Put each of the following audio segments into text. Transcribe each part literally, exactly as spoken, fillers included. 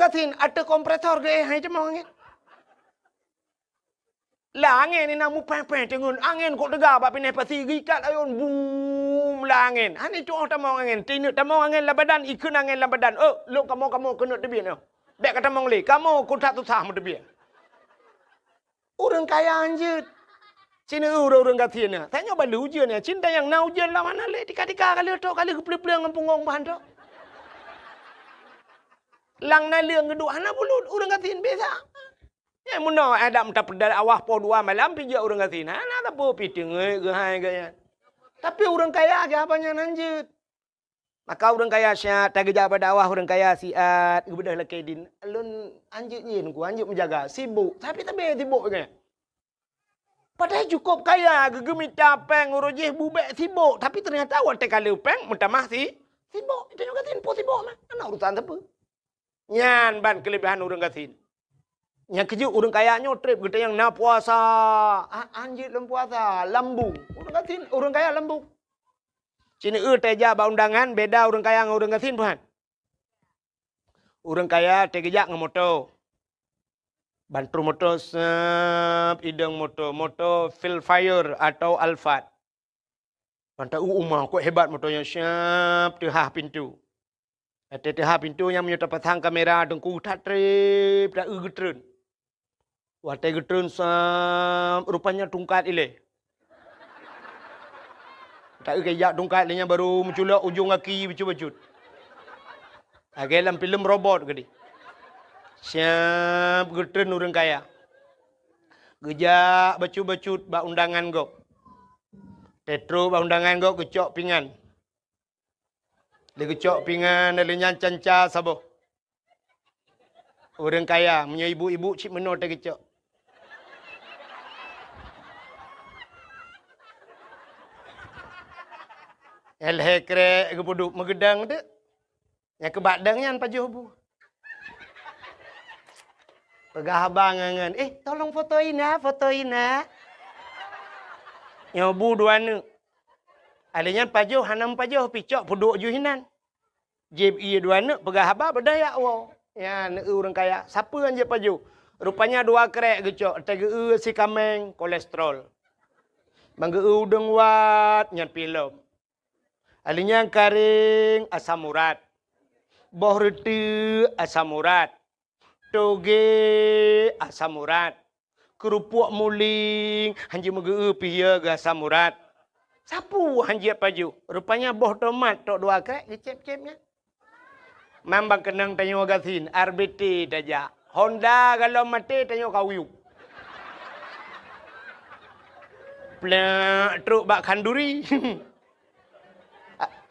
Gasien ateueh kompresor geuéh hai tamong angén. Lam angén inan mupéh-péh teungeut, angén kok teuga bak binéh pasi geuikat ayôn bum lam angén. Hana tu'oh tamong angén, tineuk tamong angén lam badan, ikheun angén lam badan. Oh, lôn kamoe-kamoe keuneuk teubiet nyoe. Bék ka tamong lé, kamoe keu that susah meuteubiet. Ureuëng kaya hanjeuet. Cina ureuëng-ureuëng gasien na. Tanyoe ban lheueh ujeuen nyan, cin tanyang na ujeuen lam hana lé, tika-tika ka lheueh trok, ka lheueh geupleueng-pleueng ngon punggong ban trok. Lam naleueng geuduek hana bulut, ureuëng gasien biasa. Nyang meunoe adak meuta peudal awah poh dua malam pijak ureuëng gasien. Hana sapeue pi teungeut geuhai gaya. Tapi ureuëng kaya geuh haba nyan hanjeuet. Maka ureuëng kaya siat, tageujak bak dakwah ureuëng kaya siat, geubeudôh lakée dien. Lôn hanjeuet nyan ku, hanjeuet meujaga, sibok. Tapi sabe sibok nyan. Padahai cukôp kaya, geugeumita péng uroe jih bubek sibok, tapi teunyata watée ka lheueh péng meutamah si sibok. Tanyoe gasien po sibok mah, hana urusan sapeue. Nyan ban keuleubehan ureuëng gasien. Nyang keujeuet ureuëng kaya nyoe treb geutanyong na puasa. Ah, hanjeuet lom puasa, lambung. Ureuëng gasien, ureuëng kaya lambung. Cina eu tajak bak undangan beda ureuëng kaya ngon ureuëng gasien, peuhan. Ureuëng kaya tageujak ngon moto. Ban trok moto seb idong moto, moto Vellfire atau Alphard. Ban ta-eu uma kok hebat moto nyan, siap teuhah pintoe. Watée teuhah pintoe nyan meunyoe tapasang kamera teungku that treb ta-eu geutreun. Watée geutreun seb rupanya tungkat ilée. Ta-eu kejak tungkat lé nyan baru meuculok ujong gaki bacut-bacut. Lagée lam filem robot keudeh. Siap geutreun ureuëng kaya. Geujak bacut-bacut bak undangan gob. Teutro bak undangan gob geucok pingan. Lé geucok pingan lé nyan canca saboh. Ureuëng kaya meunyoe ibu-ibu cit meunoe teuh geucok. Lhée krek geupeuduek meugeudang teuk. Nyang keubak dang nyan pajoh bu. Peugah abang ngon, "Eh, tolong foto ina, foto ina." Nyoe bu dua neuk. Alé nyan pajoh hana meupajoh picok peuduek ju hinan. Jieb ié dua neuk peugah haba beudaya woe. Nyan ureuëng kaya, sapeue nyang jieb pajoh? Rupanya dua krek geucok, teugeue sikameng kolesterol. Ban geu udeueng wat nyan pih lom. Alé nyan karéng asam urat. Boh reuteuek asam urat. Toge asam urat. Keurupuk muling hanjeuet meugeu pih ya geu asam urat. Sapeue hanjeuet pajoh? Rupanya boh tomat tok dua krek geucép-cép nyan. Mambang keunong tanyoe gasien, R B T tajak. Honda galom maté tanyoe kauyup. Plek trok bak khanduri.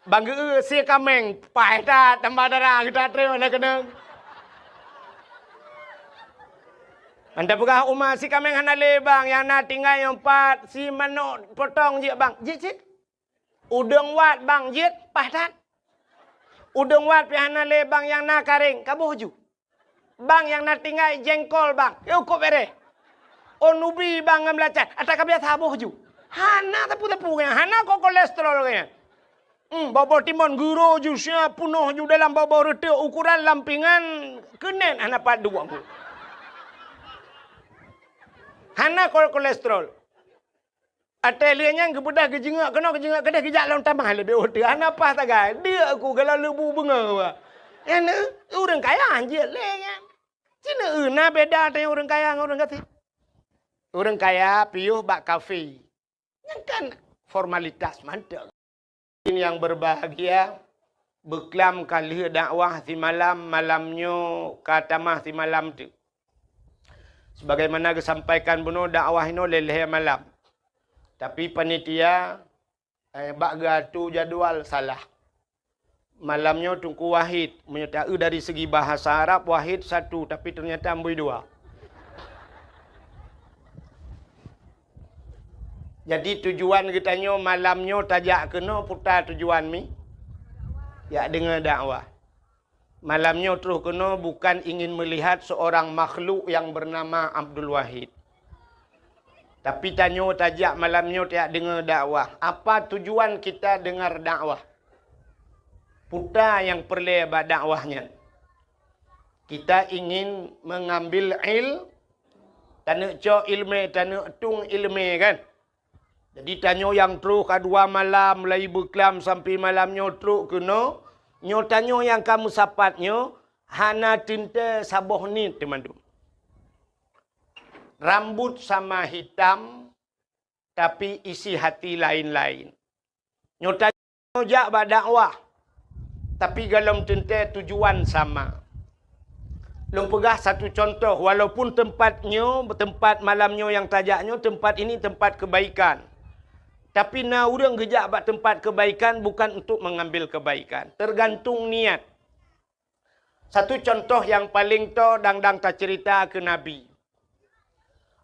Ban geu sie kameng, paih that tambah dara geuta treun na keunong. Anda peugah uma sikameng hana lé bang, nyang na tinggai nyoe pat, si manok potong jeuet bang, jeuet cit. Udeueng wat bang, jeuet paih that. Udeueng wat pih hana lé bang, nyang na karéng, kaboh ju. Bang nyang na tinggai jengkol bang, yôh kop bereh. Oh nubi bang ngon beulacan, ata ka biasa boh ju. Hana teupeu-teupeu nyan, hana ko kolesterol nyan. Hmm, boh-boh timon guro ju sia punoh ju dalam boh-boh reuteuek ukuran lampingan keunen hana pat dua. Hana ko kolesterol. Até lheueh nyan geubeudôh geujeungok keunoe geujeungok keudeh geujak lom tamah leubeh uteue hana paih tagai. Deuk ku gala leubu beungoh. Nyan ureueng kaya jeuet lé nyan. Cina na beda teuh ureueng kaya ngon ureueng gasien. Ureueng kaya piôh bak kafe. Nyan kan formalitas mantong. Yang berbahagia, beuklam ka lheueh dakwah simalam, malam nyoe ka tamah simalam teuk. Sebagaimana geusampaikan bunoe dakwah inoe lhée-lhée malam. Tapi panitia, eh, bak geuatu jadwal salah. Malam nyoe Teungku Wahid, meunyoe taeu dari segi bahasa Arab, wahid satu, tapi ternyata ambui dua. Jadi tujuan geutanyoe malam nyoe tajak keunoe peue tujuan mi? Jak deungoe dakwah. Malam nyoe troh keunoe bukan ingin melihat seorang makhluk yang bernama Abdul Wahid. Tapi tanyoe tajak malam nyoe tajak deungoe dakwah. Apa tujuan kita dengar dakwah? Peue nyang peureulée bak dakwah nyan? Kita ingin mengambil il-, taneuk cok ileumèe, taneuk tueng ileumèe kan? Jadi tanyoe nyang troh ka dua malam, mulai beuklam sampai malam nyoe trok keunoe, nyoe tanyoe nyang ka meusapat nyoe hana teuntèe saboh niet teumandum. Rambut sama hitam, tapi isi hati lain-lain. Nyoe tanyoe jak bak dakwah, tapi golom teuntèe tujuan sama. Lôn peugah satu contoh, walaupun teumpat nyoe, teumpat malam nyoe nyang tajak nyoe, teumpat ini teumpat kebaikan. Tapi na ureuëng geujak bak teumpat kebaikan bukan untuk mengambil kebaikan. Tergantung niat. Satu contoh nyang paleng toe dang-dang taceurita keu Nabi.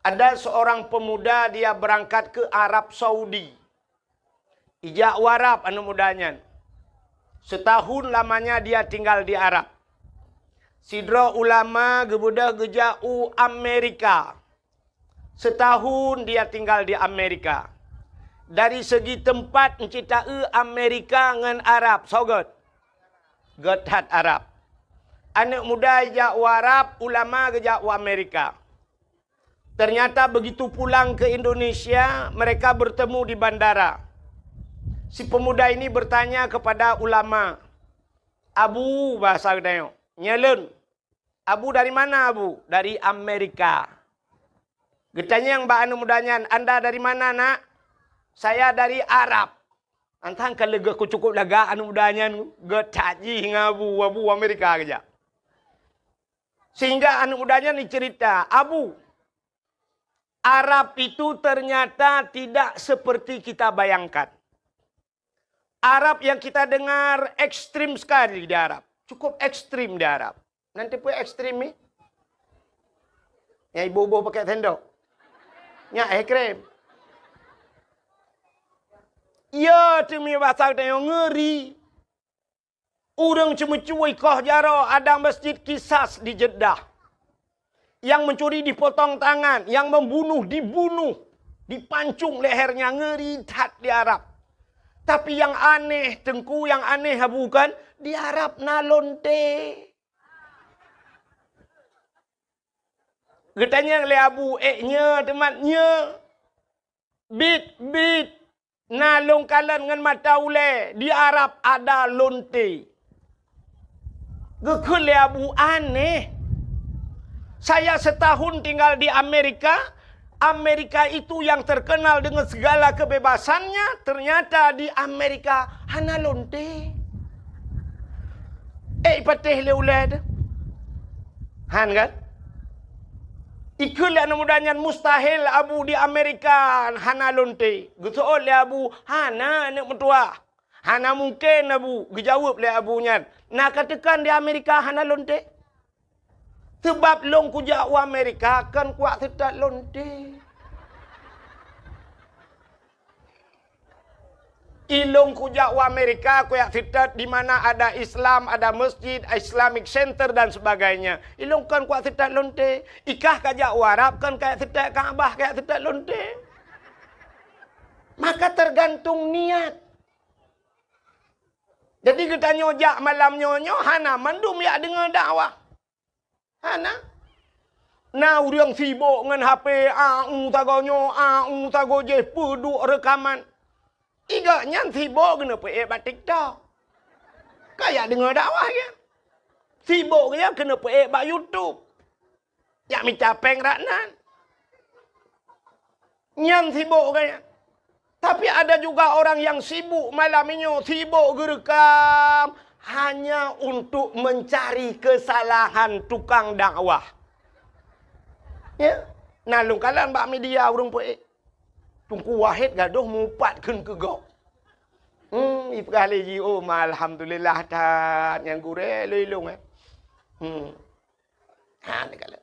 Ada seorang pemuda dia berangkat ke Arab Saudi. Ijak u Arab aneuk muda nyan. Setahun lamanya dia tinggal di Arab. Sidroe ulama geubeudôh geujak u Amerika. Setahun dia tinggal di Amerika. Dari segi teumpat, euncit taeu Amerika ngon Arab, soe göt? Göt that Arab. Aneuk muda jak u Arab, ulama geujak u Amerika. Ternyata begitu pulang ke Indonesia, mereka bertemu di bandara. Si pemuda ini bertanya kepada ulama, "Abu," bahasa geutanyoe, "Nyoe lôn." "Abu dari mana, Abu?" "Dari Amerika." Geutanyong bak aneuk muda nyan, "Anda dari mana, Nak?" "Saya dari Arab." Antang ka leuga ku cukup lagak aneuk muda nyan, geutajih ngon Abu, Abu Amerika geujak. Sehingga aneuk muda nyan dicerita, "Abu, Arab itu ternyata tidak seperti kita bayangkan." Arab yang kita dengar ekstrim sekali di Arab. Cukup ekstrim di Arab. Nanti pun ekstrim ni. Yang ibu-ibu pakai sendok. Nyak ekstrim. Ya, teumi bahasa kita yang ngeri. Ureuëng ceumeucue koh jaroe ada masjid Kisas di Jeddah. Yang mencuri dipotong tangan, yang membunuh dibunuh, dipancung lehernya, ngeri that di Arab. Tapi yang aneh, Teungku, yang aneh bukan di Arab na lonte. Geutanyong lé Abu, "Eh, nyoe teumat nyoe?" "Bit, bit." "Na lôn kalon ngon mata ulée, di Arab ada lonte." Geukheun lé Abu, "Aneh. Saya setahun tinggal di Amerika. Amerika itu yang terkenal dengan segala kebebasannya, ternyata di Amerika hana lonte." Eh, ipatéh lé ulée teuh. Han kan? Ikheun lé aneuk muda nyan, "Mustahil, Abu, di Amerika hana lonte." Geuseuôt lé Abu, "Hana, aneuk meutuah. Hana mungken, Abu." Geujaweueb lé Abu nyan, "Na kateukan di Amerika hana lonte? Seubab lôn kujak u Amerika kon kuwak seutôt lonte." Ilôn kujak u Amerika, kujak seutôt di mana ada Islam, ada masjid, Islamic Center dan sebagainya. Ilôn kon kujak seutôt lonte. Ikah kajak u Arab, kon kajak seutôt Ka'bah, kajak seutôt lonte. Maka tergantung niat. Jadi geutanyoe jak malam nyoe, nyoe hana mandum jak deungoe dakwah. Hana. Na ureuëng sibok ngon H P, a u sagoe nyoe, a u sagoe jéh, peuduek reukaman. Igak nyan sibok keuneuk peuék bak TikTok. Kajak deungoe dakwah geuh. Sibok geuh keuneuk peuék bak YouTube. Jak mita péng rak nan. Nyan sibok geuh nyan. Tapi ada juga orang yang sibuk malam nyoe, sibok geureukam hanya untuk mencari kesalahan tukang dakwah. Ya, na lôn kalon bak media ureuëng peuék. Teungku Wahid gadôh mupat kheun keu gob. Hmm, ipeugah lé jih, "Oh, ma alhamdulillah that nyang gurée lôn ilôn, eh." Hmm. Ha, neukalon.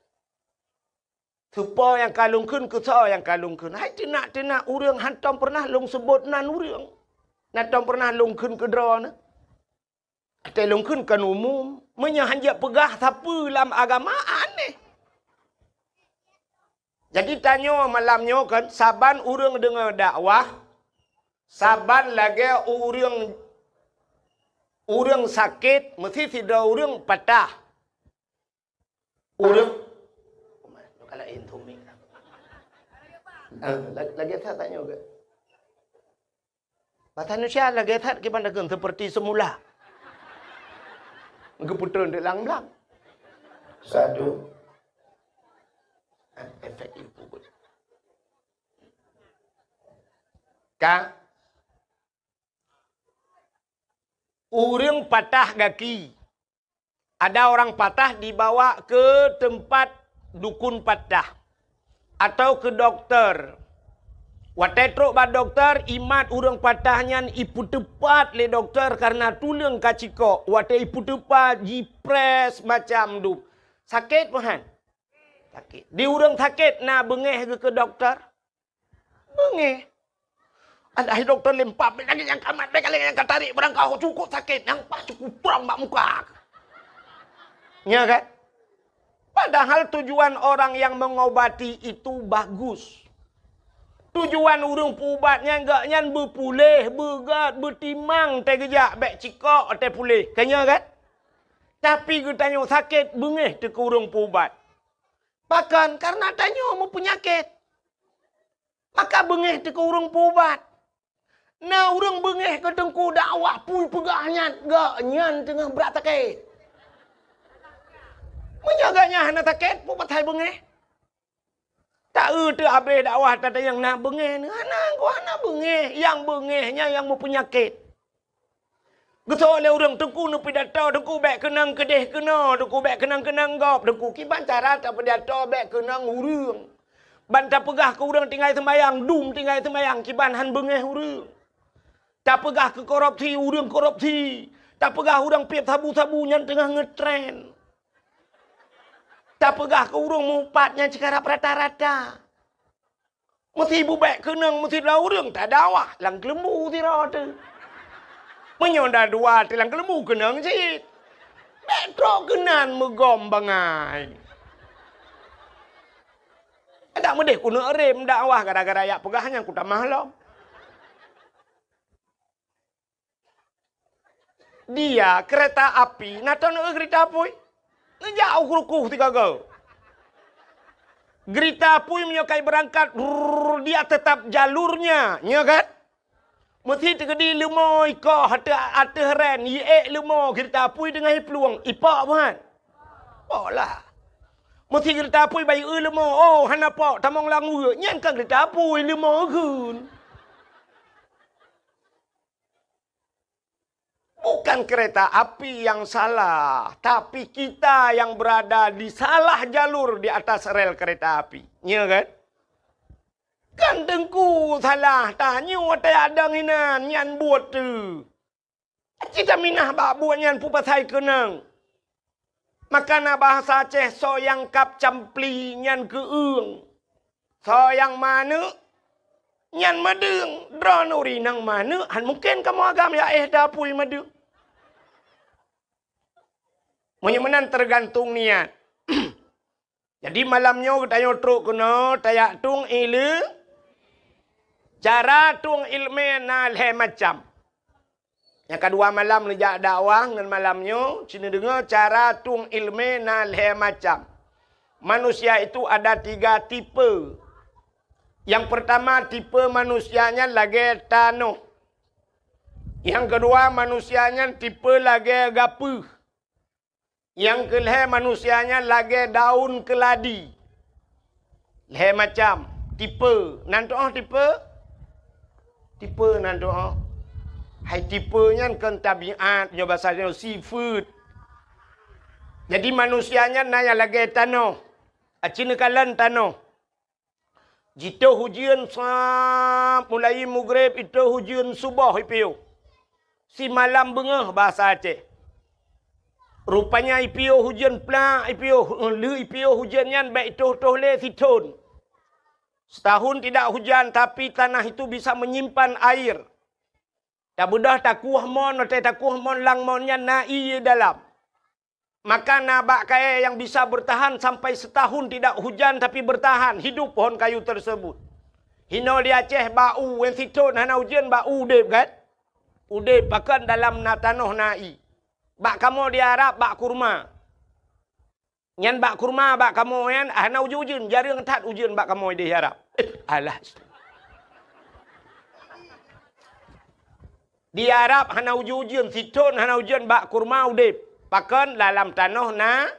Soe nyang ka lôn kheun, keu soe nyang ka lôn kheun. Hai teunak-teunak ureuëng hántom peureunah lôn seubot nan ureuëng. Hántom peureunah lôn kheun keu droeneuh. Até lôn kheun kon umum. Meunyoe hanjeuet peugah sapeue lam agama, aneh. Jadi tanyoe malam nyoe kan, saban ureuëng deungoe dakwah, saban lagée ureuëng, ureuëng sakét, meusi sidroe ureuëng patah. Ureueng, kalau intu mi. Ah, la-, lagèe that tanyoe geuh. Bahasa Indonesia lagèe that kiban dakeun seperti semula. Geupeutrön di lam-lam. Satu. Eh, efek ibu. Ka. Ureueng patah gaki. Ada orang patah dibawa ke tempat dukun patah atau ke doktor. Watèe trok bak doktor, imat ureueng patah nyan ipeuteupat lé doktor kareuna tuleueng ka cikok. Watèe ipeuteupat, jiprès macam dum. Sakét meuhan? Sakét. Di ureueng sakét na beungéh geuh keu doktor? Beungéh. Alah, hai doktor lempam, bèk lagèe nyang ka mat, bèk lagèe nyang ka tarek, barang ka cukôp sakét, nyang paih cukôp prang bak muka. Nya kan? Padahal tujuan orang yang mengobati itu bagus. Tujuan ureueng peuubat nyan, gobnyan beupuléh, beugöt, beutimang, teuh geujak, bèk cikok, teuh puléh. Kan nya kan? Tapi geutanyoe sakét, beungéh teuh keu ureueng peuubat. Pakon? Kareuna tanyoe meupeunyakét. Maka beungéh teuh keu ureueng peuubat. Na ureueng beungéh keu teungku dakwah, peue peugah nyan, gobnyan teungoh brat sakét. Meunyoe gobnyan hana sakét, peue pasai beungéh? Ta-eu teuh abéh dakwah, tatanyong na beungéh, hana, hana beungéh. Nyang beungéh nyan nyang meupeunyakét. Geusoe lé ureueng, "Teungku neupidato, Teungku bèk keunong keudéh keunoe, Teungku bèk keunong keunong gob, Teungku kiban cara tapidato bèk keunong ureueng. Ban tapeugah keu ureueng tinggai seumayang, dum tinggai seumayang, kiban han beungéh ureueng. Tapeugah keu korupsi, ureueng korupsi. Tapeugah ureueng piep sabu-sabu nyan teungoh ngeutren. Tapeugah keu ureueng meuupat nyan cit karab rata-rata." Meusi bubèk keunong, meusi dua ureueng tadakwah lam keuleumbu sidroe teuh. Meunyoe na dua teuh lam keuleumbu keunong cit. Bèk trok keunan meugom bangai. Adak meudeh keuneuk rem dakwah gara-gara jak peugah nyan kutamah lom. Dia kereta api, na teuh neu-eu geurita apui. Neujak u krukoh sigoe-goe. Geurita apui meunyoe ka ibeurangkat, rrrr, dia tetap jalurnya, nya kan? Meusi teukeudi leumo ikoh ateueh, ateueh ren, iék leumo geurita apui deungon iplueng, ipok buhan? Pok lah. Meusi geurita apui bayeue leumo, oh, hana pok, tamong lam weue, nyan ka geurita apui, leumo geun. Bukan kereta api yang salah, tapi kita yang berada di salah jalur di atas rel kereta api. Nya kan? Kan teungku salah, tanyoe watèe adong inan nyan buet teuh. Cit taminah bak buet nyan peue pasai keunong. Maka na bahasa Aceh, soe nyang kab campli nyan keu-ueng. Soe nyang maneuk nyan meudeueng. Droeneuh ureueng nyang maneuk, han mungken kamoe agam jak éh dapui meudeueng. Meunyoe meunan teugantung niat. Jadi malam nyoe geutanyoe trok keunoe tajak tueng ileumèe. Cara tueng ileumèe na lhèe macam. Nyang ka dua malam neujak dakwah ngon malam nyoe, ci neudeungoe cara tueng ileumèe na lhèe macam. Manusia itu ada tiga tipe. Nyang peurtama tipe manusia nyan lagèe tanoh. Nyang keudua manusia nyan tipe lagèe gapeuh. Nyang keulhèe manusia nyan lagèe daun keuladi. Lhèe macam tipe. Nan tu'oh tipe? Tipe nan tu'oh. Hai tipe nyan kon tabiat, nyoe basa nyoe sifeuet. Jadi manusia nyan na nyang lagèe tanoh. Aci neukalon tanoh. Jitoh ujeuen sab, mulai mugreb itoh ujeuen suboh ipiôh. Simalam beungoh basa Aceh. Rupanya ipiôh ujeuen plak, ipiôh, lheueh ipiôh ujeuen nyan bèk itoh-toh lé sithon. Setahun tidak hujan, tapi tanah itu bisa menyimpan air. Tabeudôh takueh mon, watèe takueh mon lam mon nyan na ié dalam. Maka na bak kayèe nyang bisa bertahan sampai setahun tidak hujan tapi bertahan hidup pohon kayu tersebut. Hinoe di Aceh bak u, wen sithon hana ujeuen bak u udeb kan? Udeb pakon dalam na tanoh na ié. Bak kamoe di Arab bak kurma. Nyan bak kurma bak kamoe nyan hana ujeuen-ujeuen, jareueng that ujeuen bak kamoe di Arab. Eh, alah. Di Arab hana ujeuen-ujeuen, sithon hana ujeuen, bak kurma udeb. Pakon? Dalam tanoh na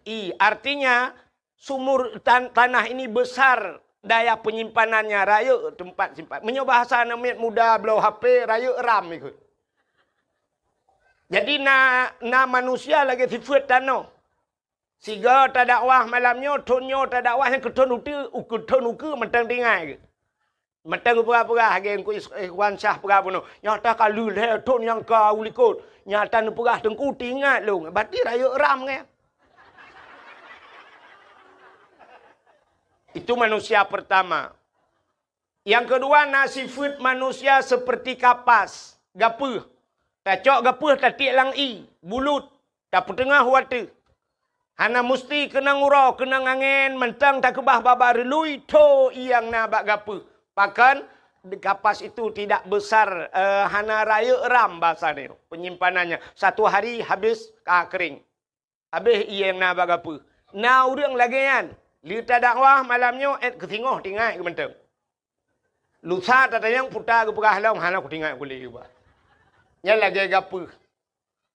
ie. Artinya, sumur tan-, tanah ini besar daya penyimpanannya, rayeuk teumpat simpan. Meunyoe bahasa aneuk miet muda bloe H P, rayeuk RAM ikot. Jadi na, na manusia lagée sifeuet tanoh. Sigoe tadakwah malam nyoe, thon nyoe tadakwah nyang keu thon ukeue, keu thon ukeue mantong tinggai. Mantong geupeugah-peugah lagée Teungku Is-, Ikhwan Syah peugah bunoe. Nyang ata ka lheueh lhée thon nyang ka u likot. Nyang ata neupeugah Teungku teuingat lôn. Berarti rayeuk RAM nyan. Itu manusia pertama. Nyang keudua na sifeuet manusia seperti kapas, gapeuh. Tacok gapeuh tatiek lam ie, bulut, tapeuteungoh u ateueh. Hana musti keunong uroe, keunong angén, mantong takeubah babah reului tho nyang na bak gapeuh. Pakon? Kapas itu tidak besar, eh, hana rayeuk RAM bahasa nyoe, penyimpanannya. Satu hari habis ka kering. Habéh ie nyang na bak gapeuh. Na ureuëng lagée nyan, lheueh tadakwah malam nyoe, ék keu singoh tinggai keu mantong. Lusa tatanyong puta geupeugah lom, hana kutinggai kulét geuba. Nyan lagée gapeuh.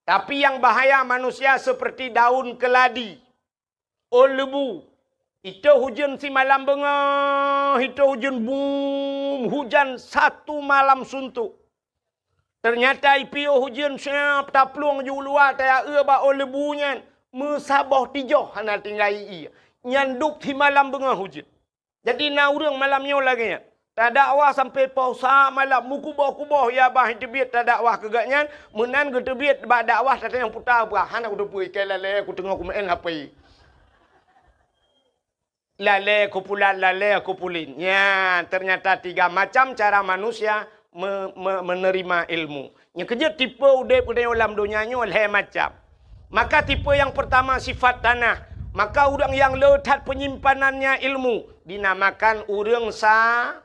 Tapi nyang bahaya manusia seperti daun keladi, ôn leubu. Itôh ujeuen simalam beungoh, itôh ujeuen bum, hujan satu malam suntuk. Teunyata ipiôh ujeuen siab taplueng ju luwa tayaue bak ôn leubu nyan, meusaboh tijoh hana tinggai ie. Nyan dub simalam beungoh ujeuen. Jadi na ureuëng malam nyoe lagée nyan. Tadakwah sampai poh sa malam, meukuboh-kuboh ya bah teubiet tadakwah keu gobnyan, meunan geuteubiet bak dakwah tatanyong puta peugah, hana kuteupeue, ikai lalée kuteungoh kumeu'en H P. Lalée kupulat, lalée kupulin. Nyan, ternyata tiga macam cara manusia me-, me-, menerima ilmu. Nyang keujeuet tipe udeb geutanyoe lam donya nyoe lhée macam. Maka tipe nyang pertama sifat tanah. Maka ureuëng nyang le that penyimpanannya ilmu dinamakan ureuëng sa-,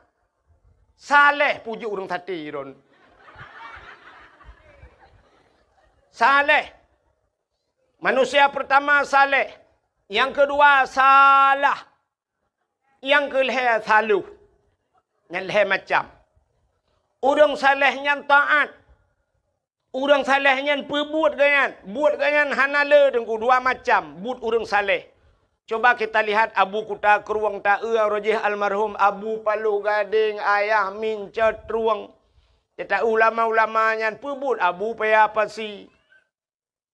saleh, pujuk ureuëng sate ron. Saleh. Manusia pertama saleh. Nyang keudua salah. Nyang keulhée saloh. Nyan lhée macam. Ureuëng saleh nyan taát. Ureuëng saleh nyan peubuet gobnyan. Buet gobnyan hana le teungku, dua macam buet ureuëng saleh. Coba kita lihat Abu Kuta Krueng taeu roh jih almarhum Abu Paloh Gadeng Ayah Mincot Trueng. Kita ulama-ulama nyan peubuet Abu Paya Pasi.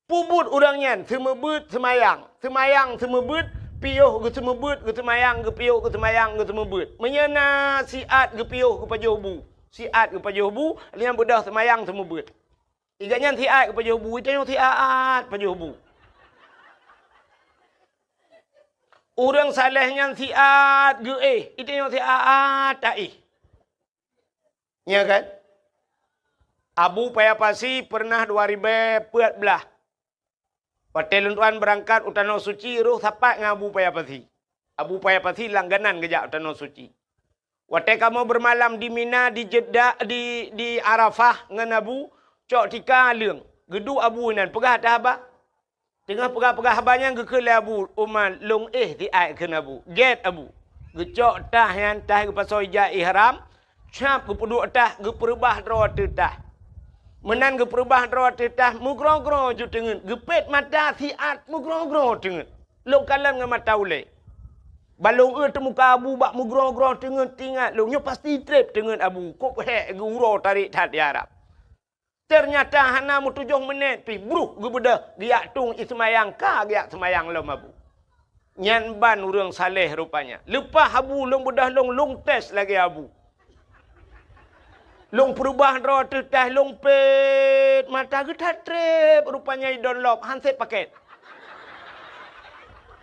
Peubuet ureuëng nyan seumeubeuet seumayang, seumayang seumeubeuet, piôh geuseumeubeuet, geuseumayang, geupiôh geuseumayang, geuseumeubeuet. Meunyoe na siat geupiôh geupajoh bu, siat geupajoh bu, lheueh nyan beudôh seumayang seumeubeuet. Iga nyan siat geupajoh bu, itanyoe siat pajoh bu. Ureuëng saleh nyan siat geuéh, itanyoe siat taéh. Nya kan? Abu Paya Pasi pernah dua ribée peuet blaih. Watée lôn tuan beurangkat u Tanoh Suci, roh sapat ngon Abu Paya Pasi. Abu Paya Pasi langganan geujak u Tanoh Suci. Watée kamoe beumalam di Mina, di Jeddah, di, di Arafah ngon Abu, cok tika leueng. Geuduek Abu inan, peugah that haba. Teungoh peugah-peugah haba nyan geukheun lé Abu Umar, lôn éh siat kheun Abu. Gét Abu. Geucok tah nyan, tah geupasoe ija ihram, cap geupeuduek tah, geupeureubah droe ateueh tah. Meunan geupeureubah droe ateueh tah, meugroe-groe ju teungeut, geupét mata siat meugroe-groe teungeut. Lôn kalon ngon mata ulée. Ban lôn eu teumuka Abu bak meugroe-groe teungeut, teuingat lôn, nyoe pasti treb teungeut Abu, kop hék geu-uroe tarék that di Arab. Teunyata hana meutujoh meunét pih, bruh geubeudôh geujak tueng ie seumayang, ka geujak seumayang lom Abu. Nyan ban ureuëng saleh rupanya. Leupah Abu lôn beudôh lôn, lôn tes lagée Abu. Lôn peureubah droe ateueh tah, lôn pét mata, geuthat treb rupanya idon lop, han sép pakét.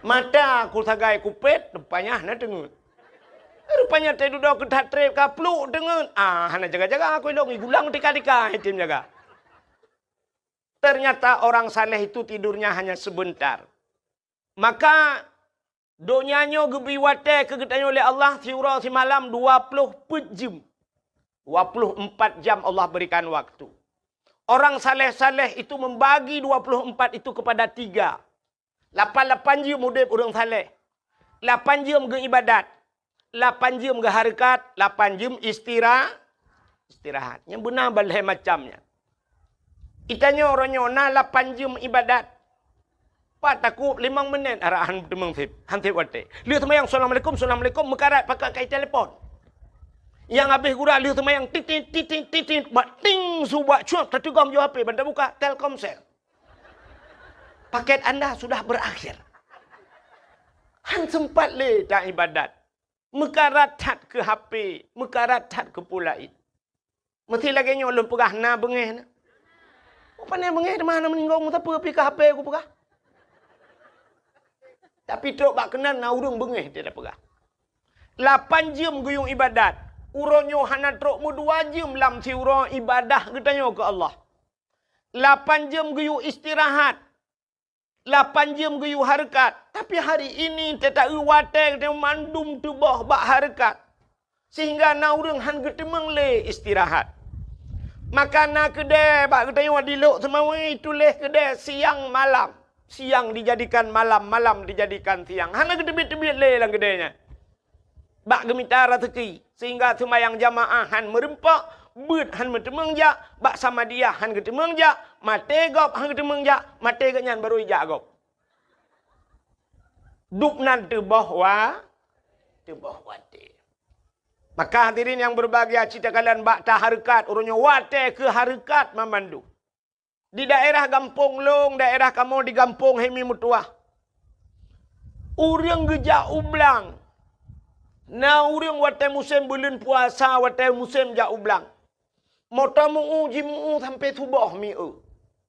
Mata kusagai kupét, rupanya hana teungeut. Rupanya teududoe geuthat treb ka pluek teungeut. Ah, hana jaga-jaga aku ilong, igulang tika-tika item jaga. Ternyata orang saleh itu tidurnya hanya sebentar. Maka donya nyoe geubri watée keu geutanyoe lé Allah siuroe simalam dua ploh peuet jeuem. Dua ploh empat jam Allah berikan waktu. Orang saleh-saleh itu membagi dua ploh empat itu kepada tiga. Lapan-lapan jeuem udeb ureuëng saleh. Lapan jeuem geuibadat. Lapan jeuem geuhareukat, lapan jeuem istira-, istirahat. Nyang beuna balhée macam nyan. Itanyoe uroe nyoe na lapan jeuem ibadat. Pat takot limong minét arahan teumeung seb, han seb watée. Lheueh seumayang, "Assalamualaikum, assalamualaikum," meukarat pakat kai telepon. Nyang habéh gura lheueh seumayang, titit, titit, titit, bak ting, su bak cuak, tateugom ju H P, ban tabuka, Telkomsel. Paket anda sudah berakhir. Han sempat lé ta ibadat. Meukarat that keu H P, meukarat that keu peue laén. Meusti lagée nyoe lôn peugah na beungéh na. Pane beungéh teuma hana meuninggoe meusapeue pih ka H P kupeugah. Tapi trok bak keunan na ureuëng beungéh dia peugah. Lapan jeuem geuyue ibadat. Uroe nyoe hana trok meudua jeuem lam siuroe ibadah geutanyoe keu Allah. Lapan jeuem geuyue istirahat. Lapan jeuem geuyue hareukat, tapi hari ini teuta-eu watée geutanyoe mandum teuboh bak hareukat, sehingga na ureuëng han geuteumeung lé istirahat. Maka na keudée bak geutanyoe di Lhokseumawe tuléh keudée siang malam, siang dijadikan malam, malam dijadikan siang, hana geuteubiet-teubiet lé lam keudée nyan. Bak geumita raseuki, sehingga seumayang jamaah han meureumpok, beuet han meuteumeung jak, bak samadiyah han geuteumeung jak, maté gob han geuteumeung jak, maté geuhnyan barô ijak gob. Dubnan teuboh wa-, teuboh watée. Maka hadirin nyang berbahagia, cit takalon bak tahareukat, uroe nyoe watée keu hareukat mamandum. Di daerah gampông lôn, daerah kamoe di gampông Hemi Meutuah, ureuëng geujak u blang. Na ureuëng watée musém buleuen puasa, watée musém jak u blang. Moto meu-u jimeu-u sampoe suboh mi-eu.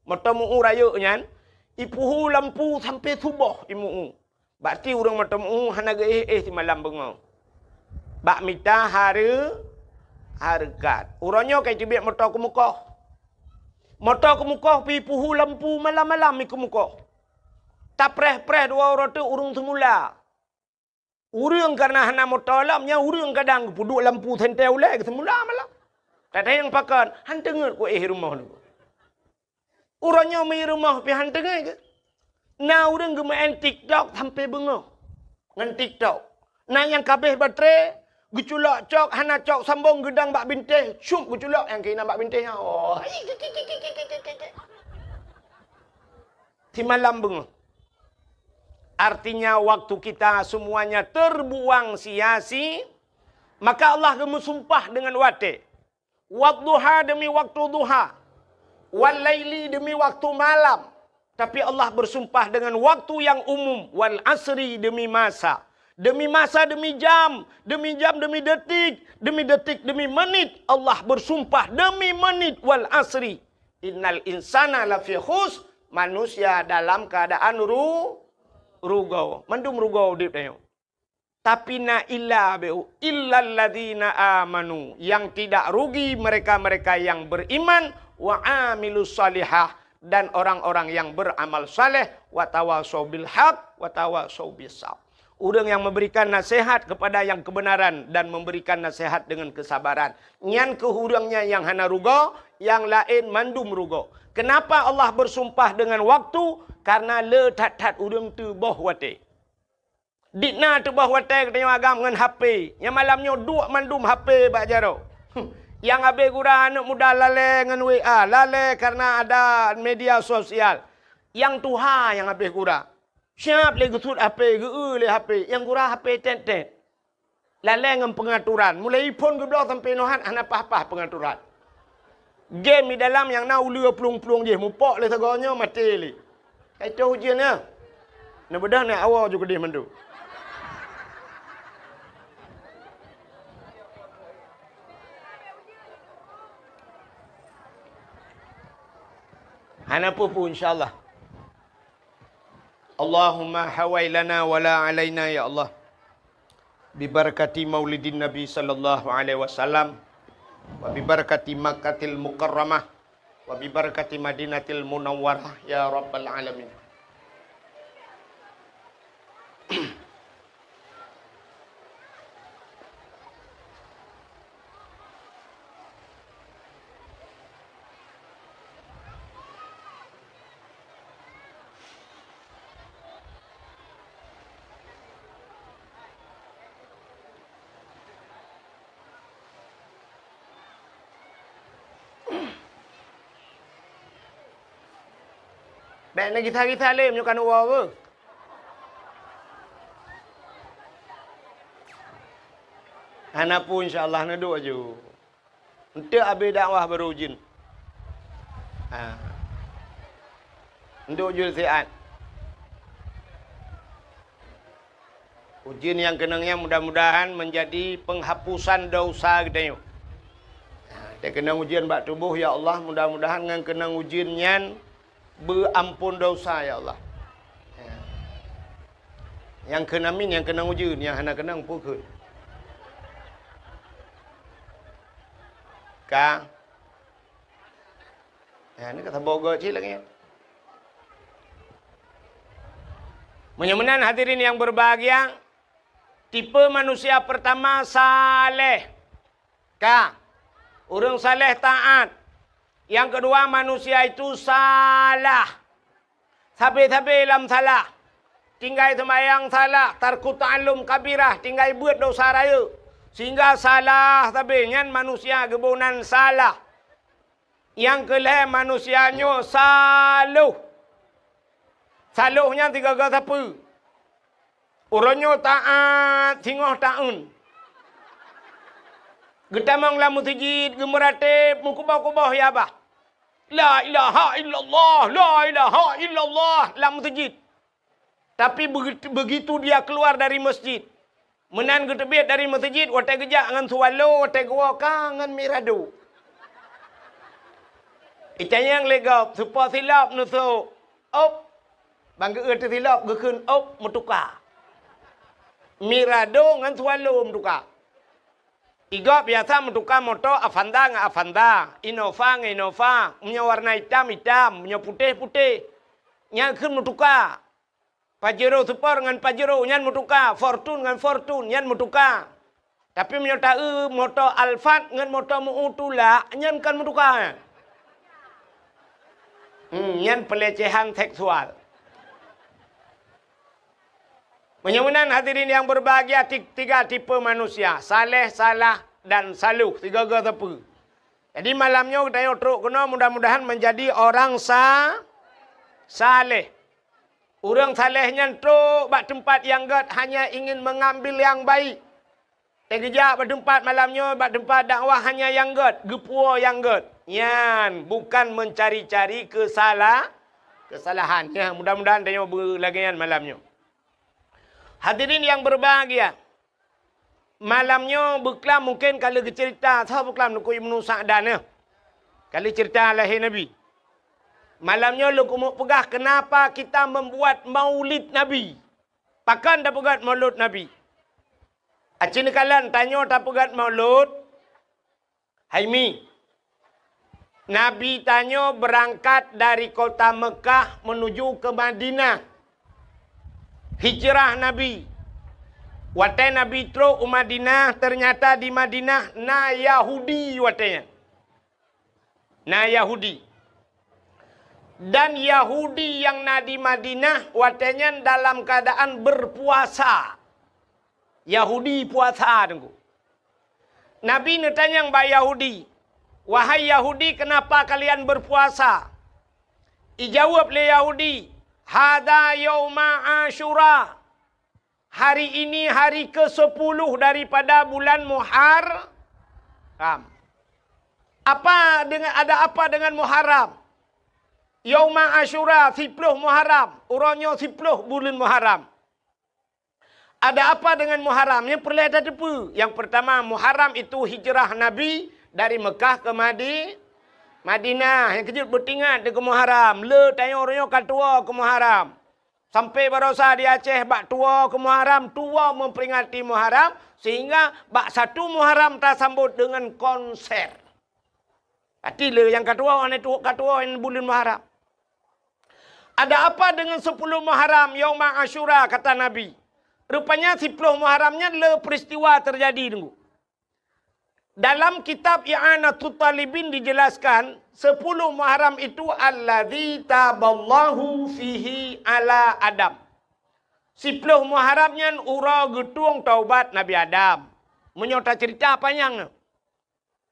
Moto meu-u rayeuk nyan, ipeuhu lampu sampoe suboh imeu-u. Bak ti ureuëng moto meu-u hana geuéh-éh simalam beungoh. Bak mita hareu-, hareukat. Uroe nyoe ka iteubiet moto keumeukoh. Moto keumeukoh pih ipeuhu lampu malam-malam mi keumeukoh. Tapreh-preh dua uroe teuk ureuëng seumula. Ureuëng kareuna hana moto lom, nyan ureuëng kadang geupeuduek lampu sentée ulée geuseumula malam. Tatanyong pakon, han teungeut ku éh rumoh nyoe. Uroe nyoe mi rumoh pih han teungeut keu. Na ureuëng geumeu'en TikTok sampoe beungoh ngon TikTok. Na nyang kabeh baterai, geuculok cok, hana cok sambong, geudang bak bintéh, cup geuculok nyang keunan bak bintéh nyan. Oh. Simalam beungoh. Artinya waktu kita semuanya terbuang sia-si-, maka Allah geumeusumpah dengan watée. Wadduha demi waktu duha. Wal laili demi waktu malam. Tapi Allah bersumpah dengan waktu yang umum. Wal asri demi masa. Demi masa, demi jam. Demi jam, demi detik. Demi detik, demi menit. Allah bersumpah demi menit. Wal asri. Innal insana lafi khus. Manusia dalam keadaan ru-, rugoe. Mandum rugoe udeb tanyoe. Tapi na illa beu, illalladzina amanu, yang tidak rugi mereka-mereka yang beriman, wa amilus salihah, dan orang-orang yang beramal saleh, wa tawasau bil haq, wa tawasau bis sabr. Ureuëng yang memberikan nasihat kepada yang kebenaran dan memberikan nasihat dengan kesabaran. Nyan keuh ureuëng nyan nyang hana rugoe, nyang laén mandum rugoe. Kenapa Allah bersumpah dengan waktu? Karena le that-that ureuëng teuboh watée. Di na teuboh watée geutanyoe agam ngon H P. Nyang malam nyoe duek mandum H P bak jaroe. Nyang habéh gura aneuëk muda lalée ngon W A, lalée kareuna ada media sosial. Nyang tuha nyang habéh gura. Siab lé geusuet H P, geu-eu lé H P, nyang gura H P tét-tét. Lalée ngon peungaturan. Mulai iphon geubloe sampoe nohat hana paih-paih peungaturan. Game di dalam nyang na uleue plueng-plueng jih, mupok lé sagoe nyoe maté lé. Ka itoh ujeuen nyan. Neubeudôh nyan awoe ju keudeh mandum. Hana peue-peue, insya Allah. Allahumma hawai lana wa la alaina, ya Allah. Bibarakati maulidin Nabi sallallahu alaihi wasallam, wa bibarakati Makkatil Mukarramah, wa bibarakati Madinatil Munawwarah, ya Rabbal Alamin. Eh, na gisa-gisa lé meunyoe ka neuwoe beuh. Hana peue, insya Allah, neuduek aju. Enteuk abéh dakwah baru ujeuen. Ha. Enteuk ujeuen siat. Ujeuen nyang keunong nyan mudah-mudahan menjadi penghapusan dosa geutanyoe. Ha, teukeunong ujeuen bak tuboh, ya Allah, mudah-mudahan ngon keunong ujeuen nyan beuampon dosa, ya Allah. Ya. Nyang kheun amin, nyang keunong ujeuen, nyang hana keunong peue kheun. Ka. Ya, ni ka saboh goe cit lagèe nyan. Meunyoe meunan hadirin yang berbahagia, tipe manusia pertama saleh. Ka. Ureueng saleh taat. Yang kedua, manusia itu salah. Sabe-sabe lam salah. Tinggai seumayang salah, tarku ta'allum kabirah, tinggai beuet dosa rayeuk. Sehingga salah sabe nyan manusia geuboh nan salah. Nyang keu lhèe manusia nyoe saloh. Saloh nyan sigaga sapeue? Uroe nyoe taát singoh taeun. Geutamong lam meuseujid, geumeuratéb, meukuboh-kuboh ya bah. La ilaha illallah, la ilaha illallah lam meuseujid. Tapi begitu, begitu dia keluar dari masjid, meunan geuteubiet dari meuseujid, watèe geujak ngon swallow, watèe geuwoe ka ngon mirado. Itanyong lé gob, soe po silop neusok, op. Ban geu-eu teusilop geukheun, op, meutuka. Mirado ngon swallow meutuka. Igob biasa meutuka moto Avanza ngon Avanza, Innova ngon Innova, meunyoe warna itam, itam, meunyoe putéh, putéh. Nyan kheun meutuka. Pajero Sport ngon Pajero nyan meutuka, Fortuner ngon Fortuner nyan meutuka. Tapi meunyoe taeu moto Alphard ngon moto meu tulak, nyan kon meutuka. Hmm, nyan pelecehan seksual. Meunyoe meunan hadirin yang berbahagia, ti-, tiga tipe manusia, saleh, salah, dan saloh, sigaga sapeue. Jadi malam nyoe geutanyoe trok keunoe mudah-mudahan menjadi orang sa-, saleh. Ureueng saleh nyan trok bak teumpat nyang gèt hanya ingin mengambil yang baik. Teugeujak bak teumpat malam nyoe, bak teumpat dakwah hanya nyang gèt, geupuwoe nyang gèt. Nyan bukan mencari-cari kesala-, kesalahan. Ya, mudah-mudahan tanyoe beulagèe nyan malam nyoe. Hadirin yang berbahagia, malam nyoe beuklam mungken ka lheueh geuceurita, soe beuklam Teungku Ibnu Sa'dan nyoe. Ka lheueh ceurita lahé Nabi. Malam nyoe lôn keumeung peugah kenapa kita membuat maulid Nabi. Pakon tapeugèt maulud Nabi? Aci neukalon tanyoe tapeugèt maulud, hai mi. Nabi tanyoe beurangkat dari kota Meukah menuju ke Madinah. Hijrah Nabi. Watèe Nabi trok u Madinah, ternyata di Madinah na Yahudi watèe nyan. Na Yahudi. Dan Yahudi nyang na di Madinah watèe nyan dalam keadaan berpuasa. Yahudi puasa, Teungku. Nabi neutanyong bak Yahudi, "Wahai Yahudi, kenapa kalian berpuasa?" Ijaweueb lé Yahudi, "Hadza yauma Asyura." Hari ini hari kesepuluh daripada bulan Muharram. Apa dengan, ada apa dengan Muharram? Yauma Asyura, siploh Muharram. Uroe nyoe siploh buleuen Muharram. Ada apa dengan Muharram? Nyang peureulèe tateupeue. Yang pertama, Muharram itu hijrah Nabi dari Mekah ke Madi-, Madinah. Nyang keujeuet beutingat keu Muharram. Le tanyoe uroe nyoe ka tuwoe keu Muharram. Sampai barosa di Aceh bak tuwoe keu Muharram, tuwoe memperingati Muharram, sehingga bak satu Muharram tasambot dengan konser. Pati le nyang ka tuwoe, aneuk tuwoe ka tuwoe buleuen Muharram. Ada apa dengan sepuluh Muharram, Yauma Asyura, kata Nabi. Rupanya siploh Muharram nyan le peristiwa terjadi, Teungku. Dalam kitab I'anatut Talibin dijelaskan, sepuluh Muharram itu alladzi taballahu fihi ala Adam. Siploh Muharram nyan uroe geutueng taubat Nabi Adam. Meunyoe taceurita panyang nyoe.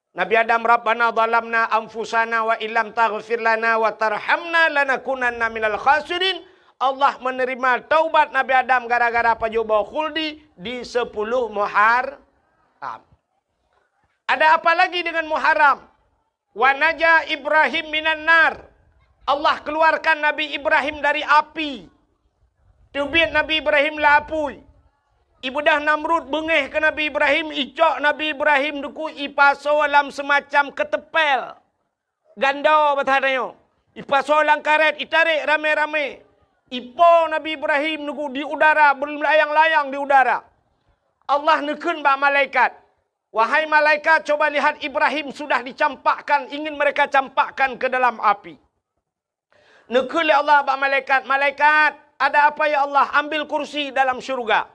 Nabi Adam, "Rabbana zalamna anfusana wa illam taghfir lana wa tarhamna lanakunanna minal khasirin." Allah menerima taubat Nabi Adam gara-gara pajoh boh khuldi di sepuluh Muharram. Ada apa lagi dengan Muharram? "Wa naja Ibrahim minan nar." Allah keluarkan Nabi Ibrahim dari api. Teubiet Nabi Ibrahim lam apui. Ibeudôh Namrud beungéh keu Nabi Ibrahim, icok Nabi Ibrahim dikeue ipasoe lam seumacam keuteumpél. Gando basa tanyoe. Ipasoe lam karét, itarek ramé-ramé. Ipo Nabi Ibrahim dikeue di udara, beulayang-layang di udara. Allah neukheun bak malaikat, "Wahai malaikat, coba lihat, Ibrahim sudah dicampakkan, ingin mereka campakkan ke dalam api." Neukheun lé Allah bak malaikat, "Malaikat, ada apa ya Allah? Ambil kursi dalam syurga."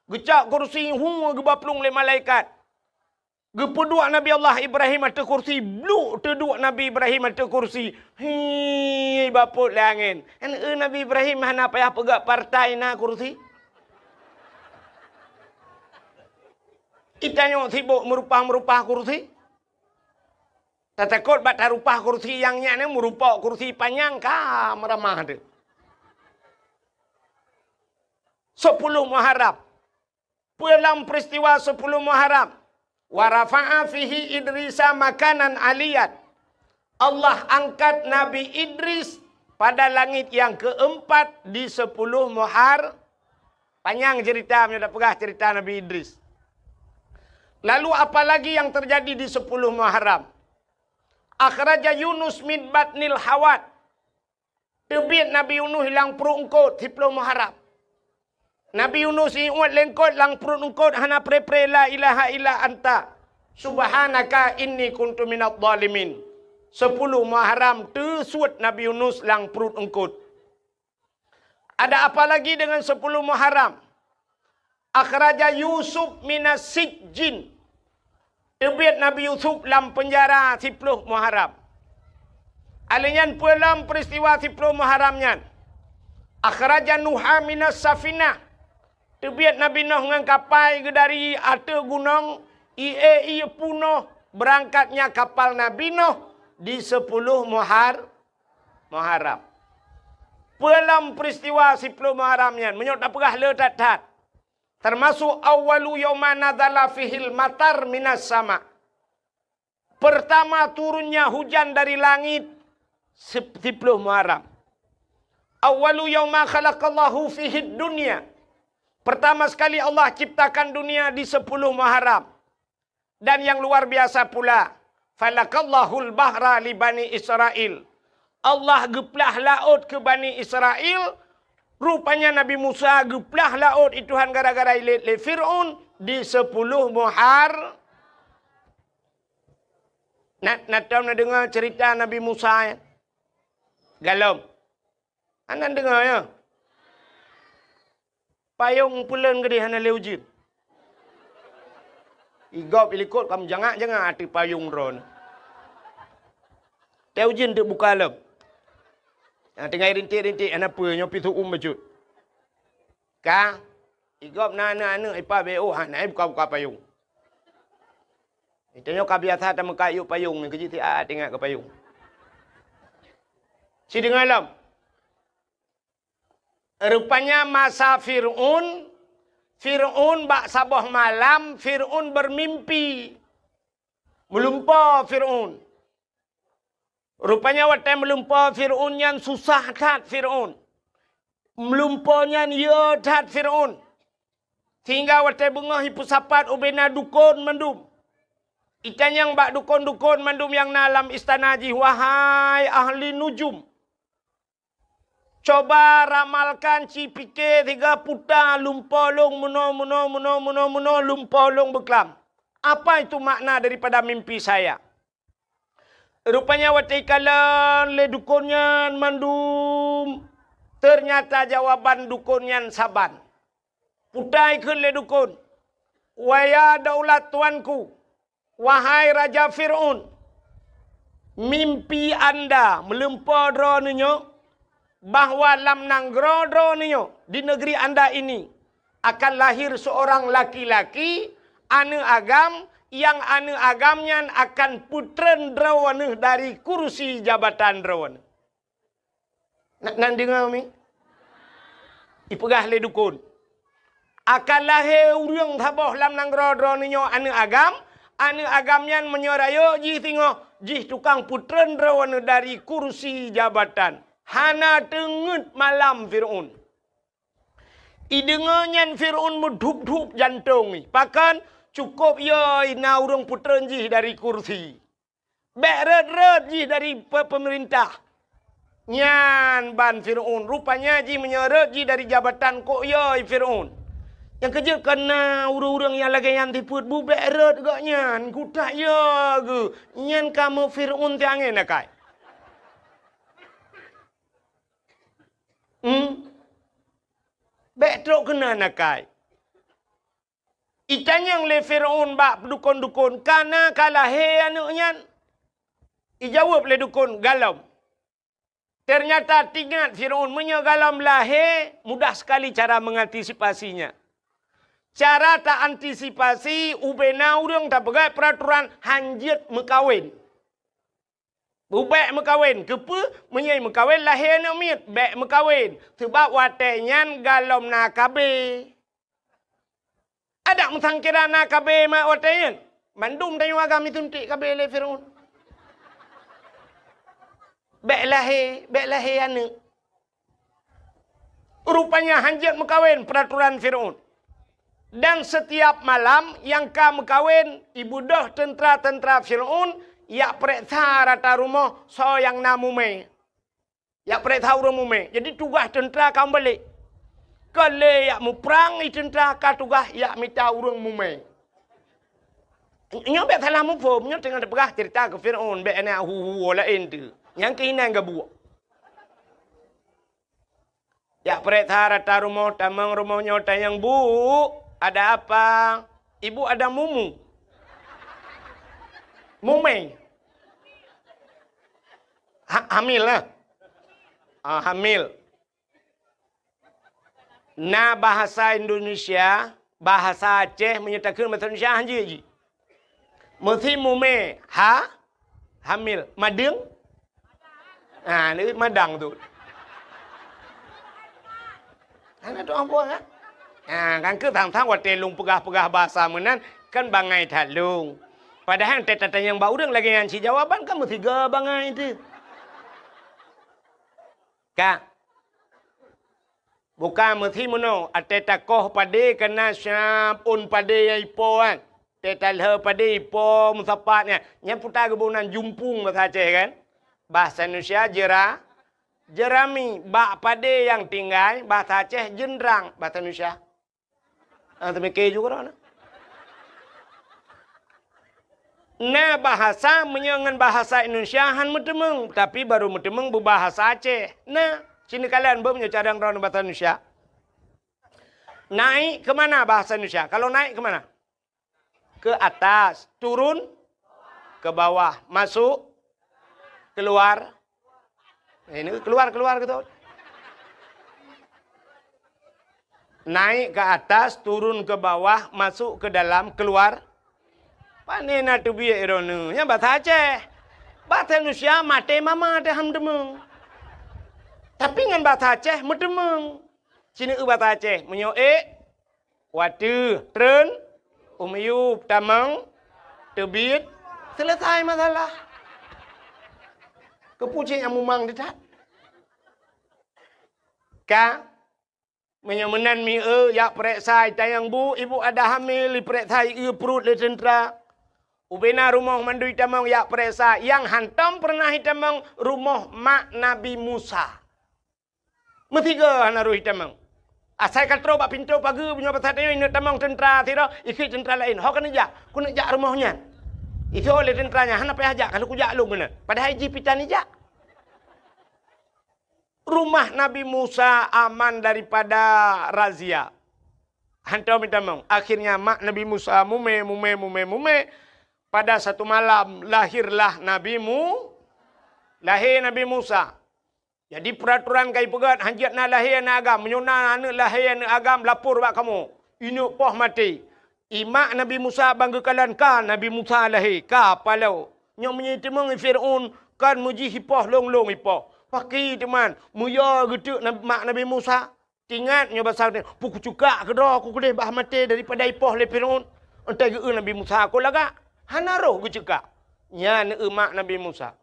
Geucok kursi, hu, geuba plueng lé malaikat. Geupeuduek Nabi Allah Ibrahim ateueh kursi, bluk teuduek Nabi Ibrahim ateueh kursi. Hi, bapot lé angén. Kan, eh, Nabi Ibrahim hana payah peugah partai na kursi. Itanyoe sibok meurupah-meurupah kursi. Tatakot bak tarupah kursi nyang nyan, meurupok kursi panyang ka meuramah teuh. Sepuluh Muharram. Peue lam peristiwa sepuluh Muharram? "Wa rafa'a fihi Idrisa makanan aliyan." Allah angkat Nabi Idris pada langit yang keempat di sepuluh Muhar-, panyang cerita, meunyoe tapeugah cerita Nabi Idris. Lalu apa lagi yang terjadi di sepuluh Muharram? "Akhraja Yunus min batnil hawat." Teubiet Nabi Yunus lam pruet eungkot, siploh Muharram. Nabi Yunus iuet lé eungkot, lam pruet eungkot hana pre-pre, "La ilaha illa anta, subhanaka inni kuntu minadh dhalimin." Sepuluh Muharram teusuet Nabi Yunus lam pruet eungkot. Ada apa lagi dengan sepuluh Muharram? "Akhraja Yusuf minas sijjin." Teubiet Nabi Yusuf lam peunjara siploh Muharram. Alèh nyan peue lom peristiwa siploh Muharram nyan? "Akhraja Nuha minas safinah." Teubiet Nabi Nuh ngon kapai geuh dari ateueh gunong, ie-ie punoh beurangkatnya kapal Nabi Nuh di siploh Muhar-, Muharram. Peue lom peristiwa siploh Muharram nyan, meunyoe tapeugah le that-that. Termasuk awwalu yauma nazala fihil matar minas sama. Pertama turunnya hujan dari langit, sip-, siploh Muharram. Awwalu yauma khalaqallahu fihid dunya. Pertama sekali Allah ciptakan dunia di sepuluh Muharram. Dan yang luar biasa pula, "Falakallahul bahra li Bani Israil." Allah geuplah laôt keu Bani Israil, rupanya Nabi Musa geuplah laôt i Tuhan gara-gara ilét lé Fir'aun di sepuluh Muhar-, na, na tom na deungoe cerita Nabi Musa, ya? Galom. Hana deungoe, ya? Payong peuleuen geudeh hana lé ujeuen. Igop ilikot ka meujangak-jangak ateueh payong droeneuh. Teuh ujeuen teuk buka lom. Nyang tinggai rintik-rintik hana peue, nyoe pih su'um bacut. Ka, igop na aneuk-aneuk ipa B O hana buka-buka payong. Tanyoe ka biasa tameukat yub payong nyoe, keu jih siat ingat keu payong. Sideungoe lom. Rupanya masa Fir'aun, Fir'aun bak saboh malam Fir'aun bermimpi. Meulumpoe Fir'aun. Rupanya watée meulumpoe Fir'aun nyan susah that Fir'aun. Meulumpoe nyan yö that Fir'aun. Sehingga watée beungoh jipeusapat ubena dukon mandum. Itanyong bak dukon-dukon mandum nyang na lam istana jih, "Wahai ahli nujum, coba ramalkan, ci pike siga puta lumpoe lôn meunoe, meunoe, meunoe, meunoe, meunoe lumpoe lôn beuklam. Apa itu makna daripada mimpi saya?" Rupanya watée ikalon lé dukon nyan mandum, ternyata jawaban dukon nyan saban. Puta ikheun lé dukon, "Waya daulat tuanku, wahai Raja Fir'aun, mimpi anda meulumpoe droeneuh nyoe bahwa lam nanggroe droeneuh nyoe, di negeri anda ini, akan lahir seorang laki-laki, aneuk agam, nyang aneuëk agam nyan akan peutreun droeneueh dari kursi jabatan droeneueh. Na, na neudeungoe mi? Ipeugah lé dukon, akan lahé ureuëng saboh lam nanggroe droeneueh nyoe aneuëk agam, aneuëk agam nyan meunyoe rayeuk jih singoh, jih tukang peutreun droeneueh dari kursi jabatan. Hana teungeut malam Fir'aun. Ideungoe nyan Fir'aun meudhup-dhup jantong jih. Pakon? Cukôp yo na ureuëng peutreun jih dari kursi. Bék rhot-rhot jih dari pe-, peumeurintah. Nyan ban Fir'aun, rupanya jih meunyoe rhot jih dari jabatan kok yo Fir'aun. Nyang keujeuet keu na ureuëng-ureuëng nyang lagée nyan sifeuet bu bék rhot gobnyan, kutak yo geuh. Nyan kamoe Fir'aun tiangén akai. Hmm? Bék trok keunan akai. Itanyong lé Fir'aun bak dukon-dukon, "Ka na ka lahé aneuëk nyan?" Ijaweueb lé dukon, "Galom." Teunyata teuingat Fir'aun, meunyoe galom lahé, mudah sekali cara mengantisipasinya. Cara ta antisipasi, ubena ureuëng tapeugah peuraturan hanjeuet meukawen. Bék meukawen. Keupeue? Meunyoe meukawen lahé aneuëk miet, bék meukawen. Sabab watée nyan galom na K B. Adak meusangkira na K B mak watée nyan. Mandum tanyoe agam isuntik K B lé Fir'aun. Bék lahé, bék lahé aneuëk. Rupanya hanjeuet meukawen peuraturan Fir'aun. Dan setiap malam nyang ka meukawen, ibeudôh teuntra-teuntra Fir'aun yak peureksa rata rumoh soe nyang na mumé. Yak peureksa ureuëng mumé. Jadi tugaih teuntra ka meubalek. Ka lé yak muprang i teuntra, ka tugaih yak mita ureuëng mumé. Nyoe bék salah muphom, nyoe teungoh teupeugah cerita keu Fir'aun, bék na hu-hu laén tu. Nyang keuinan gabuek. Yak peureksa rata rumoh, tamong rumoh nyoe tanyong, "Bu, ada apa?" "Ibu ada mumu." Mumé. Ha, hamil lah. Ah, hamil. Na bahasa Indonesia, bahasa Aceh meunyoe takheun bahasa Indonesia hanjeuet jih. Meusi mumé, ha? Hamil. Madeueng? Ha, ni madang tu. Hana tu ambo kan? Ha, kan keu sang-sang watée lôn peugah-peugah bahasa meunan kan bangai that lôn. Padahai teutatanyong bak ureuëng lagée nyan sijawaban kan meusiga bangai tu. Ka. Bukan meusi meunoe, até takoh padé kana siab ôn padé nyang ipo kan. Até talheu padé ipo meusapat nyan. Nyan puta geuboh nan jumpung bahasa Aceh kan. Bahasa Indonesia jera, jerami. Bak padé nyang tinggai, bahasa Aceh jendrang, bahasa Indonesia. Ah, teumike juga dah. Na bahasa meunyoe ngon bahasa Indonesia han meuteumeung, tapi baru meuteumeung beubahasa Aceh. Na, sini kalian beu meunyoe cadang droe bahasa Indonesia. Naik ke mana bahasa Indonesia? Kalau naik ke mana? Ke atas, turun ke bawah, masuk, keluar. Eh, ini keluar, keluar gitu. Naik ke atas, turun ke bawah, masuk ke dalam, keluar. Pane na teubiet droeneuh? Nyan bahasa Aceh. Bahasa Indonesia maté mama teuh han meuteumeung. Tapi ngon bahasa Aceh meuteumeung. Sini eu bahasa Aceh, meunyoe ék, wateuh, treun, u miyueb, tamong, teubiet, selesai masalah. Keupeue cit nyang mumang teutat? Ka, meunyoe meunan mi eu, jak peureksa, itanyong, "Bu, ibu ada hamil," ipeureksa, ieu pruet lé teuntra. Ubena rumoh mandum itamong jak peureksa, nyang hantom peureunah itamong rumoh mak Nabi Musa. Meusigoe hana roh itamong. Asai ka troh bak pintoe pageue, meunyoe basa tanyoe ineuk tamong teuntra sidroe, ikheun teuntra laén, "Ho keuneuk jak, keuneuk jak rumoh nyan." Isoe lé teuntra nyan, "Hana payah jak, ka lheueh kujak lôn meunan." Padahai jih pih tan ijak. Rumah Nabi Musa aman daripada razia. Hantom itamong. Akhirnya mak Nabi Musa mumé, mumé, mumé, mumé. Pada satu malam lahirlah Nabi Mu-, lahé Nabi Musa. Jadi peuratoran ka ipeugét, hanjeuet na lahé aneuëk agam. Meunyoe na aneuëk lahé aneuëk agam, lapor bak kamoe. Ineuk poh maté. I mak Nabi Musa ban geukalon ka Nabi Musa lahé, ka paloe. Nyoe meunyoe teumeung Fir'aun kon meujih ipoh lôn-lôn ipoh. Paki teuman, meuyôh geuteuk na-, mak Nabi Musa. Tingat nyoe basa, "Peu kuceukak keudroe ku keudeh bah maté daripada ipoh lé Fir'aun." Enteuk geu Nabi Musa kon lagak, hana roh geuceukak. Nyan eu mak Nabi Musa.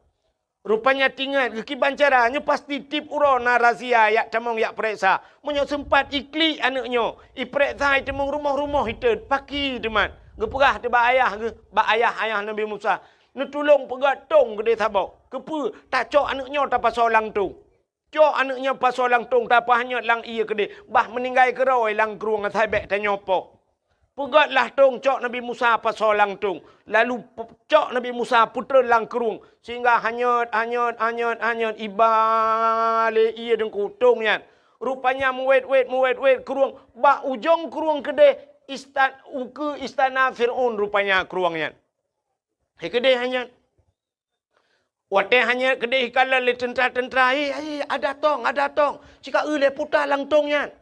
Rupanya tingat geukiban cara nyoe pasti tiep uroe na razia yak tamong yak pereksa. Meunyoe seumpat iklik aneuk nyoe, ipereksa iteumeung rumoh-rumoh itet, paki teuman. Geupeugah teuh bak ayah geuh, bak ayah-ayah Nabi Musa, "Neutulông peugöt tông keudeh saboh. Keupeue? Tacok aneuk nyoe tapasoe lam tông." Cok aneuk nyan pasoe lam tông, tapeuhanyot lam ié keudeh, bah meuninggai keudroe lam krueng asai bék tanyoe poh. Peugötlah tông, cok Nabi Musa pasoe lam tông, lalu pe-, cok Nabi Musa peutreun lam krueng, sehingga hanyot, hanyot, hanyot, hanyot, iba lé ié deungku tông nyan. Rupanya meuwét-wét, meuwét-wét krueng, bak ujong krueng keudeh istan-, ukeue istana Fir'aun rupanya krueng nyan. Hai keudeh hanyot. Watée hanyot keudeh ikalon lé teuntra-teuntra, "Hei, hei, ada tông, ada tông! Cika eu lé puta lam tông nyan!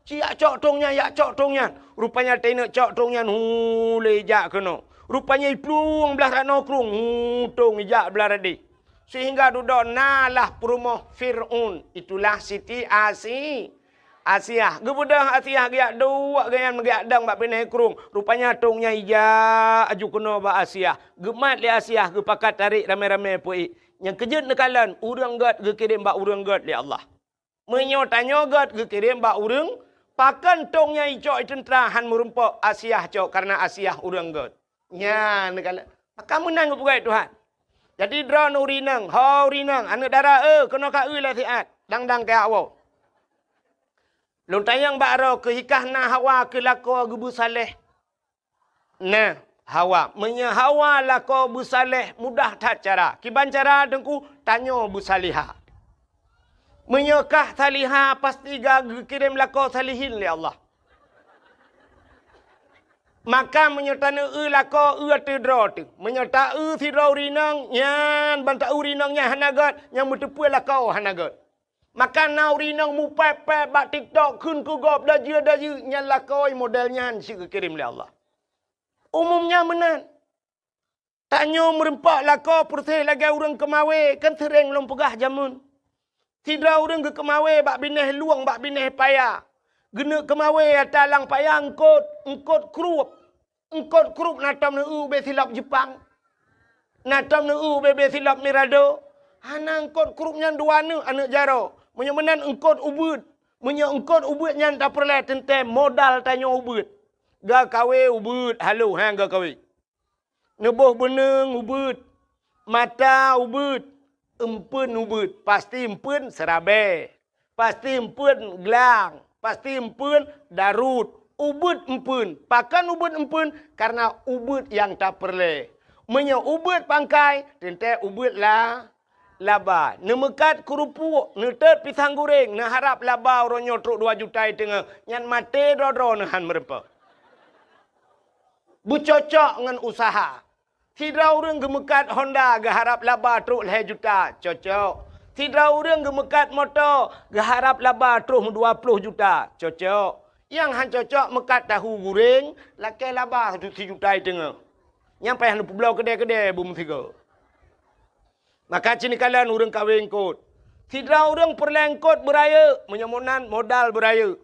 Ci yak cok tông nyan, yak cok tông nyan!" Rupanya teuinok cok tông nyan, hu, lé ijak keunoe. Rupanya iplueng blaih ranoe krueng, hu, tông ijak blaih radeh. Sehingga dudoe na lah peurumoh Fir'aun, itulah Siti Asi-, Asiah. Geubeudôh Asiah geujak duek geuh nyan, geujak dong bak binéh krueng. Rupanya tông nyan ijak aju keunoe bak Asiah. Geumat lé Asiah, geupakat tarék ramé-ramé peuék. Nyang keujeuet neukalon, ureuëng gét geukirém bak ureuëng gét lé Allah. Meunyoe tanyoe gét geukirém bak ureuëng, pakon tông nyan icok i teuntra hán meurumpok Asiah cok, kareuna Asiah ureuëng gét. Nyan neukalon. Maka meunan geupeugah Tuhan. Jadi droeneuh ureuëng inong, ho ureuëng inong, aneuëk dara, eh, keunoe ka eu lé siat, dang-dang keu awak. Lôn tanyong bak droe, keuhikah na Hawa keu lakoe geubeusaléh? Nah, Hawa. Meunyoe Hawa lakoe beusaléh, mudah that cara. Kiban cara teungku, tanyoe beusalihah. Meunyoe kah salihah, pasti ka geukirém lakoe salihin lé Allah. Maka meunyoe taneueu lakoe, eu ateueh droe teuh. Meunyoe taeu sidroe ureuëng inong, nyan ban taeu ureuëng inong nyan hana gét, nyang meuteupeue lakoe hana gét. Maka na ureuëng inong mupéb-péb bak TikTok kheun keu gob dajeu-dajeu, nyan lakoe model nyan cit geukirém lé Allah. Umum nyan meunan. Tanyoe meurumpok lakoe peureséh lagée ureuëng keumawé, kan seuréng lôn peugah jameun. Sidroe ureuëng geukeumawé bak binéh lueng, bak binéh paya. Geuneuk keumawé ata lam paya eungkot, eungkot krueb. Eungkot krueb na tom neueu ubé silop Jeupang. Na tom neueu ubé-bé silop Mirado. Hana, eungkot krueb nyan dua neuk aneuëk jaroe. Meunyoe meunan eungkot ubeuet. Meunyoe eungkot ubeuet nyan tapeureulée teuntée modal tanyoe ubeuet. Geukawe ubeuet, halo, ha, geukawe. Neuboh beuneueng ubeuet, mata ubeuet, eumpeuen ubeuet, pasti eumpeuen seurabée, pasti eumpeuen glang, pasti eumpeuen darut, ubeuet eumpeuen. Pakon ubeuet eumpeuen? Kareuna ubeuet nyang tapeureulée. Meunyoe ubeuet pangkai, teuntée ubeuet la-, laba. Neumeukat keurupuek, neutot pisang guréng, neuharab laba uroe nyoe trok dua juta i teungoh, nyan maté droe-droe neuhan meurumpok. Beucocok ngon useuha. Sidroe ureuëng geumeukat Honda geuharab laba trok lhée juta, cocok. Sidroe ureuëng geumeukat moto geuharab laba trok meudua ploh juta, cocok. Nyang han cocok meukat tahu guréng, lakée laba sijuta i teungoh. Nyang payah neupeubloe keudée-keudée beumeusigoe. Maka cit neukalon ureuëng kawé eungkot. Sidroe ureuëng peureulée eungkot beurayeuk, meunyoe meunan modal beurayeuk.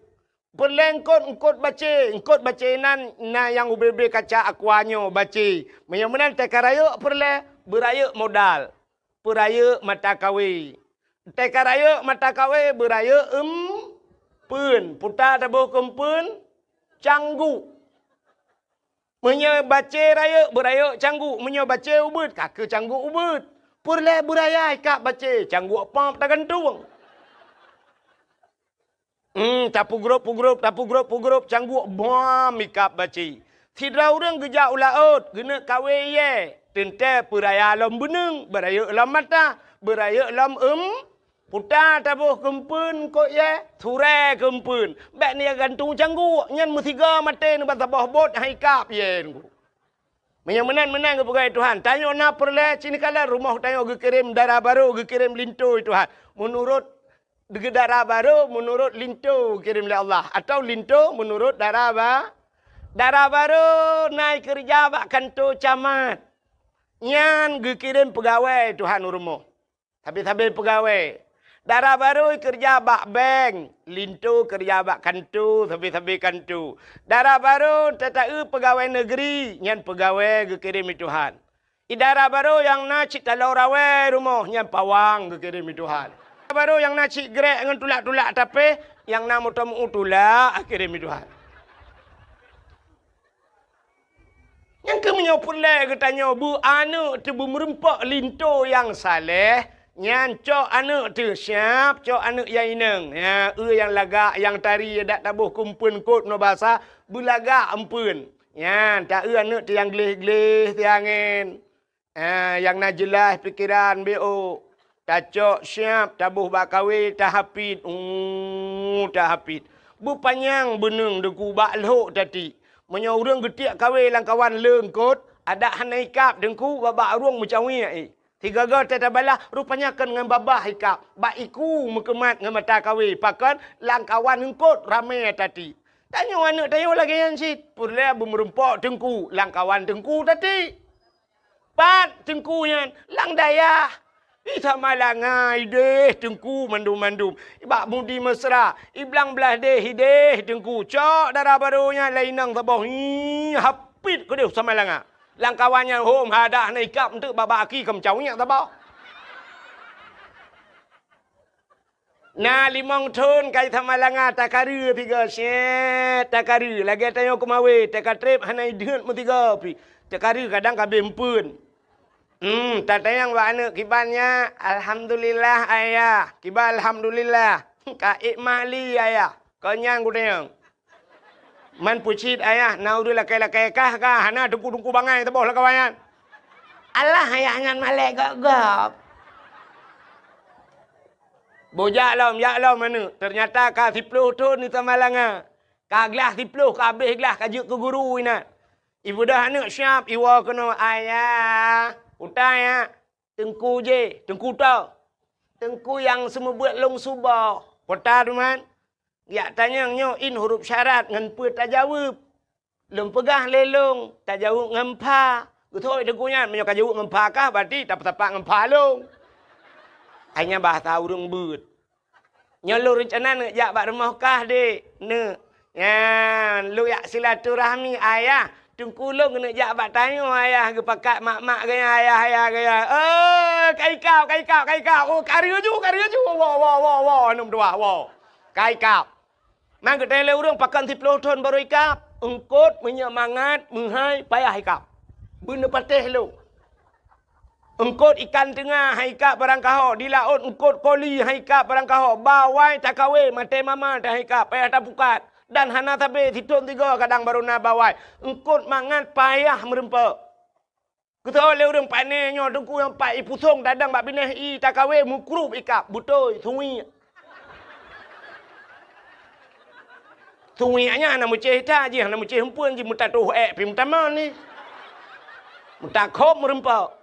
Peureulée eungkot, eungkot bacé, eungkot bacé nan na nyang ubé-bé kaca aqua nyoe bacé. Meunyoe meunan teuka rayeuk peureulée, beurayeuk modal. Peurayeuk mata kawé. Teuka rayeuk mata kawé, beurayeuk eumpeuen. Puta taboh keu eumpeuen, cangguk. Meunyoe bacé rayeuk, beurayeuk cangguk. Meunyoe bacé ubeuet, ka keu cangguk ubeuet. Peureulée beuraya ikab bacé, cangguk pop tagantung. Hmm, tapeugrôp-peugrôp, tapeugrôp-peugrôp, cangguk bom ikab bacé. Sidroe ureuëng geujak u laôt, geuneuk kawé ié, teuntée peuraya lom beuneueng, beurayeuk lom mata, beurayeuk lom eum-, puta taboh keu eumpeuen eungkot ié, surée keu eumpeuen. Bék neugantung cangguk, nyan meusigoe maté neuba saboh bot han ikab ié. Meunyoe meunan, meunan geupeugah Tuhan, tanyoe na peureulée cit neukalon rumoh tanyoe geukirém dara barô, geukirém linto Tuhan. Meunurot dara barô, meunurot linto geukirém lé Allah, atawa linto meunurot dara ba-, Dara barô na ikeureuja bak kantô camat, nyan geukirém peugawée Tuhan u rumoh. Sabe-sabe peugawée. Dara barô keureuja bak bank, linto keureuja bak kantô, sabe-sabe kantô. Dara barô tata-eu peugawée negeri, nyan peugawée geukirém lé Tuhan. Idara barô nyang na cit taloe rawée rumoh, nyan pawang geukirém lé Tuhan. Dara barô nyang na cit grek ngon tulak-tulak tapéh, nyang na moto meu-u tulak geukirém lé Tuhan. Nyang keuh meunyoe peureulée geutanyoe beu aneuëk teuh beumeureumpok linto nyang saleh, nyan cok aneuëk teuh siab, cok aneuëk nyang inong. Ya, eu nyang lagak, nyang tari, dak taboh keu eumpeuen kot ngon basa, beulagak eumpeuen. Nyan, ta-eu aneuëk teuh nyang gleh-gleh siangén. Ah, nyang na jeulaih pikeran B O. Tacok siab, taboh bak kawé, tahapit. Uh, tahapit. Beupanyang beuneueng Teungku bak lhok tati. Meunyoe ureuëng geutiek kawé lam kawan leungkot, adak hana ikab Teungku bak-bak ureuëng meucawiek i. Sigoe-goe teuh tabalah, rupanya kon ngon babah ikab. Bak iku meukeumat ngon mata kawé, pakon lam kawan eungkot ramé tati. Tanyoe aneuëk tanyoe lagée nyan cit. Peureulée beumeureumpok Teungku, lam kawan Teungku tati. Pat Teungku nyan? Lam dayah. I Samalanga ideh Teungku mandum-mandum. Bak Mudi Mesra, i Blang Blahdeh ideh Teungku. Cok dara barô nyan lé inong saboh. Hi, hapit keudeh Samalanga. Lam kawan nyan hom hadah na ikab eunteuk bak-bak aki keu meucawiek saboh. Na limong thon ka i Samalanga, takareue sigoe, syet, takareue. Lagée tanyoe keumawé, takatreb hana ideuet meusigoe pih. Takareue kadang ka abéh eumpeuen. Hmm, tatanyong bak aneuëk, "Kiban nyak?" "Alhamdulillah, Ayah." "Kiban alhamdulillah?" "Ka ék mak li, Ayah." Kon nyan kutanyong. Man peucit ayah, na ureuëng lakée-lakée kah ka, hana teungku-teungku bangai saboh lam kawan nyan. Alah ayah nyan malée gob-gob. Boh jak lom, jak lom aneuëk. Teunyata ka siploh thon di Samalanga. Ka glah siploh, ka abéh glah, ka jeuet keu guru inan. Ibeudôh aneuëk siab, iwoe keunoe, "Ayah, utai ya." "Teungku jih, teungku toh?" "Teungku nyang seumeubeuet lôn suboh." "Peue ta teuma?" "Jak tanyong nyoe in huruf syarat ngon peue tajaweueb. Lôn peugah lé lôn, tajaweueb ngon pha." Geutôi teungku nyan, meunyoe ka jaweueb ngon pha kah, berarti tapeusapat ngon pha lôn. Hai nyan bahasa ureuëng beuet. "Nyoe lôn reuncana neuk jak bak rumoh kah, Dek?" "Neuk." "Nyan, lôn jak silaturahmi, Ayah. Teungku lôn keuneuk jak bak tanyoe, Ayah, geupakat mak-mak geuh nyan, Ayah, Ayah geuh nyan." "Oh, ka ikab, ka ikab, ka ikab. Oh, ka reuju, ka reuju. Woe, woe, woe, woe, aneuk meutuah, woe. Ka ikab." Man geutanyong lé ureuëng, "Pakon siploh thon barô ikab?" "Eungkot meunyoe mangat, meuhai payah ikab. Beuneupatéh lôn." Eungkot ikan teunga han ikab barang kaho, di laôt eungkot koli han ikab barang kaho, bawai takawé maté mama han ikab, payah tapukat, dan hana sabe sithon sigoe kadang barô na bawai. Eungkot mangat payah meureumpok. Geutôi lé ureuëng, "Pane nyoe teungku nyang pat ipusong tadong bak binéh i takawé meukrub ikab, beutôi, suwiek." Suwiek nyan hana meucéh that jih, hana meucéh eumpeuen jih, meutatoh ék pih meutamong ni. Meutakhob meureumpok.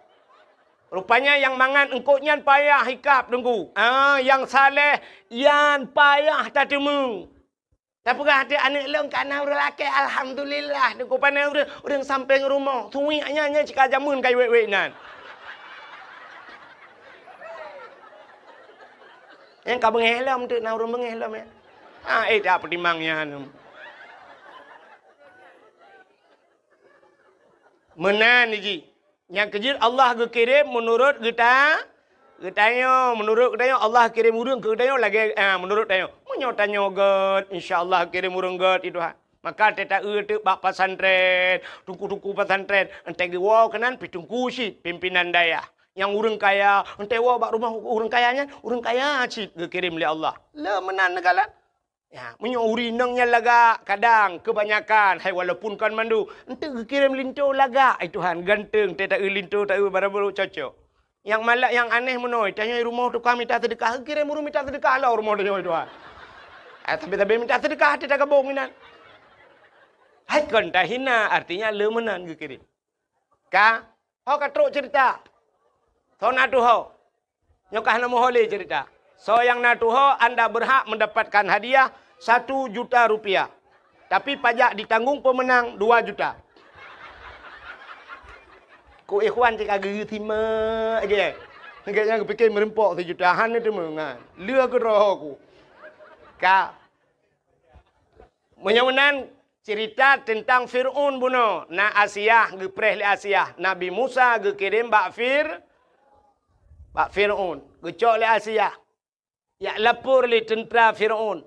Rupanya nyang mangat eungkot nyan payah ikab teungku. Ah, nyang saleh nyan payah tateumeung. Tapeugah até aneuëk lôn ka na ureuëng lakée, alhamdulillah, teungku. Pane ureuëng, ureuëng sampéng rumoh. Suwiek nyan, nyan cit ka jameun ka iwék-wék nyan. Nyang ka beungéh lom teuk na ureuëng beungéh lom ya. Ah, eh, tak peutimang nyan. Meunan jih. Nyang keujeuet Allah geukirém meunurot geuta-, geutanyoe. Meunurot geutanyoe Allah kirém ureuëng keu geutanyoe lagée, ah, meunurot tanyoe. Meunyoe tanyoe gét, insya Allah kirém ureuëng gét i Tuhan. Maka teuta-eu teuk bak pesantren, teungku-teungku pesantren, entée geuwoe keunan pih teungku cit, pimpinan dayah. Nyang ureuëng kaya, entée woe bak rumoh ureuëng kaya nyan, ureuëng kaya cit geukirém lé Allah. Le meunan neugalan. Ya, meunyoe ureuëng inong nyan lagak, kadang keubanyakan, hai walaupun kon mandum, enteuk geukirém linto lagak, ai Tuhan, ganteng, teuta-eu linto, ta-eu barang barô cocok. Nyang malak, nyang aneh meunoe, tanyoe rumoh tukang mita seudeukah, geukirém ureuëng mita seudeukah lom rumoh tanyoe, ai Tuhan. Ah, sabe-sabe mita seudeukah, até tagabong inan. Hai kon tahina, artinya le meunan geukirém. Ka, ho ka trok ceurita. Soe na tuho? Nyoe ka hana meuho lé ceurita. Soe nyang na tuho, anda berhak mendapatkan hadiah satu juta rupiah. Tapi pajak ditanggong peumeunang dua juta. Ku ikhwan cit ka geu simak je. Gobnyan geupike meureumpok sijuta, hana teuma nyan. Lheueh keudroe ku. Ka. Meunyoe meunan cerita teuntang Fir'aun bunoe, na Asiah, geupreh lé Asiah. Nabi Musa geukirém bak Fir-, bak Fir'aun. Geucok lé Asiah. Jak lapor lé teuntra Fir'aun,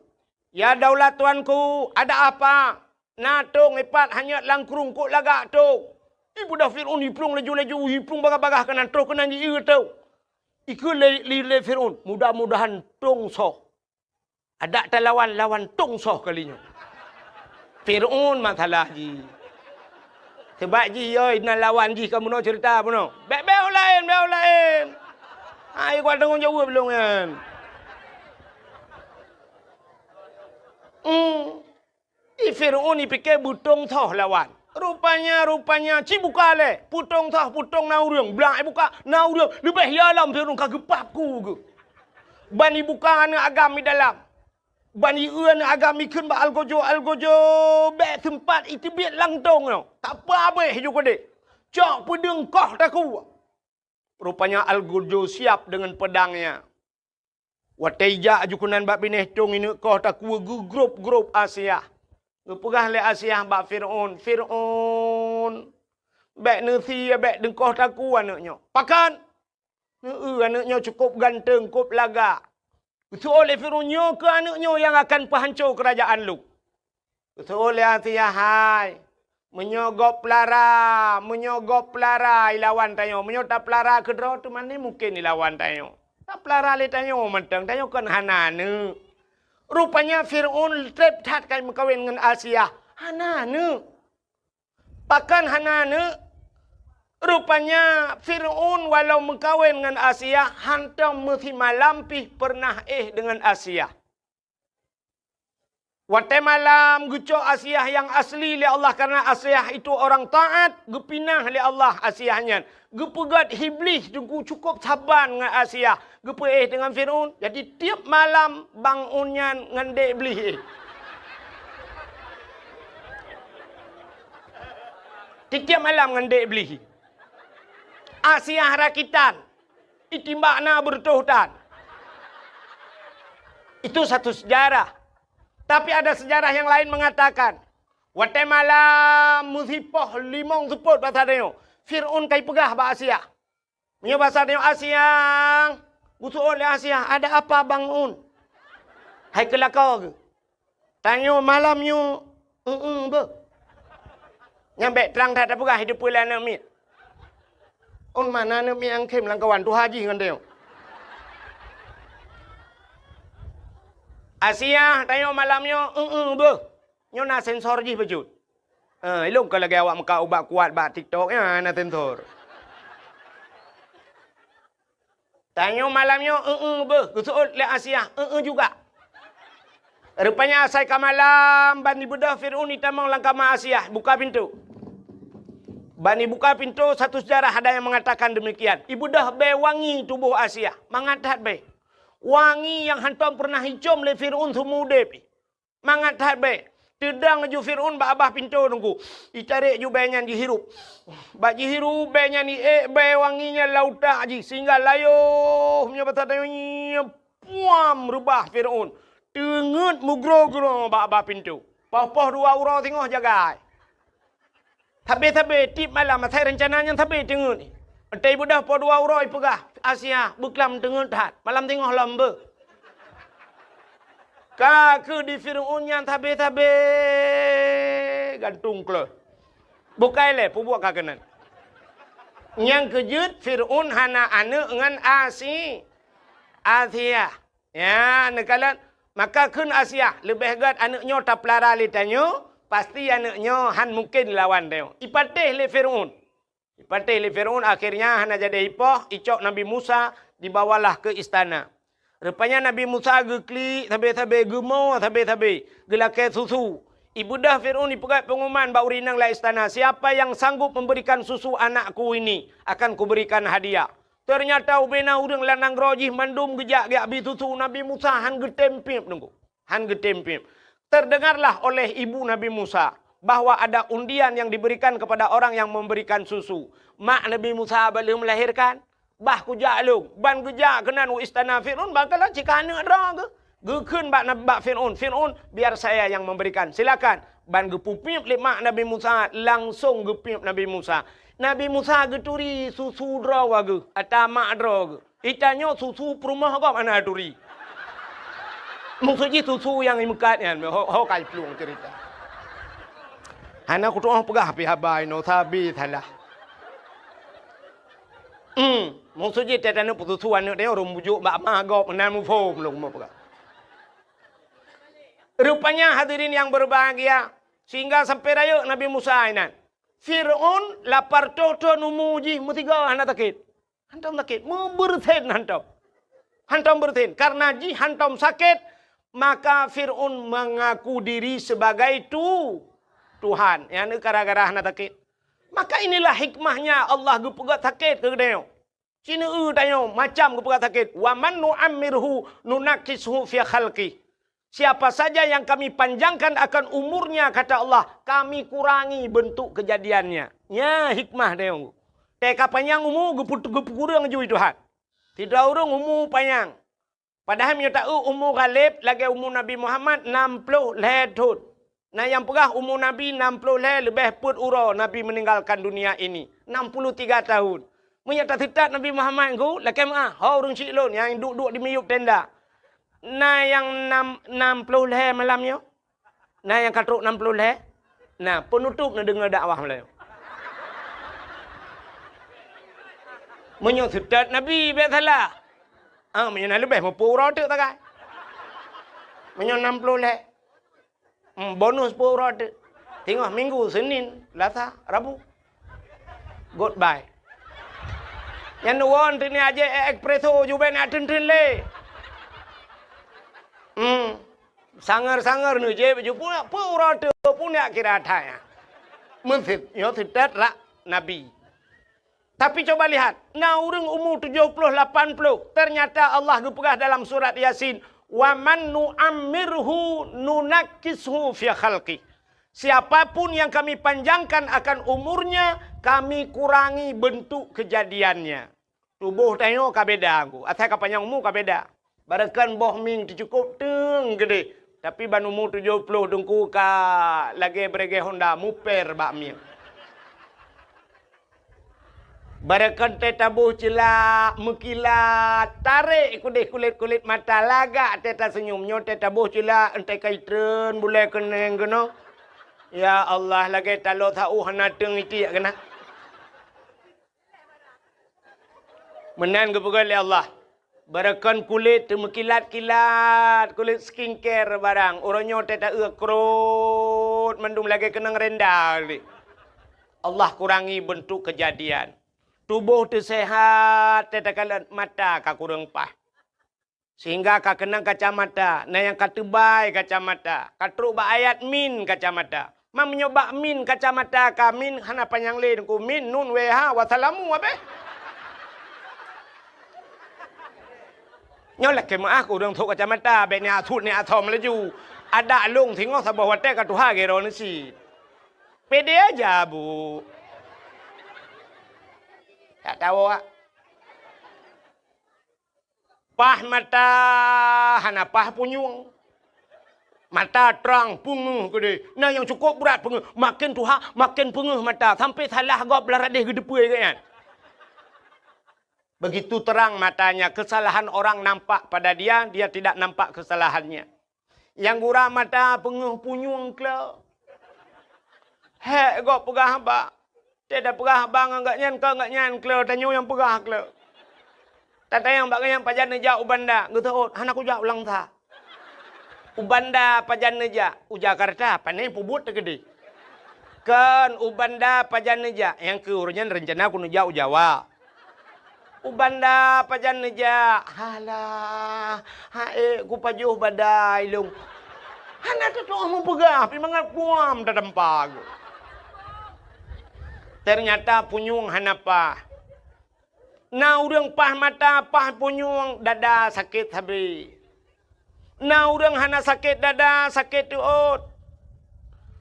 "Ya daulat tuanku, ada apa? Na tông ipat hanyot lam krueng, kok lagak tông?" Ibeudôh Fir'aun, iplueng laju-laju, iplueng bagaih-bagaih keunan, troh keunan jieu tông. Ikheun lé, lé, lé Fir'aun, "Mudah-mudahan tông soh. Adak talawan, lawan tông soh kali nyoe." Fir'aun masalah jih. Sabab jih, yoi, na lawan jih ka bunoe cerita bunoe. Bèk, bèk laén, bèk laén. Hai, kuat tanggong jaweueb lôn nyan. Hmm. Di Fir'aun ipike beutông soh lawan. Rupanya, rupanya, ci buka lé. Peutông soh, peutông na ureueng. Blang ibuka, na ureueng. Leubeh ya lom Fir'aun ka geupap ku geuh. Ban ibuka aneuk agam di dalam. Ban ieu aneuk agam ikheun bak algojo, "Algojo, bèk seumpat iteubiet lam tông nyoe. Tapeue abéh ju keudeh. Cok peudeueng koh takue." Rupanya algojo siap deungon peudangnya. Watèe ijak ju keunan bak binéh tông, ineuk koh takue geugrôp-grôp Asiah. Geupeugah lé Asiah bak Fir'aun, "Fir'aun, bèk neusie, bèk neukoh takue aneuk nyoe." "Pakon?" "Heu, aneuk nyoe cukôp ganteng, kôp lagak." Geuseuôt lé Fir'aun, "Nyoe keuh aneuk nyoe nyang akan peuhanco keurajeuen lôn." Geuseuôt lé Asiah, "Hai, meunyoe gob peulara, meunyoe gob peulara ilawan tanyoe, meunyoe tapeulara keudroe teuma mungken ilawan tanyoe. Tapeulara lé tanyoe mantong, tanyoe kon hana aneuk." Rupanya Fir'aun treb that ka meukawen ngon Asiah, hana aneuk. Pakon hana aneuk? Rupanya Fir'aun walau meukawen ngon Asiah, hantom meusimalam pih peureunah éh deungon Asiah. Watèe malam geucok Asiah nyang asli lé Allah, karena Asiah itu orang taat, geupinah lé Allah Asiah nyan. Geupeugöt Iblih teungku cukôp saban ngon Asiah. Geupeuéh deungon Fir'aun. Jadi, tiep malam bang un nyan ngon dék Iblih éh. Tiep-tiep malam ngon dék Iblih. Asiah rakitan. Itimbak na beureutoh tan. Itu satu sejarah. Tapi ada sejarah yang lain mengatakan, watèe malam meusipoh limong seupôt basa tanyoe, Fir'aun ka ipeugah bak Asiah. Meunyoe basa tanyoe Asiah, geuseuôt lé Asiah, "Ada apa, bang un?" Hai keu lakoe geuh. Tanyoe malam nyoe, eu-eu beuh. Nyan bèk trang that tapeugah, hideup peue lé aneuk miet. Un mana aneuk miet nyang khém lam kawan tuha jih ngon tanyoe. Asiah, tanyoe malam nyoe, eu-eu beuh. Nyoe na sensor jih bacut. Eh, ilôn ka lagèe awak meukat ubat kuat bak TikTok nyan na sensor. Tanyoe malam nyoe, eu-eu beuh, geuseuôt lé Asiah, eu-eu juga. Rupanya asai ka malam, ban ibeudôh Fir'aun itamong lam kama Asiah, buka pintoe. Ban ibuka pintoe, satu sejarah ada yang mengatakan demikian. Ibeudôh bèe wangi tuboh Asiah, mangat that bèe. Wangi nyang hantom peureunah icôm lé Fir'aun seumeu udép. Mangat that bèe. Teudong ju Fir'aun bak babah pintoe teungku. Itarek ju bèe nyan jihirup. Bak jihirup bèe nyan, iék bèe wangi nyan lam utak jih sehingga layoh meunyoe basa tanyoe nyan puam reubah Fir'aun. Teungeut meugroe-groe bak babah pintoe. Poh-poh dua uroe singoh jagai. Sabe-sabe tiep malam asai reuncana nyan sabe teungeut. Watèe ibeudôh poh dua uroe ipeugah, "Asiah, beuklam teungeut that, malam singoh lom beuh." Ka keuh di Fir'aun nyan sabe-sabe gantung kleuh. Bukai lé peubuet ka keunan. Nyang keujeuet Fir'aun hana aneuk ngon Asi-, Asiah. Ya, neukalon. Maka kheun Asiah, leubeh gèt aneuk nyoe tapeulara lé tanyoe, pasti aneuk nyoe han mungken lawan tanyoe. Ipatéh lé Fir'aun. Ipatéh lé Fir'aun, akhirnya hana jadi ipoh, icok Nabi Musa, dibawalah ke istana. Rupanya Nabi Musa geuklik sabe-sabe, geumoe sabe-sabe, geulakèe susu. Ibeudôh Fir'aun ipeugèt pengumuman bak ureueng inong lam istana, "Siapa yang sanggup memberikan susu anakku ini, akan kuberikan hadiah." Teunyata ubena ureueng lam nanggroe jih mandum geujak geubri susu, Nabi Musa han geutem piep teungku. Han geutem piep. Terdengarlah oleh ibu Nabi Musa bahwa ada undian yang diberikan kepada orang yang memberikan susu. Mak Nabi Musa bah lheueh melahirkan, bah kujak lôn, ban geujak keunan u istana Fir'aun, bah kalon cit ka aneuk droe geuh. Geukheun bak, bak Fir'aun, "Fir'aun, biar saya yang memberikan. Silakan." Ban geupeupiep lé mak Nabi Musa, langsong geupiep Nabi Musa. Nabi Musa geuturi susu droe geuh, ata mak droe geuh. Itanyoe susu peurumoh gob hana turi. Maksud jih susu nyang imeukat nyan, ho, ho ka iplueng cerita. Hana kutu'oh peugah pih haba inoe sabe salah. Hmm, maksud jih teutanyoe peususu aneuk tanyoe ureueng bujuk bak ma gob meunan muphom lôn meupeugah. Rupanya hadirin yang berbahagia, sehingga sampai rayeuk Nabi Musa inan. Fir'aun lapar toh-toh umu jih meusigoe hana sakét. Hantom sakét, meubeureusen hantom. Hantom beureusen. Karena jih hantom sakét, maka Fir'aun mengaku diri sebagai tu-, Tuhan. Nyang gara-gara hana sakét. Maka inilah hikmahnya Allah geupeugah sakét keu geutanyoe. Sineue tanyoe macam geupeugah sakét, "Wa man nu'ammirhu nunakkishu fi khalqih." Siapa saja yang Kami panjangkan akan umurnya, kata Allah, Kami kurangi bentuk kejadiannya. Nya hikmah tanyoe. Teuka panyang umu geupeu-, geupeukureueng jui Tuhan. Sidroe ureueng umu panyang. Padahai meunyoe ta-eu umu ghaleb lagée umu Nabi Muhammad nam ploh lhée thon. Na nyang peugah umu Nabi nam ploh lhée leubeh peuet uroe Nabi meninggalkan dunia ini, enam puluh tiga tahun. Meunyoe taseutat Nabi Muhammad ngon lakée meuah, ho ureueng syiek lôn nyang duek-duek di miyueb tenda. Na nyang nam, nam ploh lhée malam nyoe? Na nyang ka trok nam ploh lhée? Na, peunutôb neudeungoe dakwah malam nyoe. Meunyoe seutat Nabi, bék salah. Ah, meunyoe na leubeh, meupeu uroe teuk tagai. Meunyoe nam ploh lhée, hmm, bonus peu uroe teuk. Singoh Minggu, Senin, Selasa, Rabu. Goodbye. Nyan won teuk ni aje espresso jubek na teun-teun lé. Hmm. Sanger-sanger neujép jipeunak, peu uroe teuk peunak kira that nyan. Meuseuet, nyoe seutet rak Nabi. Tapi coba lihat, na ureuëng umu tujoh ploh lapan ploh, ternyata Allah geupeugah dalam surat Yasin, "Wa man nu'ammirhu nunakkishu fi khalqih." Siapapun yang Kami panjangkan akan umurnya, Kami kurangi bentuk kejadiannya. Tuboh tanyoe ka beda ngku. Asai ka panyang umu ka beda. Barangkan boh mieng teucukôp teung geudeh, tapi ban umu tujoh ploh teungku ka lagée beureuguih honda muper bak mieng. Barangkan teuh taboh ceulak meukilat, tarek keudeh kulét-kulét mata, lagak teuh taseunyum. Nyoe teuh taboh ceulak, entée ka itreun bulée keuneng keunoe. Ya Allah, lagée taloe sa-ueh hana teung itiek keunan. Meunan geupeugah lé Allah, barangkan kulét teumeukilat-kilat, kulét skincare barang, uroe nyoe teuh ta-eu krot mandum lagée keunong renda lé. Allah kurangi bentuk kejadian. Tuboh teuh sehat, teuh takalon mata ka kureueng paih. Sehingga ka keunong kacamata, na nyang ka teubai kacamata, ka trok bak ayat min kacamata. Ma meunyoe bak min kacamata ka min hana panyang lé teungku, min, nun, weh, ha, wassalamu, abéh. Nyoe lakée meuáh keu ureuëng trok kacamata, bék ni asut ni asom laju. Adak lông singoh saboh watée ka tuha gero neusi. Pede aja, Bu. Tak tahu, ah. Paih mata hana paih punyueng. Mata trang peungeuh keudeh. Na nyang cukôp brat peungeuh. Maken tuha, maken peungeuh mata. Sampai salah gob blah radeh geudeupeu geuh nyan. Begitu terang matanya, kesalahan orang nampak pada dia, dia tidak nampak kesalahannya. Nyang gura mata peungeuh punyueng klo. Hék gob peugah haba. Teuh tapeugah haba ngon gobnyan, kon gobnyan klo, tanyoe nyang peugah klo. Tatanyong bak gobnyan pajan neujak u Banda, geuseuôt, hana kujak u Langsa. U Banda pajan neujak, u Jakarta, pane peubuet teukeudeh. Kon u Banda pajan neujak, nyang keu uroe nyan reuncana kuneujak u Jawa. U Banda pajan neujak, halah, ha'ék kupajoh badai lôn. Hana teutuoh meupeugah, pih mangat puam tatampa geuh. Ternyata punyueng hana paih. Na ureuëng paih mata, paih punyueng, dada sakét sabe. Na ureuëng hana sakét dada, sakét teuôt.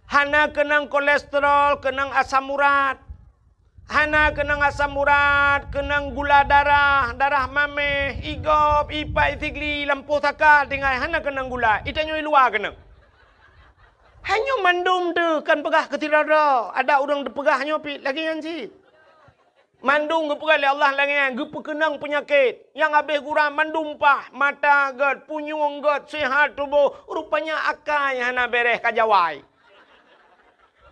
Hana keunong kolesterol, keunong asam urat. Hana keunong asam urat, keunong gula darah, darah maméh, igop, ipat, isigli, lampôh saka tinggai, hana keunong gula. Itanyoe i luwa keunong. Hanyoe mandum teuh kan peugah keu sidroe-droe. Ada ureuëng teupeugah nyoe pih lagée nyan cit. Mandum geupeugah lé Allah lagée nyan, geupeukeunong peunyakét. Nyang habéh gura mandum paih, mata gét, punyueng gét, seuhat tuboh, rupanya akai hana béreh ka jawai.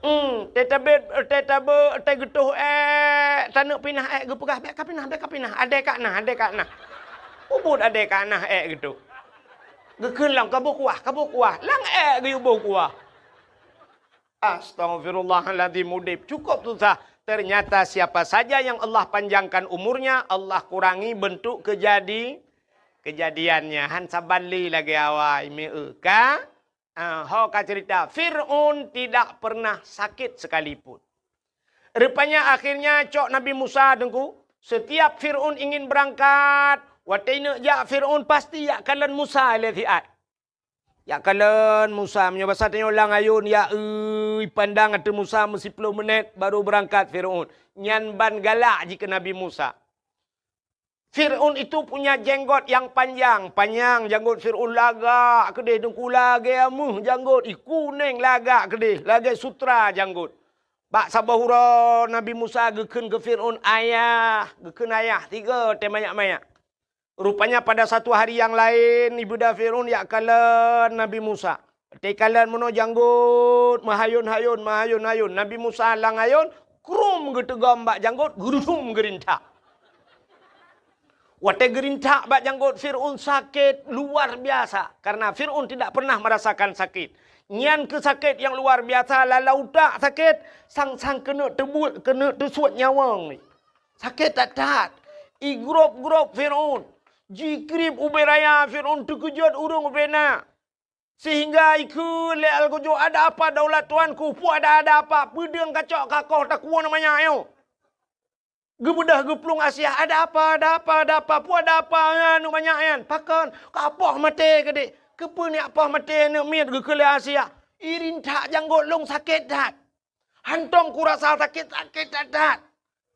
Hmm, teutabét, teutabé, teugeutôh ék, taneuk pinah ék, geupeugah, "Bék ka pinah, bék ka pinah, adé ka na, adé ka na." Ubot adé ka na ék geutôh. Geukheun lom, "Ka boh kuah, ka boh kuah." Lam ék geuyue boh kuah. Astaghfirullahaladzim, udeb cukup susah. Ternyata siapa saja yang Allah panjangkan umurnya, Allah kurangi bentuk kejadi-, kejadiannya. Han saban lé lagée awai, meu ka? Ah, ho ka cerita, Fir'aun tidak pernah sakit sekalipun. Rupanya akhirnya cok Nabi Musa, Teungku, setiap Fir'aun ingin berangkat, watée neuk jak Fir'aun pasti jak kalon Musa lé siat. Jak kalon Musa, meunyoe basa tanyoe lam ayôn, ya, ui, pandang ateueh Musa meusiploh menét baru beurangkat Fir'aun. Nyan ban galak jih keu Nabi Musa. Fir'aun itu punya jenggot yang panjang, panyang janggot Fir'aun, lagak keudeh, Teungku, lagée ameuh janggot, i kunéng lagak keudeh, lagée sutra janggot. Bak saboh uroe Nabi Musa geukheun keu Fir'aun, "Ayah," geukheun ayah, tiga teuh manyak-manyak. Rupanya pada satu hari yang laén, ibeudôh Fir'aun jak kalon Nabi Musa. Watée kalon meunoe janggot, meuhayôn-hayôn, meuhayôn-hayôn. Nabi Musa lam ayôn, krum geuteugom bak janggot, geurudum geurintak. Watée geurintak bak janggot Fir'aun sakét luar biasa, karena Fir'aun tidak pernah merasakan sakit. Nyan keuh sakét nyang luar biasa, lalau utak sakét, sang-sang keuneuk teubuet, keuneuk teusuet nyawöng. Sakét that-that. Igrôp-grôp Fir'aun. Jikrieb ubé raya, Fir'aun teukeujot ureuëng ubé na. Sehingga ikheun lé algojo, "Ada apa daulat tuanku? Peue ada, ada apa? Peudeueng kacok kakoh takuwoe manyak nyoe?" Geubeudôh geuplueng Asia, "Ada apa, ada apa, ada apa? Peue ada apa, ya, aneuk manyak nyan? Pakon? Ka poh maté keudeh?" "Keupeue neujak poh maté aneuk miet?" geukheun lé Asia. "Irintak janggot lôn sakét that." "Hantom kurasa sakét, sakét that-that."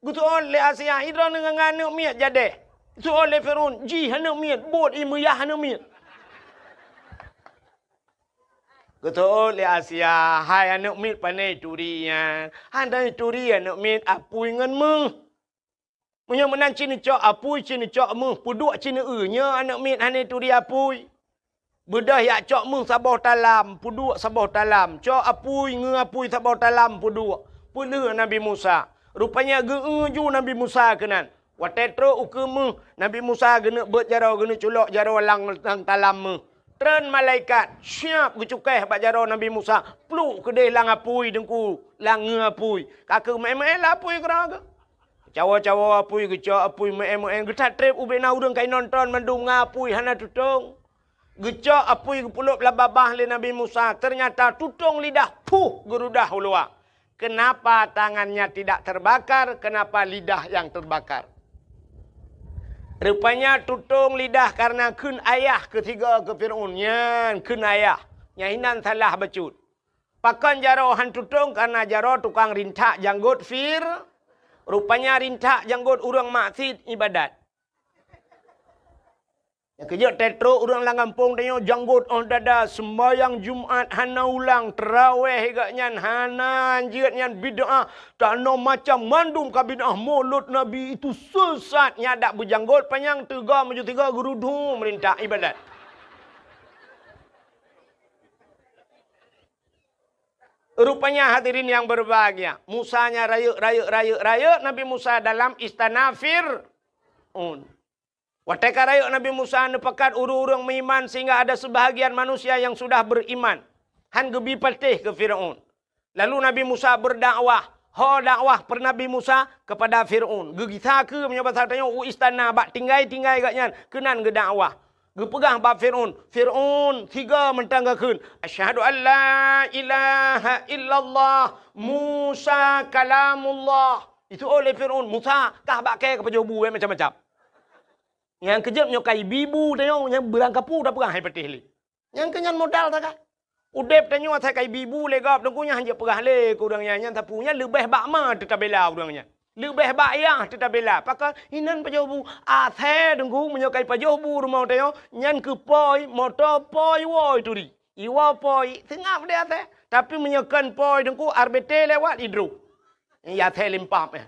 Geuseuôt lé Asia, "Idroe ngon aneuk miet jadeh?" Geuseuôt lé Fir'aun, "Jih aneuk miet, buet ie meuyah aneuk miet." Geuseuôt lé Asia, "Hai aneuk miet, pane turi nyan?" "Hana turi aneuk miet, apui ngon méuh." "Meunyoe meunan ci neucok apui, ci neucok méuh, peuduek ci neueu, nyoe aneuk miet hana turi apui." Beudôh jak cok méuh saboh talam, peuduek saboh talam, cok apui, ngeu apui saboh talam, peuduek, peulheueh Nabi Musa. Rupanya geu-eu ju Nabi Musa keunan. Watée trok ukeue méuh, Nabi Musa geuneuk beuet jaroe, geuneuk culok jaroe lam, lam talam méuh. Treun malaikat, siab geucukéh bak jaroe Nabi Musa, pluek keudeh lam apui, Teungku, lam ngeu apui. Ka keuh meu'én-meu'én lam apui keudroe geuh. Cawoe-cawoe apui, geucok apui, meu'én-meu'én, geuthat treb ubé na ureuëng ka inonton mandum ngon apui hana tutong. Geucok apui geupulop lam babah lé Nabi Musa, ternyata tutong lidah, puh, geurudah u luwa. Kenapa tangannya tidak terbakar? Kenapa lidah yang terbakar? Rupanya tutong lidah karena kheun ayah keu sigoe keu Fir'aun. Nyan kheun ayah. Nyan hinan salah bacut. Pakon jaroe han tutong? Karena jaroe tukang rintak janggot Fir-, rupanya rintak janggot ureuëng maksiet ibadat. Nyang keujeuet trok ureuëng lam gampông tanyoe janggot óh dada, seumbahyang Jumat hana ulang, trawéh gobnyan hana, jeuet nyan bid'ah, tanoh macam mandum ka bid'ah, mulod Nabi itu sesat, nyan dak beujanggot panyang, teuga meujeuet tiga geurudum rintak ibadat. Rupanya hadirin yang berbahagia, Musa nyan rayeuk, rayeuk, rayeuk, rayeuk Nabi Musa dalam istana Fir'aun. Watée ka rayeuk Nabi Musa neupakat ureuëng-ureuëng meuiman sehingga ada sebahagian manusia yang sudah beriman. Han geubi patéh keu Fir'aun. Lalu Nabi Musa berdakwah. Ho dakwah per Nabi Musa kepada Fir'aun. Geugisa keu meunyoe basa tanyoe u istana bak tinggai-tinggai gobnyan keunan geudakwah. Geupeugah bak Fir'aun, "Fir'aun, sigoe mantong geukheun, 'Asyhadu an la ilaha illallah, Musa kalamullah.'" Itu oleh Fir'aun, "Musa, kah bak kée ka pajoh bu, eh, macam-macam." Nyang keujeuet nyoe ka ibi bu tanyoe, nyang beurangkapeue tapeugah hai patéh lé. Nyan keuh nyan modal sagai. Udeb tanyoe asai ka ibi-bu lé gob, teungku, nyan hanjeuet peugah lé keu ureuëng nyan, nyan sapeue nyan leubeh bak ma teutabela ureuëng nyan. Leubeh bak yah teutabela. Pakon inan pajoh bu? Asai, teungku, meunyoe ka ipajoh bu rumoh tanyoe, nyan keuh poi, moto poi woe turi. Iwoe poi, seungab deh asai. Tapi meunyoe kon poi, teungku, R B T lewat idroe. Ya asai limpab, eh.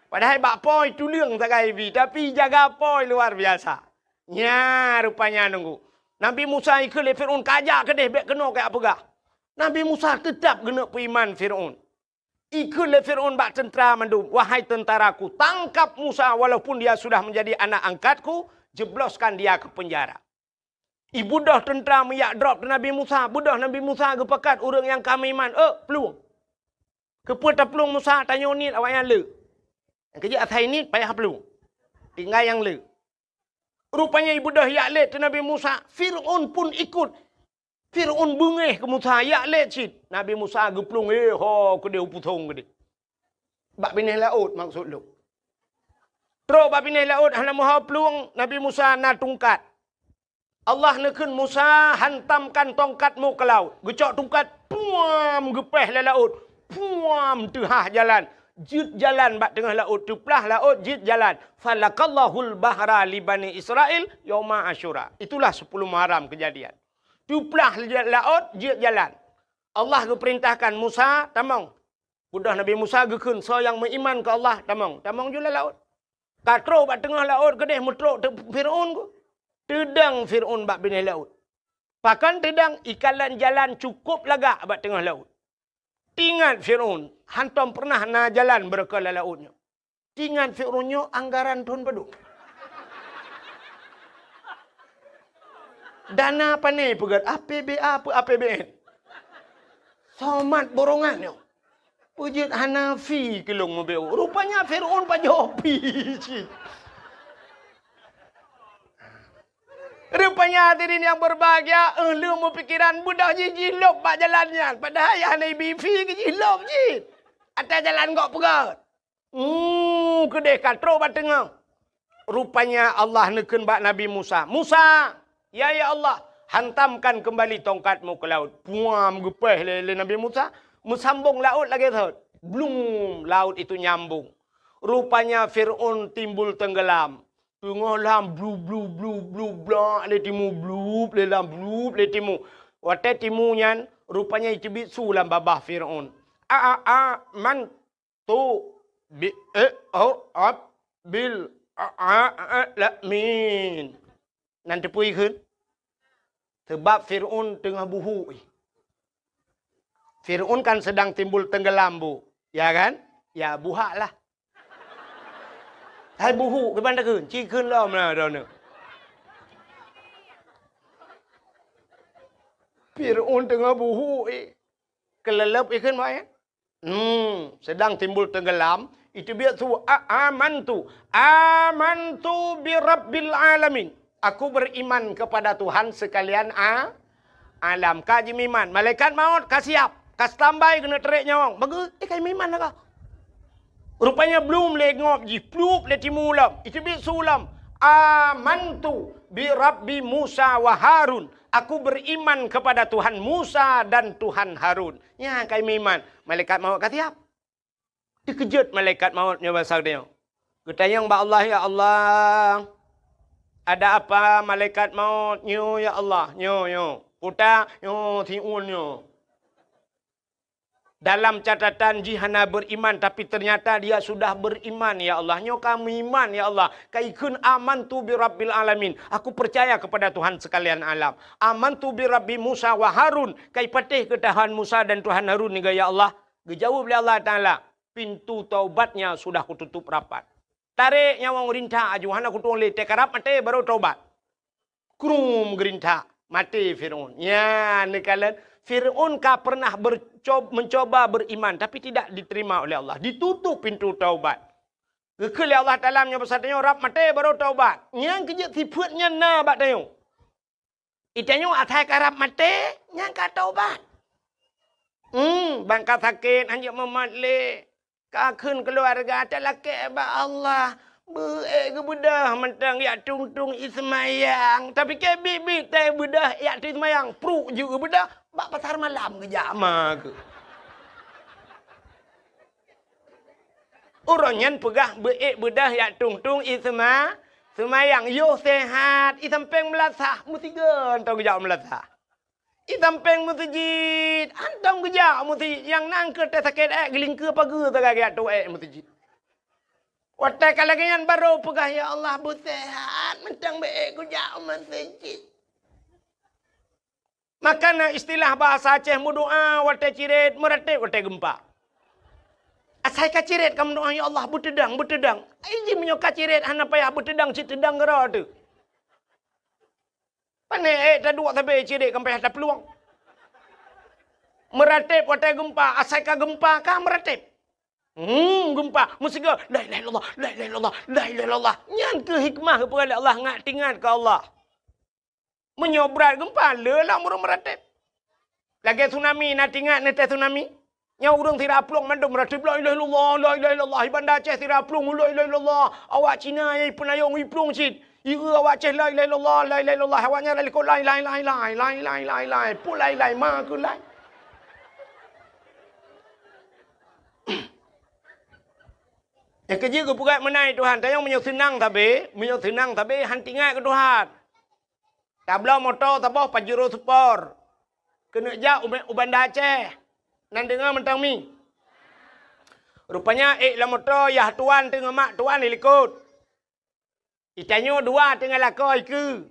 Padahai bak poi tuleueng sagai ibi, tapi jaga poi luar biasa. Nya rupanya, teungku. Nabi Musa ikheun lé Firaun, "Kajak keudeh, bék keunoe kajak peugah." Nabi Musa teutap geuneuk peuiman Firaun. Ikheun lé Firaun bak teuntra mandum, "Wahai teuntraku, tangkap Musa walaupun dia sudah menjadi anak angkatku, jebloskan dia ke penjara." Ibeudôh teuntra meujak drob teuh Nabi Musa, beudôh Nabi Musa geupakat ureuëng nyang ka meuiman, "Eh, plueng." Keupeue taplueng Musa, tanyoe niet awaknyan le. Nyang keujeuet asai niet payah plueng. Tinggai nyang le. Rupanya ibeudôh jak lét teuh Nabi Musa, Firaun pun ikut. Firaun beungéh keu Musa, jak lét cit. Nabi Musa geuplueng, eh, ho keudeh u pusong keudeh. Bak binéh laôt maksud lôn. Trok bak binéh laôt hana meuho plueng, Nabi Musa na tungkat. Allah neukheun Musa, "Hantamkan tongkatmu ke laut." Geucok tungkat, puam, geupéh lé laôt. Puam, teuhah jalan. Jeuet jalan bak teungoh laôt, teuplah laôt, jeuet jalan. "Falakallahul bahra li Bani Israil yauma Asyura." Itulah sepuluh Muharram kejadian. Teuplah laôt, jeuet jalan. Allah geupeurintahkan Musa, "Tamong." Beudôh Nabi Musa geukheun, "Soe nyang meuiman keu Allah, tamong." Tamong ju lam laôt. Ka trok bak teungoh laôt keudeh, meutrok teuk Firaun ku. Teudong Firaun bak binéh laôt. Pakon teudong? Ikalon jalan cukôp lagak bak teungoh laôt. Teuingat Firaun, hantom peureunah na jalan beureuka lam laôt nyoe. Teuingat Firaun nyoe anggaran thon padum. Dana pané peugét, A P B A peu A P B N. Somat borongan nyoe. Peujeuet hana fi keu lôn meubeu. Rupanya Firaun pajoh fi cit. Rupanya hadirin yang berbahagia, eh, lheueh meupikiran beudôh jih jilôb bak jalan nyan. Padahai hana ibi fi keu jilôb jih. Atas jalan gok peugét. Hmm, keudeh ka trok bak teungoh. Rupanya Allah neukheun bak Nabi Musa, "Musa, ya, ya Allah, hantamkan kembali tongkatmu ke laut." Puam, geupéh lé, lé Nabi Musa, meusambong laôt lagée thot. Blum, laut itu nyambung. Rupanya Firaun timbul tenggelam. Teungoh lam blu, blu, blu, blu, blak lé timu, blup lé lam, blup lé timu. Watée timu nyan, rupanya iteubiet su lam babah Firaun. A, a, a, man tu bi, eh, oh, ab, bil, a, a, a, la, min. Nan teupeue ikheun? Sebab Firaun teungoh buhuk. Firaun kan sedang timbul tenggelam, Bu. Ya kan? Ya, buhak lah. Hai buhuk, kiban takheun? Ci kheun lom lah droeneuh. Firaun teungoh buhuk, eh. Keuleuleub ikheun, Mak, ya? Hmm, sedang timbul tenggelam, iteubiet su, a, amantu, amantu bi rabbil alamin. Aku beriman kepada Tuhan sekalian a, alam. Ka jimeuiman, malaikat maut ka siap, ka standby keuneuk trek nyawöng. Bagus, eh, ka jimeuiman lah ka. Rupanya blum lé ngop jih, plup lé timu lom. Iteubiet su lom, amantu bi rabbi Musa wa Harun. Aku beriman kepada Tuhan Musa dan Tuhan Harun. Nyan ka jimeuiman, malaikat maut ka siap. Teukeujot malaikat maut nyoe basa geutanyoe. Geutanyong bak Allah, "Ya Allah, ada apa malaikat maut nyoe, ya Allah? Nyoe, nyoe. Kuta nyoe, siun nyoe. Dalam catatan jih hana beriman, tapi ternyata dia sudah beriman, ya Allah. Nyoe ka meuiman, ya Allah. Ka ikheun, 'Amantu bi rabbil alamin.' Aku percaya kepada Tuhan sekalian alam. 'Amantu bi rabbi Musa wa Harun.' Ka ipatéh keu Tuhan Musa dan Tuhan Harun niga, ya Allah." Geujaweueb lé Allah Taala, "Pintu taubatnya sudah kututup rapat." Tarek nyawöng rintak aju, hana kutueng lé, teukarab maté baru taubat. Krum geurintak, maté Firaun. Nyan neukalon, Firaun ka pernah berco-, mencoba beriman, tapi tidak diterima oleh Allah. Ditutup pintu taubat. Geukheun lé Allah Taala meunyoe basa tanyoe rab maté baru taubat. Nyan keujeuet sifeuet nyan na bak tanyoe. Itanyoe asai karab maté, nyan ka taubat. Hmm, ban ka sakét, hanjeuet meumat lé, ka kheun keuluwarga, talakée bak Allah, Beu-ék geubeudoh mantong jak tueng-tueng ie seumayang. Tapi keu biet-biet teuh beudoh jak tueng seumayang, pruek jeuet geubeudoh, bak pasar malam geujak ma keuh. Uroe nyan peugah beu-ék beudoh jak tueng-tueng ie seuma-, seumayang. Yoh seuhat, ie sampéng meulasah, meusigoe mantong geujak meulasah. Ie sampéng meuseujid, mantong geujak meuseujid. Nyang na keuh teuh sakét ék, geulingkeue pageue sagai geujak tueng ék meuseujid. Watée ka lagée nyan barô peugah, "Ya Allah, beuseuhat, mantong beu-ék kujak u meuseujid." Maka na istilah bahasa Aceh meudoá watée cirét, meuratéb watée geumpa. Asai ka cirét ka meudoá, "Ya Allah, beuteudong, beuteudong." Ai jih meunyoe ka cirét hana payah beuteudong, cit teudong keudroe teuh. Pane ék taduek sabe cirét ka payah taplueng. Meuratéb watée geumpa, asai ka geumpa ka meuratéb. Hmm, geumpa, meusigoe, "La ilaha illallah, la ilaha illallah, la ilaha illallah." Nyan keuh hikmah geupeugah lé Allah, ngat teuingat keu Allah. Meunyoe brat geumpa, le lam ureuëng meuratéb. Lagée tsunami, na teuingat neutée tsunami? Nyan ureuëng sira plueng mandum meuratéb, "La ilaha illallah, la ilaha illallah." Di Banda Aceh sira plueng, "La ilaha illallah." Awak Cina nyang ipeunayong iplueng cit. Ieu awak Aceh, "La ilaha illallah, la ilaha illallah." Awak nyan likot, "Lai, lai, lai, lai, lai, lai, lai, lai." Peue lai, lai, ma keuh lai. Nyang keujeuet geupeugah meunan Tuhan, tanyoe meunyoe seunang sabe, meunyoe seunang sabe, han teuingat keu Tuhan. Tabloe moto saboh Pajero Sport. Keuneuk jak u, u Banda Aceh. Nan deungoe mantong mi. Rupanya ék lam moto, yah tuan teungoh mak tuan di likot. Di tanyoe dua teungoh lakoe ikeue.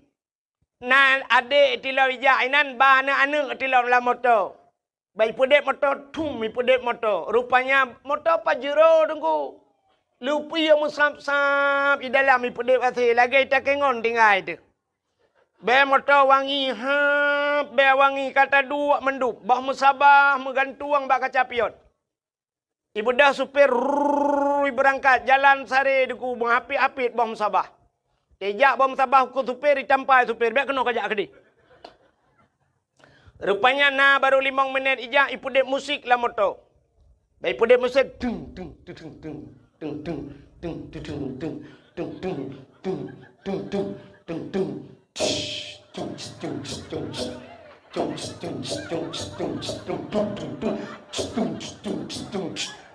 Na adék tilom ijak inan, ba aneuëk-aneuëk tilom lam moto. Ba ipeudeb moto, thum, ipeudeb moto. Rupanya moto Pajero teungku. Lupi nyang meusab-sab di dalam ipeudeb asé lagée takengon tinggai teuh. Bée moto wangi hab, bée wangi ka taduek mandum, boh meusabah meugantueng bak kaca pion. Ibeudôh supir, rrrr, ibeurangkat, jalan sare deuku, meuhapit-hapit boh meusabah. Tejak boh meusabah keu supir, itampai supir, bék keunoe kajak keudeh. Rupanya na barô limong minét ijak ipeudeb musik lam moto. Bék ipeudeb musik, tung, tung, tung, tung, tung, tung, tung, tung, tung, tung, tung, tung, tung, tung, tung, tung, tung, tung.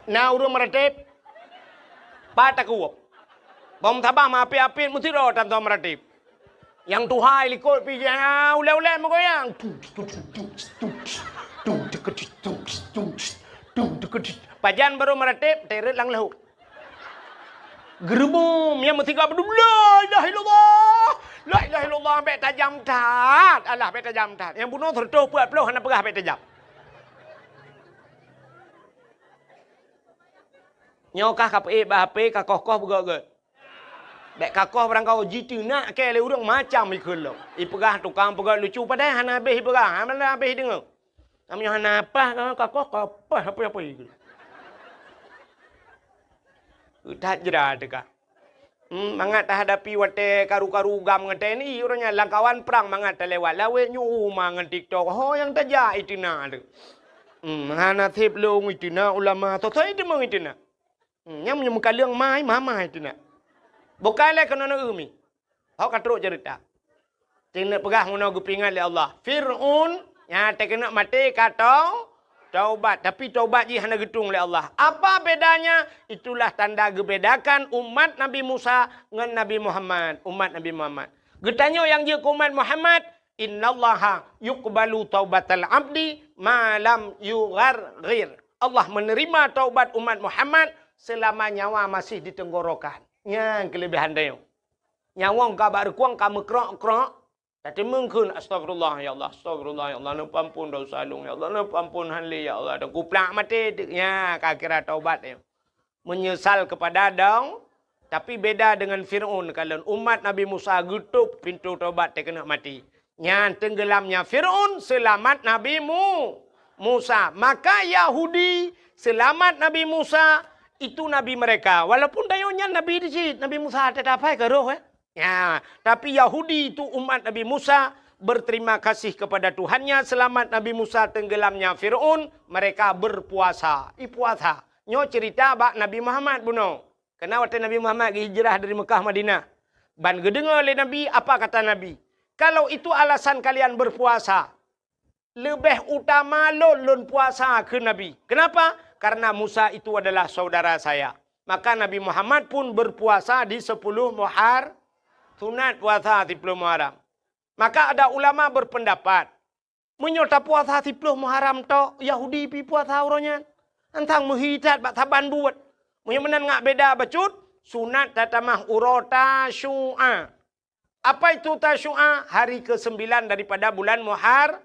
Na ureuëng meuratéb? Pat takuwöb. Bom sabah meuapit-apit meusidroe tan soe meuratéb. Nyang tuha likot pih ulée-ulée meugoyang. Pajan barô meuratéb, teuret lam leuhok. Geureumeum, nyang meusigoe beudôh, "La ilaha illallah! La ilaha illallah!" Bék tajam that. Alah, bék tajam that. Nyang bunoe seureutôh peuet ploh hana peugah bék tajam. Nyoe kah ka peuék bak H P, ka koh-koh beugöt-göt. Bék ka koh barangkaho jiteunak kée lé ureuëng macam ikheun lom. Ipeugah tukang peugöt lucu padahai hana habéh ipeugah, hana habéh ideungoe. Meunyoe hana apah ka koh, ka apah apa-apa ikheun. That jra teuka. Hmm, mangat tahadapi watée karu-karu gam ngon T N I, uroe nyan lam kawan prang mangat talewat lawét nyoe uma ngon TikTok. Ho nyang tajak iteunak teuh. Hmm, hana sép lôn iteunak ulama, soe-soe iteumeung iteunak. Hmm, nyang meunyoe meukaleueng mai, mama iteunak. Bukai lé keunoe neu mi. Ho ka trok ceurita. Teuneuk peugah meunoe geupeuingat lé Allah. Fir'aun nyang teukeunok maté ka tau-, taubat, tapi taubat jih hana geutueng lé Allah. Apa bedanya? Itulah tanda geubedakan umat Nabi Musa ngon Nabi Muhammad, umat Nabi Muhammad. Geutanyoe nyang jeuet keu umat Muhammad, "Innallaha yuqbalu taubatal abdi ma lam yugharghir." Allah menerima taubat umat Muhammad selama nyawa masih di tenggorokan. Nyan keulebihan tanyoe. Nyawöng ka bak reukueng ka meukrok-krok, tateumeung kheun, "Astagfirullah, ya Allah, astagfirullah, ya Allah, neupeuampon desya lôn, ya Allah, neupeuampon." Han lé, "Ya Allah, dan kuplak maté." Nya, ka kira taubat nyoe. Menyesal kepada dong, tapi beda dengan Fir'aun. Kalon umat Nabi Musa geutôp pintoe taubat teukeunok maté. Nyan tenggelamnya Fir'aun, selamat Nabi Mu-, Musa. Maka Yahudi, selamat Nabi Musa, itu nabi mereka. Walaupun tanyoe nyan nabi di cit, Nabi Musa teutab hai ka roh, eh. Ya, tapi Yahudi itu umat Nabi Musa berterima kasih kepada Tuhannya, selamat Nabi Musa tenggelamnya Fir'aun, mereka berpuasa. Ipuasa. Nyoe cerita bak Nabi Muhammad bunoe. Keunan watée Nabi Muhammad geuhijrah dari Meukah Madinah, ban geudeungoe lé Nabi apa kata Nabi, "Kalau itu alasan kalian berpuasa, leubeh utama lôn lôn puasa," kheun Nabi. Kenapa? "Karena Musa itu adalah saudara saya." Maka Nabi Muhammad pun berpuasa di sepuluh Muhar-, sunat puasa siplôh Muharram. Maka ada ulama berpendapat, meunyoe tapuasa siplôh Muharram tok, Yahudi pi puasa uroe nyan. Antang meuhi that bak saban buet. Meunyoe meunan ngak beda bacut, sunat tatamah uroe Tasyu'a. Apa itu Tasyu'a? Hari kesembilan daripada bulan Muhar-,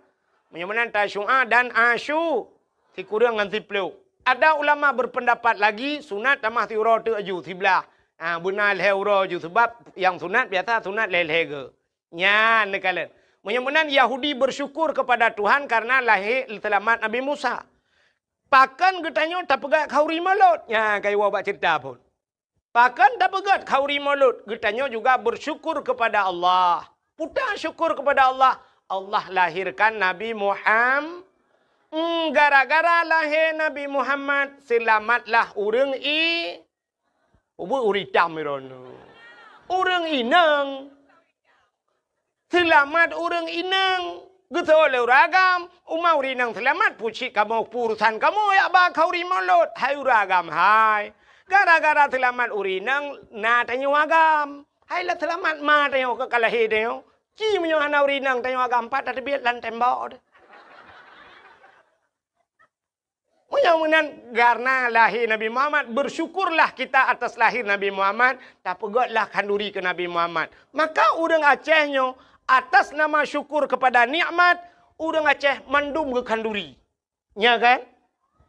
meunyoe meunan Tasyu'a dan Asyu-, sikureueng ngon siplôh. Ada ulama berpendapat lagi, sunat tamah siuroe teuk aju, siblaih. Ha, beuna lhée uroe aju, sebab nyang sunat biasa sunat lhée-lhée geu. Nyan neukalon. Meunyoe meunan Yahudi bersyukur kepada Tuhan karena lahé seulamat Nabi Musa. Pakon geutanyoe tapeugét khanduri mulod? Nyan ka iwoe bak ceurita phon. Pakon tapeugét khanduri mulod? Geutanyoe juga bersyukur kepada Allah. Peue ta syukur kepada Allah? Allah lahirkan Nabi Muham-, Hmm, gara-gara lahé Nabi Muhammad, seulamatlah ureuëng i-, Ubeut ureuëng itam droeneuh. Ureuëng inong. Seulamat ureuëng inong. Geusoe lé ureuëng agam, uma ureuëng inong seulamat, peue cit kamoe, peue urusan kamoe jak ba khanduri mulod, hai ureuëng agam hai. Gara-gara seulamat ureuëng inong na tanyoe agam. Hai lah seulamat ma tanyoe ka lahé tanyoe. Ci meunyoe hana ureuëng inong tanyoe agam, pat tateubiet lam tembok deh. Meunyoe meunan, karena lahé Nabi Muhammad, bersyukurlah kita atas lahir Nabi Muhammad, tapeugétlah khanduri keu Nabi Muhammad. Maka ureuëng Aceh nyoe, atas nama syukur kepada nikmat, ureuëng Aceh mandum geukhanduri. Nya kan?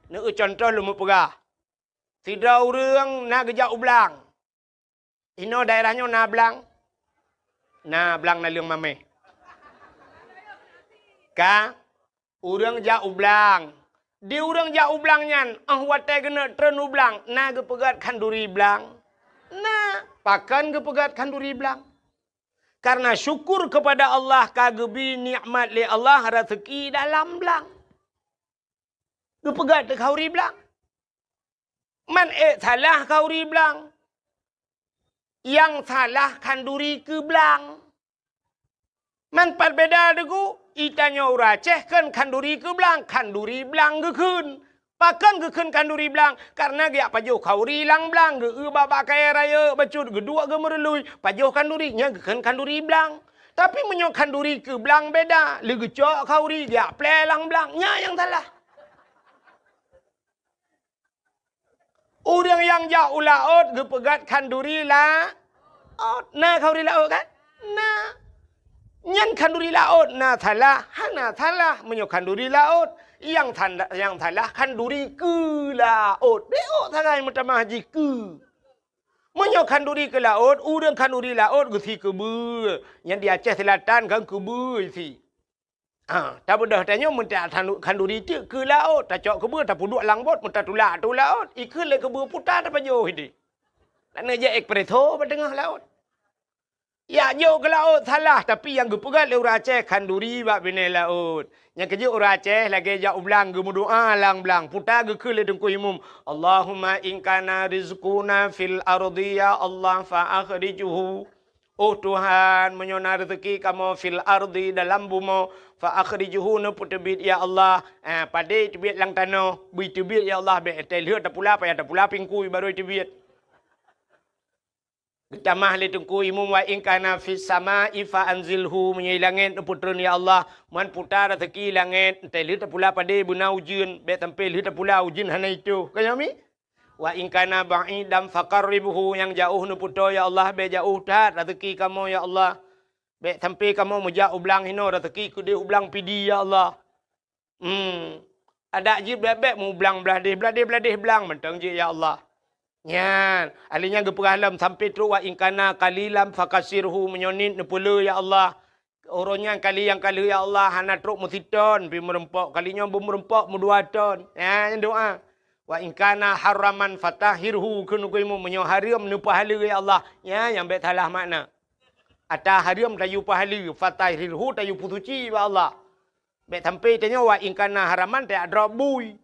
Neueu contoh lôn meupeugah. Sidroe ureuëng na geujak u blang. Inoe daerah nyoe na blang? Na blang naleueng mamèh. Ka, ureuëng jak u blang. Di ureuëng jak u blang nyan, óh watée geuneuk treun u blang, na geupeugét khanduri blang? Na, pakon geupeugét khanduri blang? Karena syukur kepada Allah ka geubri nikmat lé Allah raseuki dalam blang. Geupeugét khanduri blang. Man ék salah khanduri blang. Nyang salah khanduri keu blang. Man pat beda deungon, i tanyoe ureuëng Aceh kheun khanduri keu blang, khanduri blang geukheun. Pakon geukheun khanduri blang? Karena geujak pajoh khanduri lam blang, geu-eu bak-bak kayèe rayeuk bacut, geuduek geumeurului, pajoh khanduri, nyan geukheun khanduri blang. Tapi meunyoe khanduri keu blang beda, lé geucok khanduri geujak plé lam blang, nyan nyang salah. Ureuëng nyang jak u laôt geupeugét khanduri laôt. Na khanduri laôt kan? Na. Nyan khanduri laôt na salah? Hana salah meunyoe khanduri laôt. Nyang sanda-, nyang salah khanduri keu laôt. Beuôt sagai meutamah jih keu. Meunyoe khanduri keu laôt, ureuëng khanduri laôt geusi keubeue. Nyan di Aceh Selatan kan keubeue isi. Ha, tabeudôh tanyoe meuntak khanduri teuk keu laôt, tacok keubeue tapeuduek lam bot, meutatulak ateueh laôt, ikheun lé keubeue puta tapajoh ideh. Laneuk jak espresso bak teungoh laôt. Jak jok keu laôt salah, tapi nyang geupeugét lé ureuëng Aceh khanduri bak binéh laôt. Nyang keujeuet ureuëng Aceh lagée jak u blang geumeudoá lam blang, puta geukheun lé Teungku Imum, "Allahumma in kana rizquna fil ardi ya Allah fa akhrijhu." Oh Tuhan, meunyoe na reuzeuki kamoe fil ardi dalam bumoe, fa akhrijhu neupeuteubiet ya Allah. Eh, padé teubiet lam tanoh, bri teubiet ya Allah, bék teuh lheueh tapula, payah tapula pingkui barô teubiet. Geutamah lé Teungku Imum wa in kana fis samai fa anzilhu, meunyoe i langét neupeutreun ya Allah, man puta reuzeuki langét, teuh lheueh tapula padé beuna ujeuen, bék sampoe lheueh tapula ujeuen hana itoh. Ka nyoe mi? Wa in kana ba'idan faqarribhu, nyang jaoh neupeutoe ya Allah, bék jaoh that reuzeuki kamoe ya Allah. Bék sampoe kamoe meujak u blang hinoe reuzeuki keudeh u blang Pidie ya Allah. Hmm. Adak jih bék-bék meu blang blah deh, blah deh, blah deh blang mantong jih ya Allah. Nyan, ahli nyan geupeugah lom sampoe trok wa in kana qalilan fakasirhu, meunyoe niet neupeuleueh ya Allah. Uroe nyan kali nyang ka lheueh ya Allah hana trok meusiton pih meureumpok, kali nyoe beumeureumpok meudua ton. Nyan doa. Wa in kana haraman fatahhirhu, kheun Teungku Imum, meunyoe hareuem neupeuhaleue ya Allah. Nyan nyang bék salah makna. Ata hareuem tayue peuhaleue, fatahhirhu tayue peusuci bak Allah. Bék sampoe tanyoe wa in kana haraman tajak drob bui.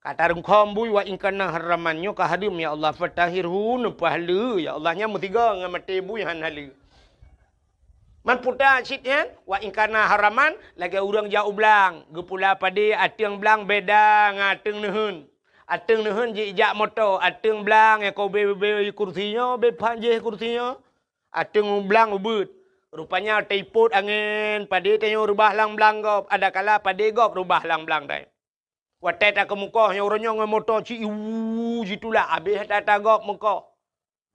Ka tarungkhom bui, wa in kana haraman, nyoe ka hareuem ya Allah, fatahhirhu, neupahle ya Allah. Nyan meusigoe ngon maté bui han haleue. Man puta cit nyan, wa in kana haraman, lagée ureuëng jak u blang, geupula padé ateueng blang beda ngon ateueng neuheun. Ateueng neuheun jijak moto, ateueng blang nyang ka ubé-ubé kursi nyoe, bé phan jéh kursi nyoe. Ateueng u blang ubeuet. Rupanya teupot angén, padé tanyoe reubah lam blang gob, adakala padé gob reubah lam blang tanyoe. Watée takeumeukoh nyoe, uroe nyoe ngon moto ci iwu jitulak, abéh that-that gob meukoh.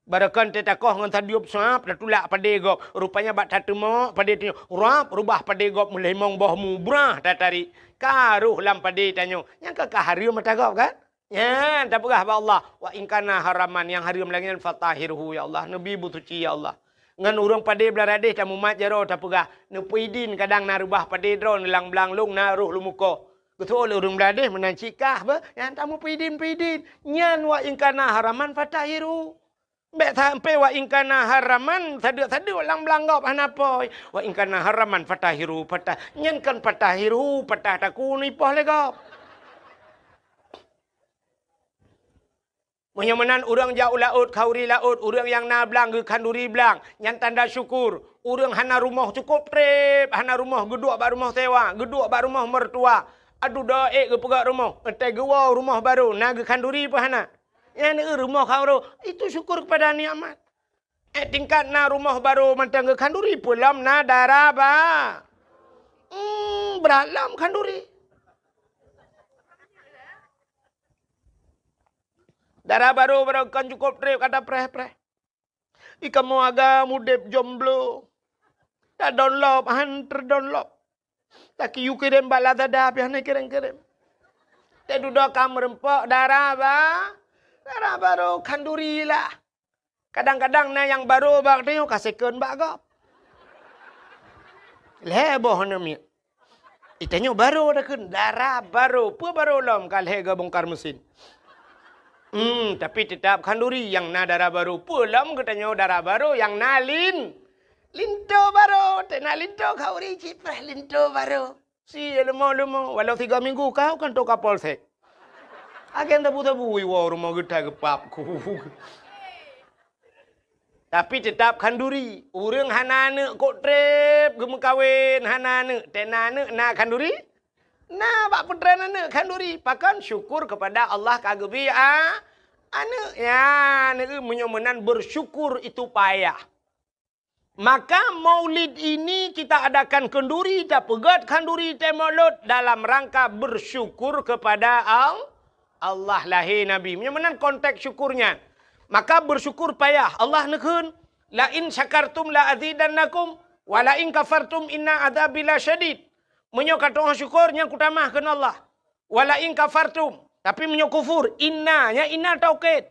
Barokon teuh takoh ngon sadiup suab, tatulak padé gob. Rupanya bak tateumok padé tanyoe, rab reubah padé gob meulimong boh mubrah tatarék. Ka roh lam padé tanyoe. Nyang ka, ka hareuem mata gob kan? Nyan tapeugah bak Allah, "Wa in kana haraman," nyang hareuem lagée nyan, "fatahhirhu ya Allah, neubi beusuci ya Allah." Ngon ureuëng padé Blang Radéh tamumat jaroe tapeugah, "Neupeuidin kadang na reubah padé droe neulang blang lôn na roh lumukoh." Geuseuôt lé ureuëng Blang Radéh meunan cit kah beuh, nyan tameupeuidin-peuidin. Nyan "wa in kana haraman fatahhirhu." Bék sampoe "wa in kana haraman" sadeuk-sadeuk lam blang gob hana poi. "Wa in kana haraman fatahhirhu" patah. Nyan kon "fatahhirhu" patah takue neuipoh lé gob. Meunyoe meunan ureuëng jak u laôt, khanduri laôt, ureuëng nyang na blang geukhanduri blang, nyan tanda syukur. Ureuëng hana rumoh cukôp treb, hana rumoh geuduek bak rumoh sewa, geuduek bak rumoh meureutua. Aduh, doa ék geupeugöt rumoh, entée geuwoe rumoh barô, na geukhanduri peue hana? Nyan rumoh khanduri, itu syukur kepada nikmat. Eh, tingkat na rumoh barô mantong geukhanduri, peue lom na dara ba-, hmm, brat lom khanduri. Dara barô, barô kon cukôp treb ka tapreh-preh. Di kamoe agam udeb jomblo. Tadonlop han teudonlop. Takiyue kirém bak Lazada pih hana kirém-kirém. Teuh dudoe ka meureumpok dara ba-, dara barô khanduri lah. Kadang-kadang na nyang barô bak tanyoe ka second bak gob. Lhée boh aneuk miet. Itanyoe barô takheun, dara barô. Peue barô lom ka lhée geubongkar mesin. Hmm, tapi teutap khanduri nyang na dara barô. Peue lom geutanyoe dara barô nyang na lin-, linto barô. Teuh na linto khanduri cit preh linto barô. Si leumo-leumo, walau tiga minggu kau kan toka polsek. Agen tabu-tabu iwoe rumoh geuta geupap ku. Tapi teutap khanduri. Ureuëng hana aneuk kok treb geumeukawen, hana aneuk, teuh na aneuk na khanduri? Na bak peutren aneuk khanduri. Pakon? Syukur kepada Allah ka geubri a-, aneuk. Ya, aneuk meunyoe meunan bersyukur itu payah. Maka maulid ini kita adakan khanduri, tapeugöt khanduri teuh mulod dalam rangka bersyukur kepada Al-, Allah lahé Nabi. Meunyoe meunan konteks syukurnya. Maka bersyukur payah. Allah neukheun, "La in syakartum la azidannakum, wa la in kafartum inna adzabi lasyadid." Meunyoe ka tu'oh syukur, nyan kutamah kheun Allah. "Wa la in kafartum." Tapi meunyoe kufur, inna, nyan inna taukid.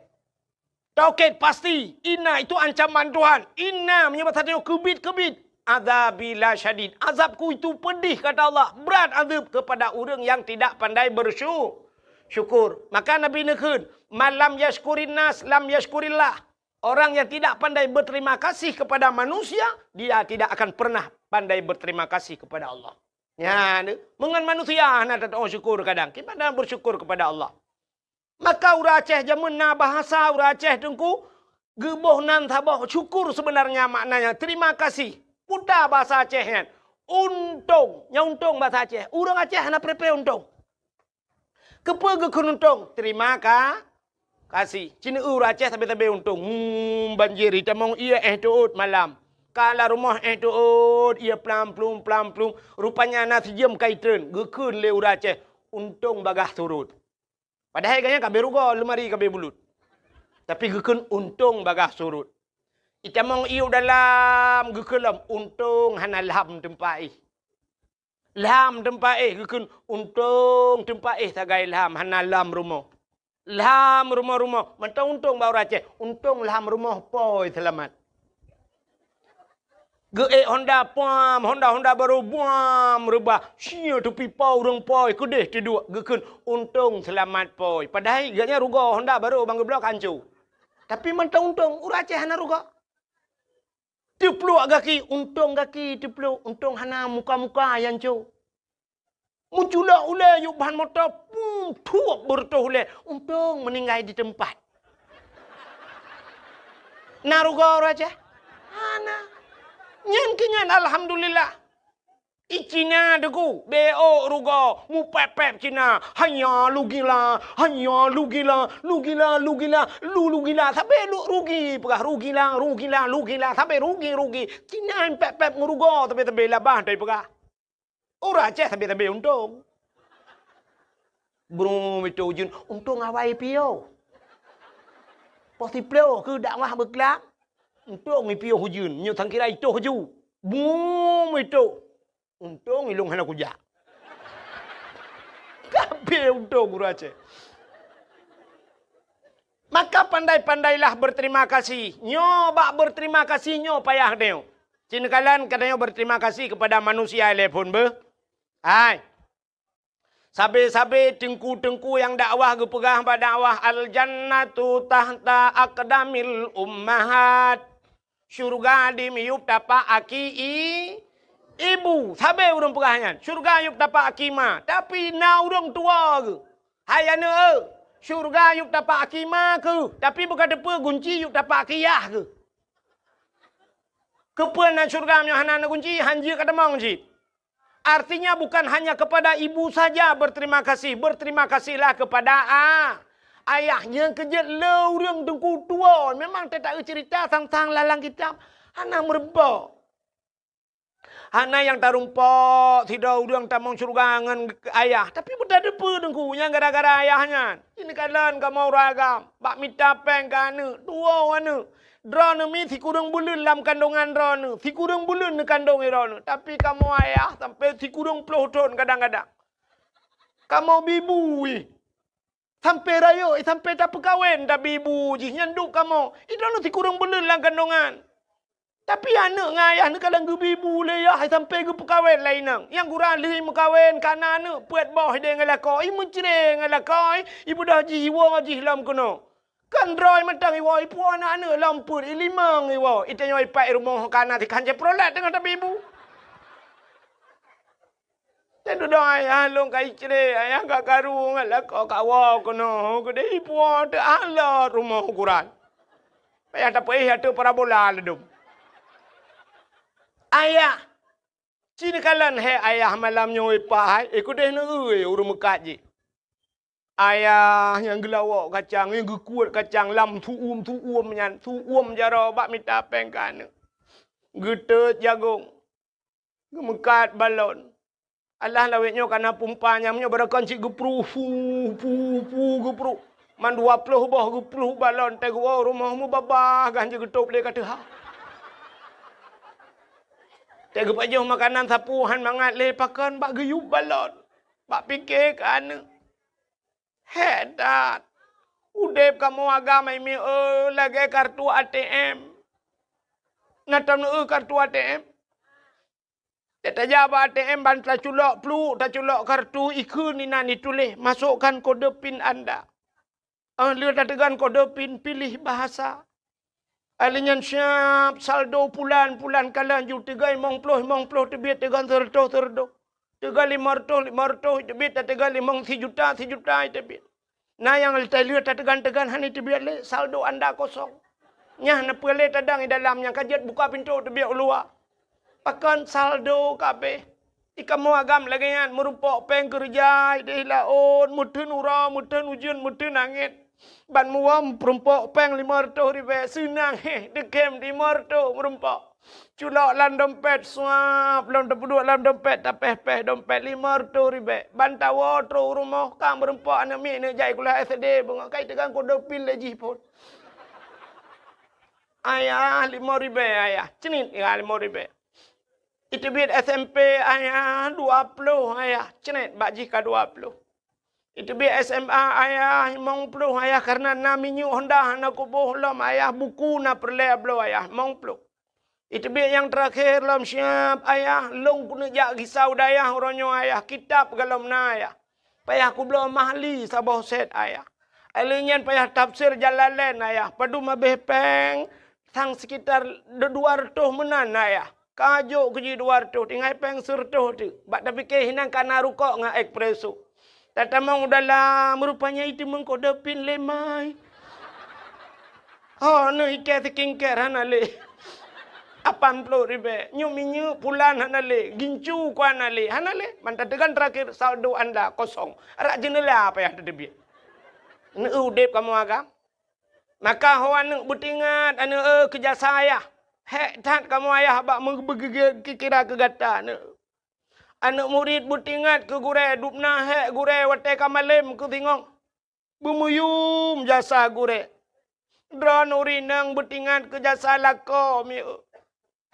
Taukid pasti, inna itu ancaman Tuhan. Inna meunyoe basa tanyoe keubit-keubit. Adzabi lasyadid. Azabku itu pedih, kata Allah. Berat azab kepada ureuëng yang tidak pandai bersyu-, syukur. Maka Nabi neukheun, "Man lam yashkurin nas, lam yashkurillah." Orang yang tidak pandai berterima kasih kepada manusia, dia tidak akan pernah pandai berterima kasih kepada Allah. Nyan, meungon manusia hana tatu'oh syukur kadang. Kiban na bersyukur kepada Allah. Maka ureuëng Aceh jameun na bahasa ureuëng Aceh teungku, geuboh nan saboh syukur sebenarnya maknanya terima kasih. Puta bahasa Aceh nyan. Untông. Nyan untông bahasa Aceh. Ureuëng Aceh hana preh-preh untông. Keupeue geukheun untông? Terima ka-, kasih. Ci neu ureuëng Aceh sabe-sabe untông. Hmm, banjir, itamong ié éh teuôt malam. Ka lam rumoh éh teuôt, ié plam-plum, plam-plum. Rupanya na sijeuem ka itreun, geukheun lé ureuëng Aceh, untông bagaih surot. Padahai gobnyan ka abéh rugoe, leumari ka abéh bulut. Tapi geukheun untông bagaih surot. Itamong ié u dalam, geukheun lom, untông hana lham teumpat éh. Lham teumpat éh, geukheun untông teumpat éh sagai lham, hana lham rumoh. Lham rumoh-rumoh, mantong untông bak ureuëng Aceh, untông lham rumoh poi seulamat. Geuék honda puam, honda-honda barô buam reubah, sie teupipa ureuëng poi keudeh teuduek, geukheun untông seulamat poi. Padahai gobnyan rugoe honda barô ban geubloe ka hanco. Tapi mantong untông, ureuëng Aceh hana rugoe. Teupluek gaki, untông gaki teupluek, untông hana muka-muka nyang co. Meuculok ulèe yôh ban moto, pum, thuep beureutoh ulèe. Untông meuninggai di teumpat. Na rugoe ureueng Aceh? Hana. Nyan keuh nyan, alhamdulillah. I Cina teungku, bèk ôk rugoe, mupèp-pèp Cina. Hanya lugila, hanya lugila, lugila, lugila, lu lugila. Sabé lu rugi, peugah rugila, rugila, lugila. Sabé rugi, rugi. Cina pèp-pèp ngon rugoe, sabé-sabé labah, tapi peugah. Ureueng Aceh sabé-sabé untông. Brung meutoh ujeuen, untông awai piôh. Poh siplôh keuh dakwah beuklam, untông piôh ujeuen, nyoe sangkira itoh ju. Brung meutoh, untông ilông hana kujak. Kabeh untông ureueng Aceh. Maka pandai-pandailah berterima kasih. Nyoe bak berterima kasih nyoe payah tanyoe. Ci neukalon ka tanyoe berterima kasih kepada manusia ilèe phôn beuh. Hai. Sabé-sabé teungku-teungku nyang dakwah geupeugah bak dakwah, "Al-jannatu tahta aqdamil ummahat." Syurga di miyueb tapak aki i-, ibu. Sabé ureueng peugah nyan, syurga yueb tapak aki ma. Tapi na ureueng tuwoe geuh. Hai aneuk, syurga yueb tapak aki ma keuh, tapi beuka teupeue gunci yueb tapak aki yah keuh. Keupeue na syurga meunyoe hana na gunci, han jeuet ka tamong cit. Artinya bukan hanya kepada ibu saja berterima kasih, berterima kasihlah kepada a-, ayah. Nyang keujeuet le ureueng teungku tuwoe. Memang teuta cerita sang-sang lalang kitab hana meurumpok. Hana nyang tarumpok sidroe ureueng tamong syeuruga ngon ayah, tapi beutateupeue teungku nyang gara-gara ayah nyan. Ini kalon kamoe ureueng agam, bak mita péng keu aneuk, tuwoe aneuk. Droeneuh mi sikureueng buleuen lam kandongan droeneuh, sikureueng buleuen neukandong droeneuh, tapi kamoe ayah sampai sikureueng ploh thon kadang-kadang. Kamoe bi bu ih. Sampai rayeuk, eh, sampai tapeukawen tabi bu jih nyan duek kamoe. Droeneuh sikureueng buleuen lam kandongan. Tapi aneuk ngon ayah neukalon geubi bu lé yah, eh, sampai geupeukawen lé inong. Nyang gura lheueh meukawen, kana aneuk peuet boh idéh ngon lakoe, i meucre ngon lakoe, i beudoh jih iwoe jih lom keunoe. Kan droe mantong iwoe, ipuwoe aneuk-aneuk lom peuet, i limong iwoe, i tanyoe ipat i rumoh kana tikhan Chevrolet teungoh tabi bu. Teuh dudoe ayah lôn ka icre, ayah ka karu ngon lakoe kawoe keunoe, keudeh ipuwoe teuh alot rumoh ukuran. Payah tapeuéh ateueh parabola ladôm. Ayah, ci neukalon hai ayah malam nyoe ipat hai, eh, keudeh neueu ureueng meukat jih. Ayah nyang geulawok kacang, nyang geukuet kacang lam su'uem-su'uem nyan, su'uem jaroe bak mita péng keu aneuk. Geuteut jagong. Geumeukat balon. Alah lawét nyoe kana pumpa nyang nyoe barokon cit geupruh, pu, pu, pu, geupruh. Man dua ploh boh geupruh balon, teuh geuwoe rumoh meubabah gan jeuet geutôb lé ka teuha. Teuh geupajoh makanan sapeue han mangat lé pakon bak geuyub balon. Bak pike keu aneuk. Hék that! Udeb kamoe agam hai mieu lagée kartu A T M. Na tam neueu kartu A T M? Tajak bak A T M ban taculok pluek, taculok kartu, ikheun inan ituléh, "Masukkan kode pin Anda." Óh lheueh tateugon kode pin, pilih bahasa. Alèh nyan siab saldo pulan, pulan kalon ju teuga limong ploh, limong ploh teubiet, teuga seureutôh, seureutôh. Teuga limong reutôh, limong reutôh teubiet, tateuga limong sijuta, sijuta teubiet. Na nyang leutai lheueh tateugan-teugan hana teubiet lé, saldo anda kosong. Nyan na peue lé tadang i dalam nyang ka jeuet buka pintoe teubiet u luwa. Pakon saldo kabeh. I kamoe agam lagée nyan, meurumpok péng keureuja ideh laôt, meuteun uroe, meuteun ujeuen, meuteun angén. Ban muwöm meurumpok péng limong reutôh ribée, seunang héh, deukem limong reutôh meurumpok. Culok lam dompet, suap, lom tapeuduek lam dompet, tapéh-péh dompet limong reutôh ribée. Ban tawoe trok u rumoh, ka meurumpok aneuk miet neuk jak i kuliah S D, beungoh kai teugang kode pin lé jih phon. Ayah, limong ribée, ayah. Cnit, ya, limong ribée. Iteubiet S M P, ayah, dua ploh, ayah. Cnit, bak jih ka dua ploh. Iteubiet S M A, ayah, limong ploh, ayah, karena na minyeuk Honda hana kuboh lom, ayah, buku na peureulée bloe, ayah, limong ploh. Iteubiet nyang teurakhé lom siab, ayah, lôn keuneuk jak gisa u dayah uroe nyoe, ayah, kitab golom na, ayah. Payah kubloe mahli saboh set, ayah. Alèh nyan payah tafsir Jalalain, ayah. Padum abéh péng, sang sekitar dua reutôh meunan, ayah. Ka jok keu jih dua reutôh, tinggai péng sireutôh teuk. Bak tapike hinan ka na rukok ngon espresso. Tatamong u dalam, rupanya itu meukodopin lé mai. Oh, neuh ikée skincare hana lé. Lapan ploh ribée. Nyoe minyeuk pulan hana lé. Gincu ku hana lé. Hana lé. Mantong teugan terakhir saldo anda kosong. Rak jeuneula payah teuteubiet. Neu udeb kamoe agam. Maka ho aneuk beutingat, aneuk, eh, keu jasa ayah. Hék that kamoe ayah bak meubeugeugét kira keu gata, aneuk. Aneuk murit beutingat keu gurée, dubna hék gurée watée ka malém keu singoh. Beumuyum jasa gurée. Droeneuh ureueng inong beutingat keu jasa lakoe, mieu.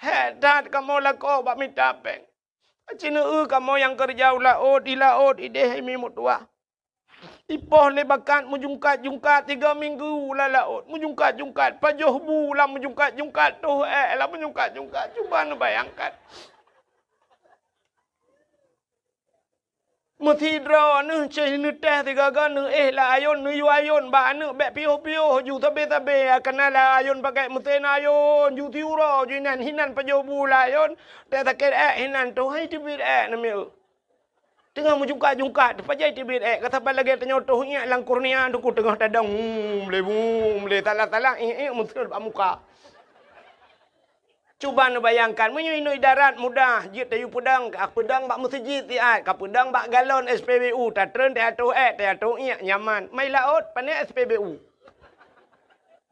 Hék that kamoe lakoe bak mita péng. Aci neueu kamoe nyang keureuja u laôt, di laôt, ideh hai mi meutuwah. Ipoh lé bakat meujungkat-jungkat tiga minggu lam laôt, meujungkat-jungkat, pajoh bu lam meujungkat-jungkat, toh ék lam meujungkat-jungkat. Cuba neubayangkan. Meusidroe neuh ceh neuteh sigaga neuéh lam ayôn, neuyue ayôn bak aneuk bék piôh-piôh ju sabe-sabe, kana lam ayôn pakai meusén ayôn, ju siuroe ju inan, hinan pajoh bu lam ayôn, teuh sakét ék hinan, toh hai teubiet ék namiet. Teungoh meujungkat-jungkat, teupajai teubiet ék, ka saban lagée tanyoe toh iék lam kurnia, teungku teungoh tadong, hum, lé, hum, lé, salah-salah, iék, iék, meuseuet bak muka. Cuba neubayangkan, meunyoe inoe idarat mudah, jeuet tayue peudong, ka peudong bak meuseujid siat, ka peudong bak galon S P B U, tatreun teuh atoh ék, teuh atoh iék, nyaman. Mai laôt, pane S P B U.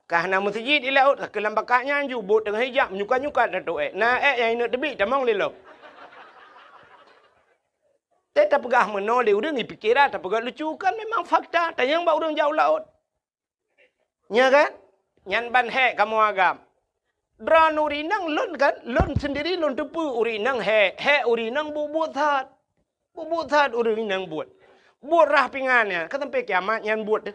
Ka hana meuseujid di laôt, ka keulam bakat nyan ju, bot teungoh ijak, menyukat-nyukat tatoh ék. Na ék nyang ineuk teubiet, tamong lé lom. Teuh tapeugah meunoe lé ureueng, ipike ra, tapeugah lucu, kan memang fakta, tanyong bak ureueng jak u laôt. Nya kan? Nyan ban hék kamoe agam. Droeneuh ureueng inong lôn kan, lôn sendiri lôn teupeue ureueng inong hék, hék ureueng inong buet-buet that. Buet-buet that ureueng inong buet. Buet rhah pingan nyan, ka sampai kiamat nyan buet deh.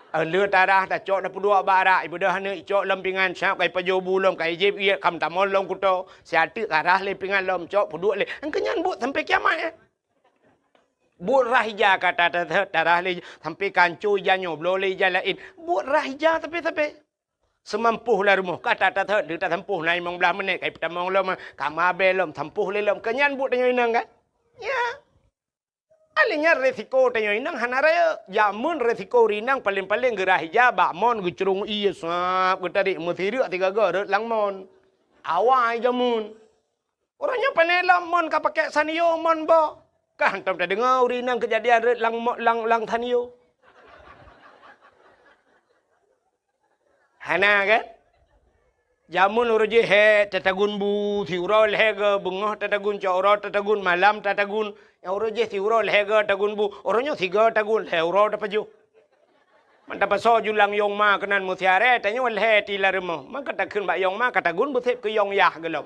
Eh, le tarhah tacok tapeuduek bak arak, ibeudôh aneuk icok lom pingan, siap ka ipajoh bu lom, ka ijieb iék, ka meutamong lom kuto, siat teuk ka rhah lé pingan lom, cok peuduek lé. Engkeu nyan buet sampai kiamat nyan. Buet rhah ija ka ta-, ta-, ta-, tarhah lé, sampai ka ancô ija nyoe, bloe lé ija laén. Buet rhah ija sabe-sabe. Seumampoh lam rumoh, ka ta-, ta-, ta-, tasampôh na limong blaih menit, ka itamong lom, ka mabée lom, sampôh lé lom. Keu nyan buet tanyoe inong kan? Ya. Akhé nyan resiko tanyoe inong hana rayeuk. Jameun resiko ureueng inong paleng-paleng geurhah ija bak mon geucrông ié sab geutarék meusireuk sigaga rot lam mon. Awai jameun. Uroe nyoe pane lom mon ka pakék Sanyo mon boh. Ka hantom tadeungoe ureueng inong keujadian rot lam mo-, lam, lam Sanyo. Hana kan? Jameun uroe jih hék tatagun bu, siuroe lhée goe, beungoh tatagun, cot uroe tatagun, malam tatagun. Nyang uroe jih siuroe lhée goe tagun bu, uroe nyoe sigoe tagun, lhée uroe tapajoh. Mantong pasoe julang yong ma keunan meusiaré, tanyoe lhée ti lam rumoh. Maka takheun bak yong ma, ka tagun beuseb keu yong yah gohlom.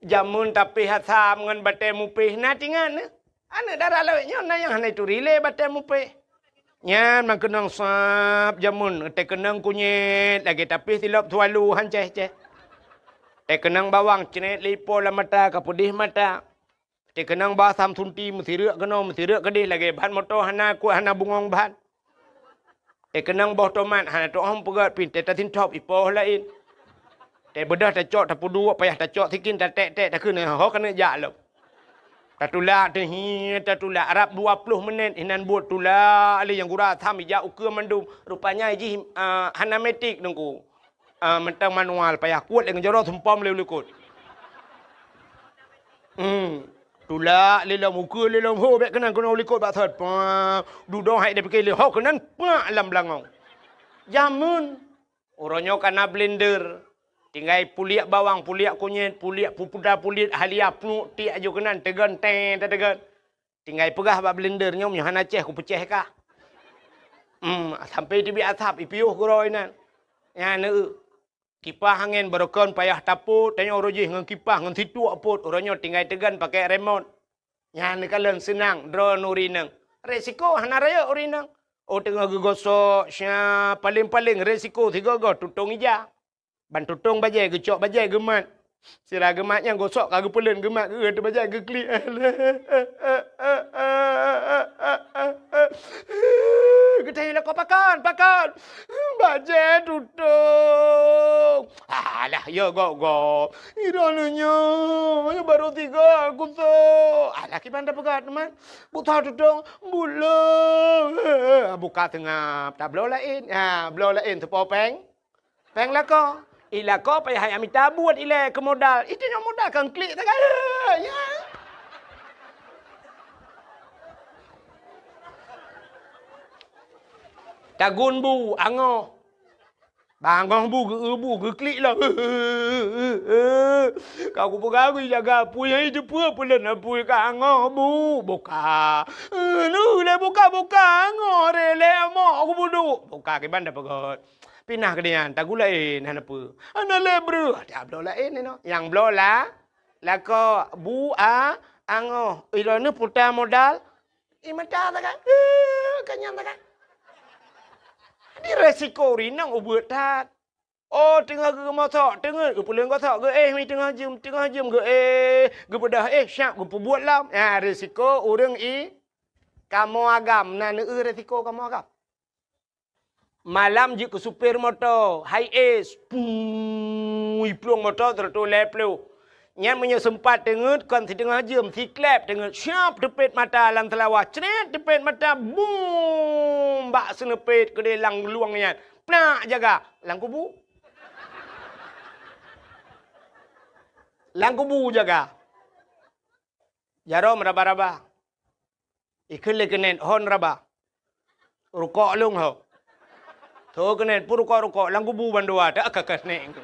Jameun tapéh asam ngon batée mupéh na tingat nyoe. Aneuk dara lawét nyoe na nyang hana ituri lé batée mupéh. Nyan meukeunong sab jameun, teukeunong kunyét lagée tapéh silop swallow han céh-céh. Teukeunong bawang cret lé ipo lam mata ka peudeh mata. Teukeunong bak asam sunti meusireuk keunoe meusireuk keudeh lagée ban moto hana kuat hana bungong ban. Teukeunong boh tomat hana teu'oh peugét pih teuh tasintop ipoh laén. Teubeudôh tacok tapeuduek payah tacok sikin taték-ték takheun ho keuneuk jak lom. Tatulak teuh hi tatulak rab dua ploh menit inan buet tulak lé nyang gura asam ijak ukeue mandum. Rupanya jih, ah, hana metik teungku. Ah, mantong manual payah kuet lé ngon jaroe sumpom lé u likot. Hmm. Tulak lé lom ukeue lé lom ho bék keunan keunoe u likot bak thot. Pah, dudoe hai dipike lé ho keunan pak lam beulangong. Jameun. Uroe nyoe ka na blender. Tinggai puliek bawang, puliek kunyét, puliek pupuda, puliek halia, pluek tiek aju keunan teugon tée tateugon. Tinggai peugah bak blender nyoe, "Nyoe hana céh, kupeucéh kah." Hmm, sampai teubiet asap, ipiôh keudroe inan. Nyan, eu, kipah angén barokon payah tapot, tanyoe uroe jih ngon kipah ngon situek pot, uroe nyoe tinggai teugon pakai remote. Nyan neukalon seunang droeneuh ureueng inong. Resiko hana rayeuk ureueng inong. Oh, teungoh geugosok, sya, paleng-paleng resiko sigoe-goe tutong ija. Ban tutong bajée, geucok bajée geumat. Sira geumat nyang gosok ka geupeulon geumat geuh teuh bajée geuklik. Geutanyoe lakoe pakon, pakon. Bajée tutong. Iya gop-gop. Droeneuh nyoe, nyoe barô tiga kusok. Alah, kiban tapeugah teuma. Buta tutong, bulo. Buka seungab. Tabloe laén. Ha, bloe laén teupo péng. Péng lakoe. I lakoe payah hai mita buet ilée keu modal. Itu nyoe modal kan klik sagai. Ya. Tagun bu, angoh. Bangoh bu geu-, bu geuklik lah. Ka kupeugah, kujaga apui, hai teupeue peulon apui ka angoh bu. Buka. Nu lé buka-buka angoh, ré lé amok kubudu. Buka kiban tapeugöt. Pinah keu nyan, tagulai hana peue. Hana lé breuh. Tabloe laén inoe. Nyang bloe la, lakoe bu a, angoh. Droeneuh puta modal. I mata sagai. Eh, ka nyan sagai. Di resiko rinong ubeuet that. Oh, teungoh geumosok, teungeut geupeuleueng gosok, geuéh mi teungoh jeuem, teungoh jeuem geuéh, geupeudah éh, siap geupeubuet lom. Nyan resiko ureuëng i kamoe agam, na neueu resiko kamoe agam. Malam jeuet keu supir moto, hai es, pui plueng moto seratus lhèe ploh. Nyan meunyoe seumpat teungeut kon siteungoh jeuem, siklep teungeut, siap teupet mata lam seulawa, cret teupet mata, bum! Bak seuneupet keudeh lam luwang nyan, plak jaga lam kubu. Lam kubu jaga. Jaroe meuraba-raba. Ikheun lé keuneuk hon raba. Rukok lôn ho. Tho keuneuk pun rukok-rukok lam kubu bandua tak ka keuneuk.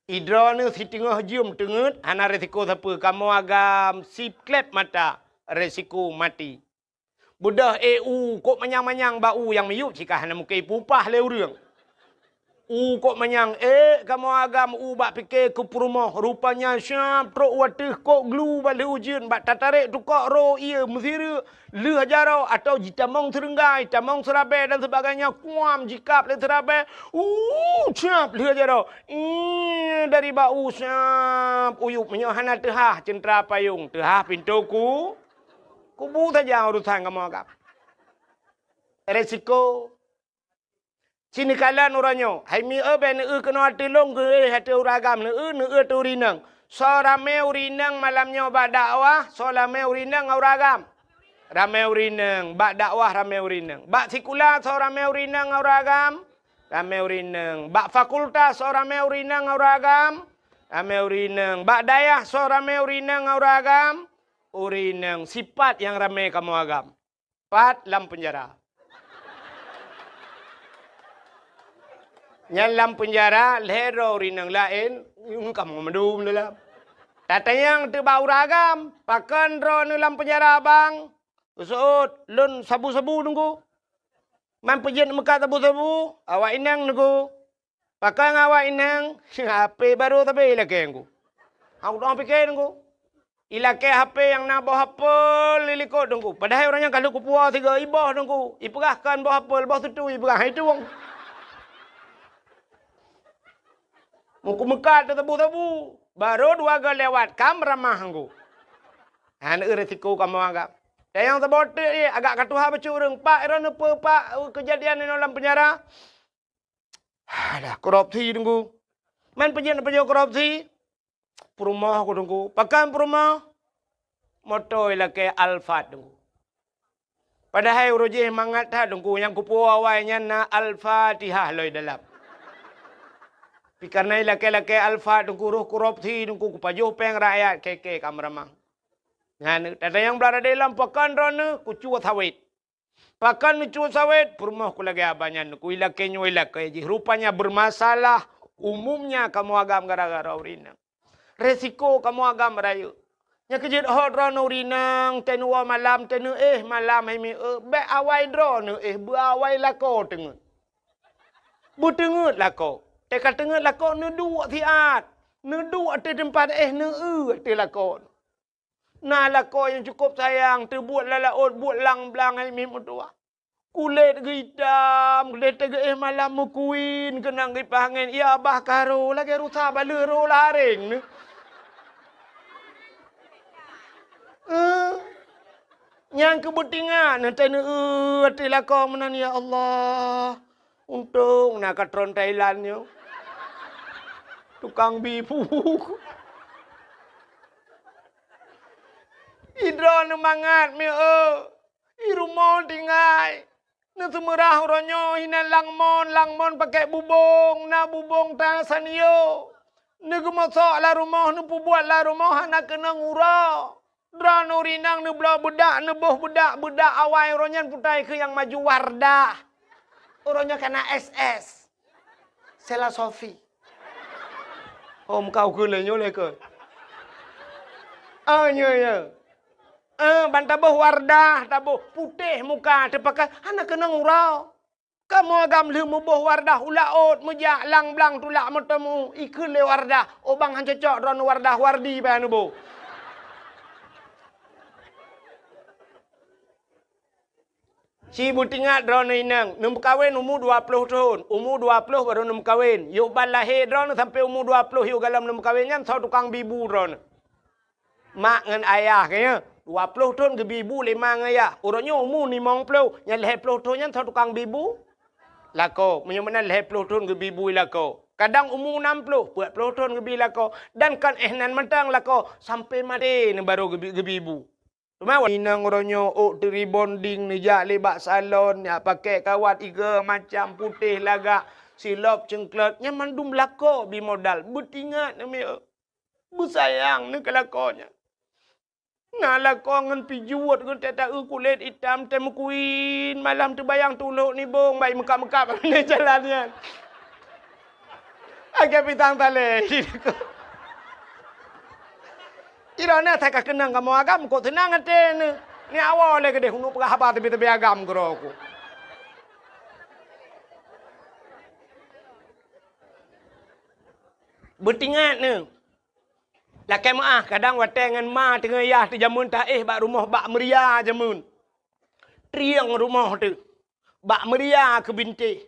Idroeneuh siteungoh jeuem teungeut hana resiko sapeue, kamoe agam siklep mata resiko maté. Beudôh éh u kok manyang-manyang bak u nyang miyueb cit ka hana mungken ipeupah lé ureuëng. U kok manyang ék kamoe agam u bak pike keu peurumoh, rupanya siab trok u ateueh kok glu bak lheueh ujeuen bak tatarek tukok ro ié meusireuk lheueh jaroe atau jitamong seureunggai, tamong seurabée dan sebagainya kuam jikab lé seurabée. Uh, siab lheueh jaroe. Ih, dari bak u siab uyueb meunyoe hana teuhah ceuntra payong, teuhah pintoe ku. Kubu saja urusan kamoe agam. Resiko. Sineukalon uroe nyoe, hai mi eu bèk neueu keunoe ateueh lôn geuéh ateueh ureuëng agam, neueu, neueu ateueh ureuëng inong. Soe ramé ureuëng inong malam nyoe bak dakwah, soe ramé ureuëng inong ngon ureuëng agam? Ramé ureuëng inong. Bak dakwah ramé ureuëng inong. Bak sikula soe ramé ureuëng inong ngon ureuëng agam? Ramé ureuëng inong. Bak fakultas soe ramé ureuëng inong ngon ureuëng agam? Ramé ureuëng inong. Bak dayah soe ramé ureuëng inong ngon ureuëng agam? Ureuëng inong. Sipat nyang ramé kamoe agam. Pat lam peunjara. Nyan lam peunjara lhèe droe ureuëng inong laén, ngon kamoe mandum dalam. Tatanyong teuk bak ureuëng agam, pakon droeneuh lam peunjara bang? Seuôt, lôn sabu-sabu teungku. Man peujeuet meukat sabu-sabu, awak inong teungku. Pakon awak inong, H P barô sabe ilakée teungku. Hana kuteuma pike teungku. Ilakée H P nyang na boh apel di likot teungku. Padahai ureuëng nyan ka lheueh kupuwoe sigoe iboh teungku. Ipeugah kon boh apel, boh sutui ipeugah hai tueng. Meukumeukat teusabu-sabu. Barô dua goe lewat, ka meuramah teungku. Hana eu resiko kamoe agam. Dan nyang saboh teuk agak ka tuha bacut ureuëng. Pak, droeneuh peue pak keujadian inoe lam peunjara? Alah, korupsi teungku. Man peujeuet-peujeuet korupsi? Peurumoh ku teungku. Pakon peurumoh? Moto ilakée Alphard teungku. Padahai uroe jih mangat that teungku, nyang kupuwoe awai nyan na Al-Fatihah lom dalam. Pi kareuna ilakée-lakée Alphard teungku, roh korupsi teungku, kupajoh péng rakyat, keke ka meuramah. Nyan, tatanyong blah radé lom, pakon droeneuh? Kucue sawét. Pakon neucue sawét? Peurumoh ku lagée haba nyan, ku ilakée nyoe ilakée jih. Rupanya bermasalah umumnya kamoe agam gara-gara ureuëng inong. Resiko kamoe agam rayeuk. Nyang keujeuet hot droeneuh ureuëng inong, teuh neuwoe malam, teuh neuéh malam hai mi eu, bék awai droeneuh éh, beuawai lakoe teungeut. Beuteungeut lakoe. Teuh ka teungeut lakoe neuduek siat. Neuduek ateueh teumpat éh, neueu ateueh lakoe. Na lakoe nyang cukôp sayang, teubuet lam laôt, buet lam blang hai mi meutuwah. Kulét geuitam, kulét teugeuéh malam meukuin, keunong gipah angén, ya bah ka ro, lagée rusa baleueh ro lareng neu. Eh, nyang keu beutingat, neutai neueu ateueh lakoe meunan, ya Allah. Untông na ka tron Thailand nyoe. Tukang bi bu. Idroe neumangat mieu. I rumoh tinggai. Neuseumeurah uroe nyoe hinan lam mon, lam mon pakèk bubông, na bubông ta sanyo. Neugeumosok lam rumoh, neupeubuet lam rumoh hana keunong uroe. Droeneuh ureueng inong neubloe beudak, neuboh beudak, beudak awai uroe nyan putai keu nyang maju Wardah. Uroe nyoe kana S S. Sela Sofi. Oh, muka ukeue lé nyoe lé keu. Ah, nyoe, nyoe. Eh, ban taboh Wardah, taboh putéh muka, teupakai hana keunong uroe. Kamoe agam lheueh muboh Wardah u laôt, meujak lang blang tulak meuteumu, ikheun lé Wardah, "Oh bang, han cocok droeneuh Wardah, Wardi bak neuboh." Ci beutingat droeneuh inong, neumeukawen umu dua ploh thon, umu dua ploh barô neumeukawen. Yôh ban lahé droeneuh sampoe umu dua ploh yôh gohlom neumeukawen nyan soe tukang bi bu droeneuh. Mak ngon ayah geuh nyoe, dua ploh thon geubi bu lé ma ngon ayah. Uroe nyoe umu limong ploh, nyang lhèe ploh thon nyan soe tukang bi bu? Lakoe, meunyoe meunan lhèe ploh thon geubi bu lakoe. Kadang umu nam ploh, peuet ploh thon geubi lakoe. Dan kon éh nan mantong lakoe, sampoe maté neuh barô geubi, geubi bu. Teuma inong uroe nyoe ôk teuribonding neujak lé bak salon, jak pakèk kawat iga macam putéh lagak, silop ceuklot, nyan mandum lakoe bi modal. Beutingat neuh mieu. Beusayang neuh keu lakoe nyan. Na lakoe ngon pijuet ngon tataeu kulét itam, teuh meukuin malam teubayang tulok nibong bai meukab-meukab di jalan nyan. Agak pisang talé. Iroh na that ka keunong kamoe agam, kok seunang até neuh. Ni awai lé keudeh uneuk peugah haba teubi-teubi agam keudroe ku. Beutingat neuh. Lakèe meu'ah, kadang watèe ngon ma teungoh yah teujameun taéh bak rumoh bak meuria jameun. Trieng rumoh teuh. Bak meuria keu bintéh.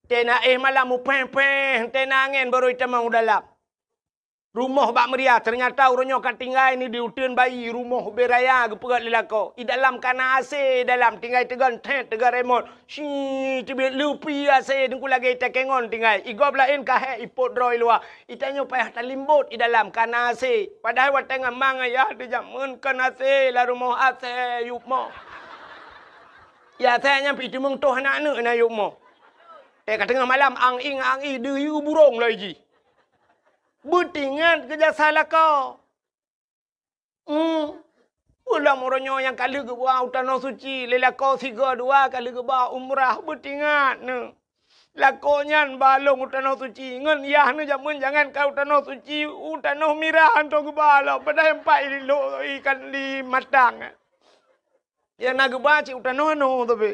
Teuh na éh malam mupéh-péh, teuh na angèn barô itamong u dalam. Rumoh bak meuria, teunyata uroe nyoe ka tinggai ni di uteuen bayi, rumoh ubé raya geupeugöt lé lakoe. I dalam ka na AC dalam, tinggai teugon thèt, teugon remot. Shi, teubiet lupi AC, teungku lagèe itakèe ngon tinggai. I gob laén ka hék ipot droe i luwa. Itanyoe payah talimbot i dalam ka na AC. Padahai watèe ngon ma ngon yah teujameun kon AC, lam rumoh AC yup mo. Ya, AC nyan pih teumeung toh aneuk-aneuk na yup mo. Teuh ka teungoh malam, ang-ing, ang-ing, deuyue burông lagèe jih. Beutingat keu jasa lakoe. Hmm. Ulôn uroe nyoe nyang ka lheueh geuba u Tanoh Suci, lé lakoe sigoe dua ka lheueh geuba umrah, beutingat neuh. Lakoe nyan ba lôn u Tanoh Suci, ngon yah neuh jameun jangankan u Tanoh Suci, u Tanoh Mirah hantom geuba lom, padahai empat i lo-, ikan di Matang. Nyang na geuba cit u tanoh nyoe tapi.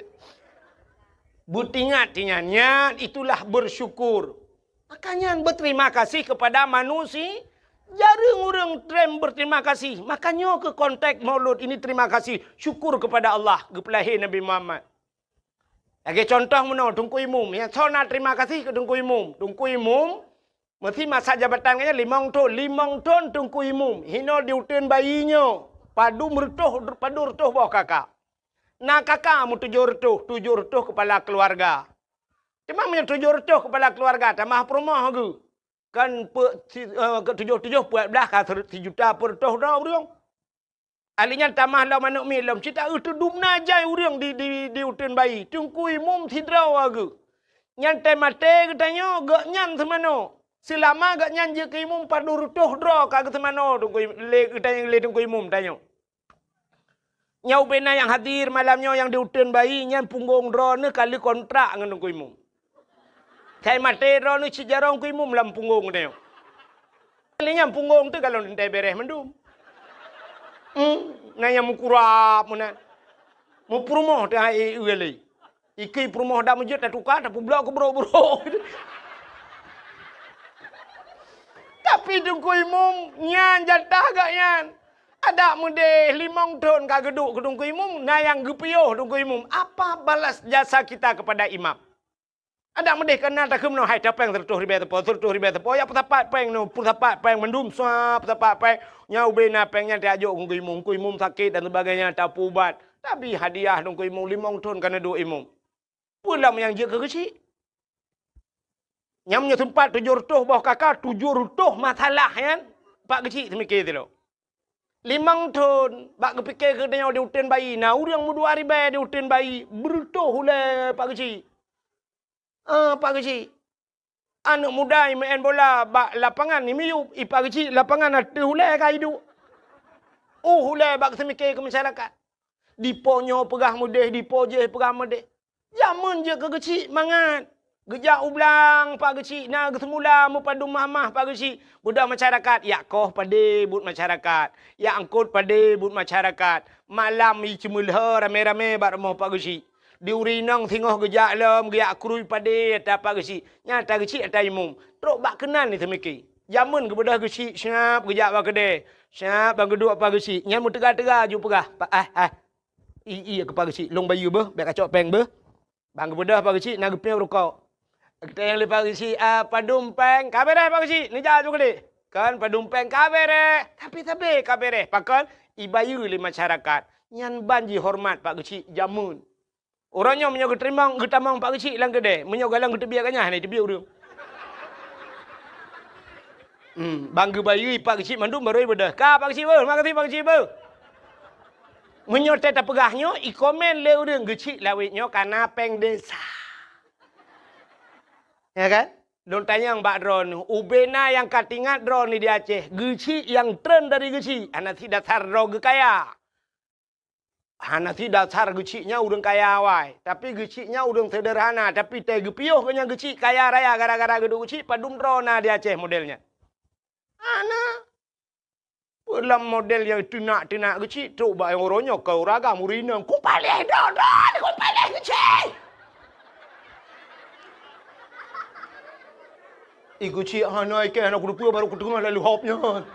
Beutingat tinyan, nyan itulah bersyukur. Maka nyan berterima kasih kepada manusia. Jareueng ureueng treb berterima kasih. Maka nyoe keuh konteks Maulud ini terima kasih, syukur kepada Allah geupeulahé Nabi Muhammad. Lagèe contoh meunoe, Teungku Imum. Nyang soe na terima kasih keu Teungku Imum. Teungku Imum Meusi masa jabatan geuh nyan limong thon, limong thon Teungku Imum, hinoe di uteuen bayi nyoe, padum reutôh, padum reutôh boh kakak. Na kakak meutujoh reutôh, tujoh reutôh keupala keuluwarga. Teuma meunyoe tujoh reutôh keupala keuluwarga, tamah peurumoh geuh. Kan peuet si-, eh, tujoh-tujoh peuet blah ka seureut-, sijuta peuet reutôh droe ureueng. Ahli nyan tamah lom aneuk miet lom, cit taeu teudum na jai ureueng di, di, di uteuen bayi. Teungku Imum sidroe geuh. Nyan teuh maté geutanyoe, gobnyan seumanoe. Seulama gobnyan jeuet keu imum padum reutôh droe ka geuseumanoe Teungku Im-, lé geutanyoe, lé Teungku Imum tanyoe. Nyoe ubé na nyang hadir malam nyoe nyang di uteuen bayi, nyan punggong droeneuh ka lheueh kontrak ngon Teungku Imum. Sai maté droeneuh cit jaroe Teungku Imum lam punggong geutanyoe. Lé nyang punggong teuh galon teuntèe bèrèh mandum. Hmm, na nyang meukurab meunan. Meupeurumoh teuh hai e lé. Ikei peurumoh dak meujeuet tatuka, tapeublok keu brok-brok. Tapi Teungku Imum nyan jatah gobnyan. Adak meudeh limong thon ka geuduek keu Teungku Imum, na nyang geupiôh Teungku Imum. Apa balas jasa kita kepada imam? Adak meudeh ka na takheun meunoe, hai tapéng sireutôh ribèe sapo, sireutôh ribèe sapo, jak peusapat péng nyoe, peusapat péng mandum, sua peusapat péng. Nyan ubé na péng nyan tajok keu Teungku Imum, Teungku Imum sakét dan sebagainya, tapeuubat. Tabi hadiah Teungku Imum, limong thon ka neuduek Imum. Peue lom nyang jeuet keu geuchik? Nyang meunyoe seumpat tujoh reutôh boh kaka, tujoh reutôh masalah nyan, Pak Geuchik teumike sidroe. Limong thon bak geupike keu tanyoe di uteuen bayi, na ureuëng meudua ribée di uteuen bayi, beureutôh ulée Pak Geuchik. Ah, Pak Geuchik. Aneuëk muda meu'en bola bak lapangan, imiyueb, i Pak Geuchik lapangan ateueh ulée ka iduek. Uh, ulée bak teumike keu masyarakat. Dipo nyoe peugah meudeh, dipo jéh peugah meudeh. Jameun jeuet keu Geuchik mangat. Geujak u blang Pak Geuchik na geuseumula meupadum mamah Pak Geuchik. Beudôh masyarakat, yak koh padé buet masyarakat. Yak eungkôt padé buet masyarakat. Malam i ceumeulhö ramé-ramé bak rumoh Pak Geuchik. Di ureuëng inong singoh geujak lom, geujak krui padé ata Pak Geuchik. Nyan ata Geuchik ata imum. Trok bak keunan ni teumike. Jameun geubeudôh Geuchik siab geujak bak keudè. Siab ban geuduek Pak Geuchik. Nyan meuteuga-teuga ju peugah, "Pak, ah, ah. I, i, keu Pak Geuchik, lôn bayeue beuh, bèk kacok péng beuh." Ban geubeudôh Pak Geuchik na geupiôh rukok. Geutanyong lé Pak Geuchik, "Ah, padum péng?" "Ka bèrèh Pak Geuchik, neujak ju keudéh." Kan padum péng ka bèrèh, tapi sabé ka bèrèh. Pakon? Ibayeue lé masyarakat. Nyan ban jihoreumat Pak Geuchik jameun. Uroe nyoe meunyoe geuteurimong, geutamong Pak Geuchik lam keudè, meunyoe galeng geuteubiet ganyah, hana teubiet ureuëng. Hmm, ban geubayeue Pak Geuchik mandum barô ibeudôh. Ka Pak Geuchik beuh, makasih Pak Geuchik beuh. Meunyoe teuh tapeugah nyoe, ikomen lé ureuëng Geuchik lawét nyoe kana péng desa. Ya kan? Lôn tanyong bak droeneuh, ubena nyang ka teuingat droeneuh di Aceh, Geuchik nyang treun dari Geuchik, hana sidasar droe geukaya. Hana sidasar Geuchik nyan ureuëng kaya awai, tapi Geuchik nyan ureuëng seuderhana, tapi teuh geupiôh geuh nyan Geuchik kaya raya gara-gara geuduek Geuchik padum droe na di Aceh model nyan. Hana. Peue lam model nyang teunak-teunak Geuchik trok bak nyang uroe nyoe keu uragam ureuëng inong, "Kupaléh droe-droe, kupaléh Geuchik!" I Geuchik hana ikeh hana kuteupeu barô kuteungoh lalu hop nyan.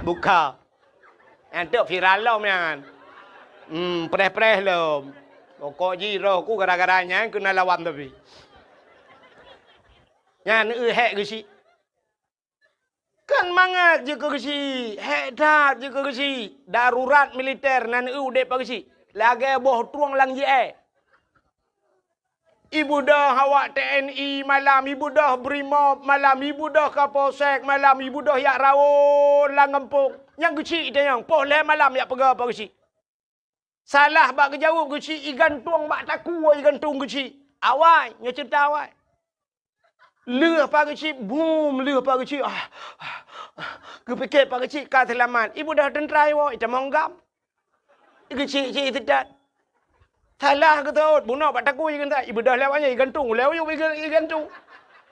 Buka. Nyan teuk viral lom nyan. Hmm, preh-preh lom. Pokok jih roh ku gara-gara nyan keuneuk lawan tapi. Nyan eu hék Geuchik. Kan mangat jeuet keu Geuchik, hék that jeuet keu Geuchik. Darurat militer nan eu udeb Pak Geuchik. Lagée boh trueng lam jiée. Ibeudôh awak T N I malam, ibeudôh Brimob malam, ibeudôh Kapolsek malam, ibeudôh jak rawon lam gampông. Nyang Geuchik itanyong, poh lhée malam jak peugah Pak Geuchik. Salah bak geujaweueb Geuchik, igantung bak takue igantung Geuchik. Awai, nyoe ceurita awai. Lheueh Pak Geuchik, bum, lheueh Pak Geuchik, ah, ah, ah. Geupike Pak Geuchik ka seulamat. Ibeudôh teuntra iwoe, itamong gam. Geuchik cit iteutat. Salah geuteuôt, bunoe bak takue igantung. Ibeudôh lewat nyoe, igantung, lewat nyoe iga-, igantung.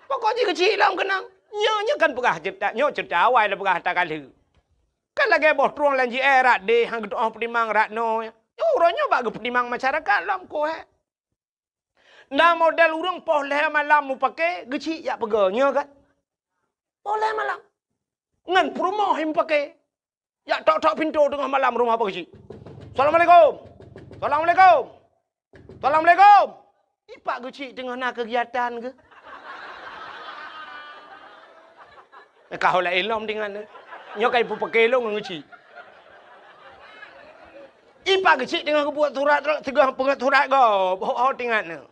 Pokok jih Geuchik lom keunong. Nyoe, nyoe kan peugah ceurita, nyoe ceurita awai lôn peugah ata ka lheueh. Kan lagée boh trueng lam jiée rot deh, han geutu'oh peutimang rot noe. Nyoe uroe nyoe bak geupeutimang masyarakat lom koh, eh. Na model ureuëng poh lhée malam mupake, Geuchik jak peugah, nyoe kan? Poh lhée malam. Ngon peurumoh mupake. Jak tok-tok pintoe teungoh malam rumoh Pak Geuchik. "Assalamualaikum. Assalamualaikum. Assalamualaikum." I Pak Geuchik teungoh na keugiatan geuh. Ka ho laén lom tingat nyoe. Nyoe ka ipeupake lôn ngon Geuchik. I Pak Geuchik teungoh geubuet surat, teungoh peugét surat gob, ho, ho tingat nyoe.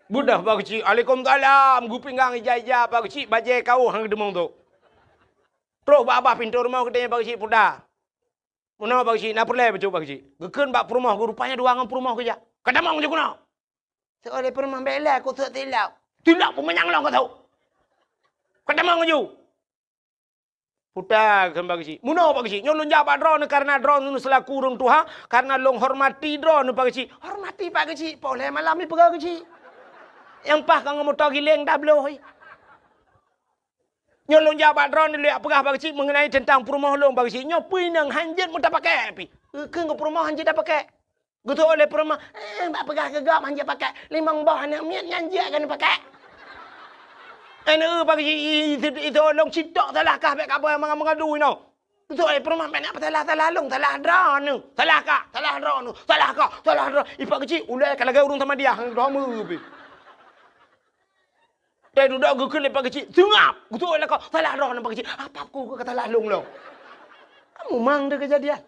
Beudôh Pak Geuchik, "Alaikumsalam," geupinggang ija-ija Pak Geuchik, bajée kawöh han geuteumong tôk. Trok bak babah pintoe rumoh geutanyong Pak Geuchik, "Puta, meunoe Pak Geuchik, na peureulée bacut Pak Geuchik?" Geukheun bak peurumoh geuh, rupanya dua ngon peurumoh geujak. "Ka tamong ju keunoe." Seuôt lé peurumoh, "Bèk lé, kuteuek tilok." "Tilok peumanyang lôn kuteuek. Ka tamong ju." "Puta," kheun Pak Geuchik. "Meunoe Pak Geuchik, nyoe lôn jak bak droeneuh kareuna droeneuh seulaku ureuëng tuha, kareuna lôn hormati droeneuh Pak Geuchik." "Hormati Pak Geuchik, poh lhée malam ipeugah Geuchik. Nyang paih ka ngon moto giléng tabloe." Nyoe lôn jak bak droeneuh lôn jak peugah Pak Geuchik meungenai teuntang peurumoh lôn Pak Geuchik. Nyoe peue inong han jeuet meutapakée pih. Keu ngon peurumoh han jeuet tapakée. Geuteuôt lé peurumoh, "Eh, bak peugah keu gob han jeuet pakée. Limong boh aneuk miet nyan jeuet keu neupakée." Aneuk Pak Geuchik, i, i, i, iteuôt lôn sitok salah kah bèk kaboh meungadu inoe. Geuteuôt lé peurumoh, "Bèk neupeusalah-salah lôn, salah droeneuh. Salah kah, salah droeneuh, salah kah, salah droe." I Pak Geuchik, ulée ka lagée ureuëng Samadiyah, droe meu pih. Teududoe geukheun lé Pak Geuchik, "Seungab!" Geuteuôt lé kah, "Salah droeneuh Pak Geuchik." "Apa ku keu ka salah lôn lom?" Kamu mang deh keujadian.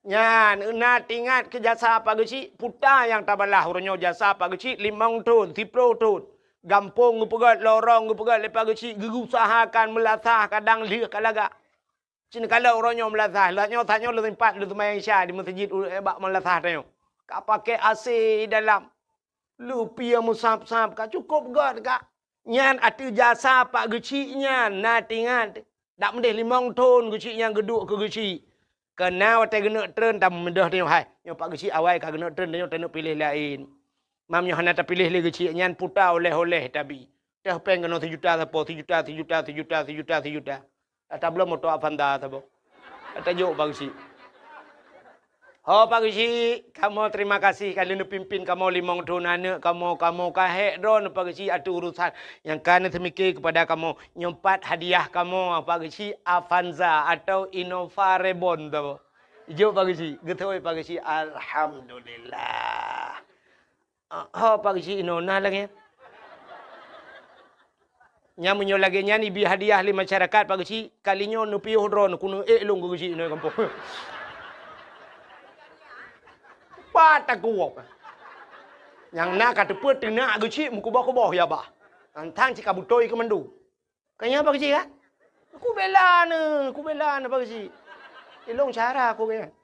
Nyan, na teuingat keu jasa Pak Geuchik, peue nyang tabalah uroe nyoe jasa Pak Geuchik limong thon, siplôh thon. Gampông geupeugét, lorong geupeugét lé Pak Geuchik, geuusahakan meulasah kadang lheueh ka lagak. Cit kalon uroe nyoe meulasah, lheueh nyoe, tanyoe lôn sempat lôn seumayang Isya di meuseujid u-, bak meulasah tanyoe. Ka pakai A C dalam. Leupie meusab-sab ka cukôp gét ka. Nyan ateueh jasa Pak Geuchik nyan na teuingat. Dak meudeh limong thon Geuchik nyan geuduek keu Geuchik. Keu na watée geuneuk treun tameudeh tanyoe hai. Nyoe Pak Geuchik awai ka geuneuk treun tanyoe taneuk piléh laén. Mam nyoe hana tapiléh lé Geuchik nyan puta oleh-oleh tabi. Teuh péng keunoe sijuta sapo, sijuta, sijuta, sijuta, sijuta, sijuta. Ata bloe moto Avanza saboh. Ata jok Pak Geuchik. Ho Pak Geuchik, kamoe terima kasih ka lheueh neupimpin kamoe limong thon aneuk kamoe, kamoe ka hék droeneuh Pak Geuchik ateueh urusan nyang ka neuseumiké keupada kamoe. Nyoe pat hadiah kamoe Pak Geuchik Avanza atau Innova Reborn saboh. Jok Pak Geuchik, geutôi Pak Geuchik, alhamdulillah. Ah, ho Pak Geuchik inoe na lagée nyan. Nyan meunyoe lagée nyan ibi hadiah lé masyarakat Pak Geuchik, kali nyoe neupiôh droeneuh keuneuk ék lôn keu Geuchik inoe gampông. Pat takuwok. Nyang na ka teupeu teunak Geuchik meukuboh-kuboh ya bah. Nyan tan cit ka beutôi keu mandum. Ka nyan Pak Geuchik kan? Kubela neuh, kubela neuh Pak Geuchik. Ilong cara aku kan.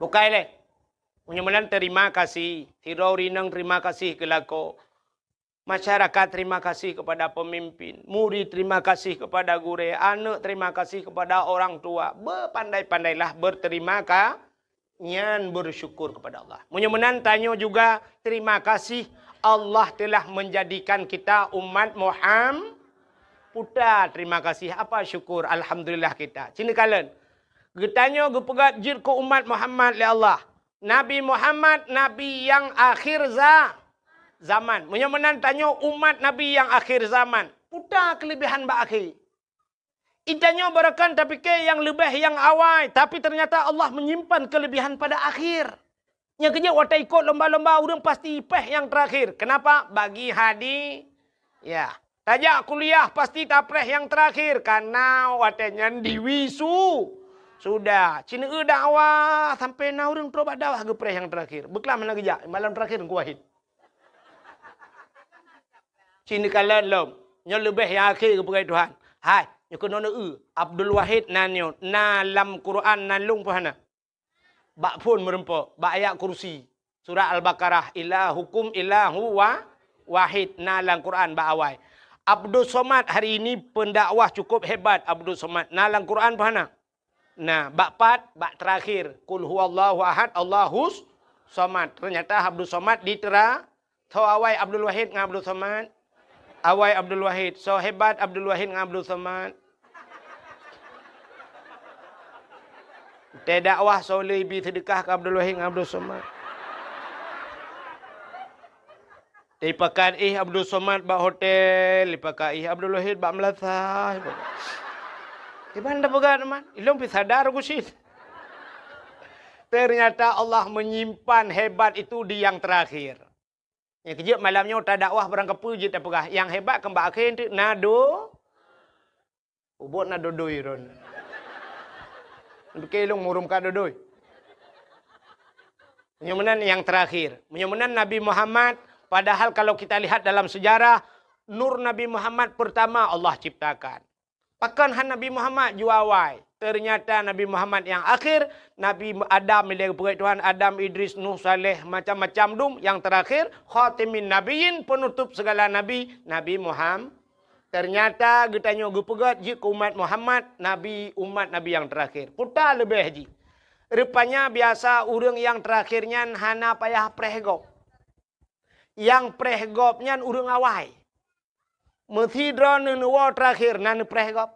Bukai lé. Meunyoe meunan terima kasih, sidroe ureueng inong terima kasih keu lakoe. Masyarakat terima kasih kepada pemimpin, murid terima kasih kepada gurée, aneuk terima kasih kepada orang tua. Bepandai-pandailah berterima ka-, nyan bersyukur kepada Allah. Meunyoe meunan tanyoe juga terima kasih Allah telah menjadikan kita umat Muham-, puta terima kasih, apa syukur, alhamdulillah kita. Cina kalen. Geutanyoe geupeugét jeuet keu umat Muhammad lé Allah. Nabi Muhammad, nabi nyang akhir za-, zaman. Meunyoe meunan tanyoe umat nabi nyang akhir zaman, peue keulebihan bak akhé? Geutanyoe barangkapeue tapike nyang leubeh nyang awai, tapi ternyata Allah menyimpan keulebihan pada akhir. Nyang keujeuet watée ikot lomba-lomba ureuëng pasti péh nyang terakhir. Kenapa? Bagi hadi-, ya. Tajak kuliah pasti tapreh nyang terakhir, karena watée nyan diwisu-, sudah. Cina eu dakwah sampai na ureuëng trok bak dakwah geupreh nyang terakhir. Beuklam hana geujak, malam terakhir Teungku Wahid. Cina kalon lom. Nyoe leubeh nyang akhé geupeugah Tuhan. Hai, nyoe keunoe eu, Abdul Wahid nan nyoe, na lam Quran nan lôn peuhana. Bak phon meurumpok, bak ayat kursi. Surat Al-Baqarah, "Ilahukum ilahu wa-, wahid", na lam Quran bak awai. Abdul Somad hari ini pendakwah cukup hebat Abdul Somad. Na lam Quran peuhana? Nah, bak pat, bak terakhir, "Qul huwallahu ahad, Allahus somad." Ternyata Abdul Somad di tera-, Tho awai Abdul Wahid ngon Abdul Somad. Awai Abdul Wahid. Soe hebat Abdul Wahid ngon Abdul Somad? Teudakwah soe le ibi seudeukah keu Abdul Wahid ngon Abdul Somad. Teupakat ih Abdul Somad bak hotel, teupakat ih Abdul Wahid bak meulasah. Iban dah peugah teman, ilong pi sadar ku sit. Ternyata Allah menyimpan hebat itu di yang terakhir. Nyang keujeuet malam nyoe tadakwah barangkapeue jeuet tapeugah, nyang hebat keu bak akhé teuk na do-, ubot na dodoi ron. Pike lôn murum ka dodoi. Meunyoe meunan nyang terakhir. Meunyoe meunan Nabi Muhammad, padahal kalau kita lihat dalam sejarah, nur Nabi Muhammad pertama Allah ciptakan. Pakon han Nabi Muhammad ju awai? Ternyata Nabi Muhammad nyang akhir, Nabi Adam ilée geupeugét Tuhan, Adam, Idris, Nuh, Saleh, macam-macam dum. Nyang terakhir, khatimin nabiyyin, penutup segala nabi, Nabi Muham-, ternyata geutanyoe geupeugét jeuet keu umat Muhammad, nabi, umat Nabi nyang terakhir. Peue leubeh jih. Rupanya biasa ureuëng nyang terakhir nyan hana payah preh gob. Nyang preh gob nyan ureuëng awai. Meusidroe neuwoe terakhir na neupreh gob.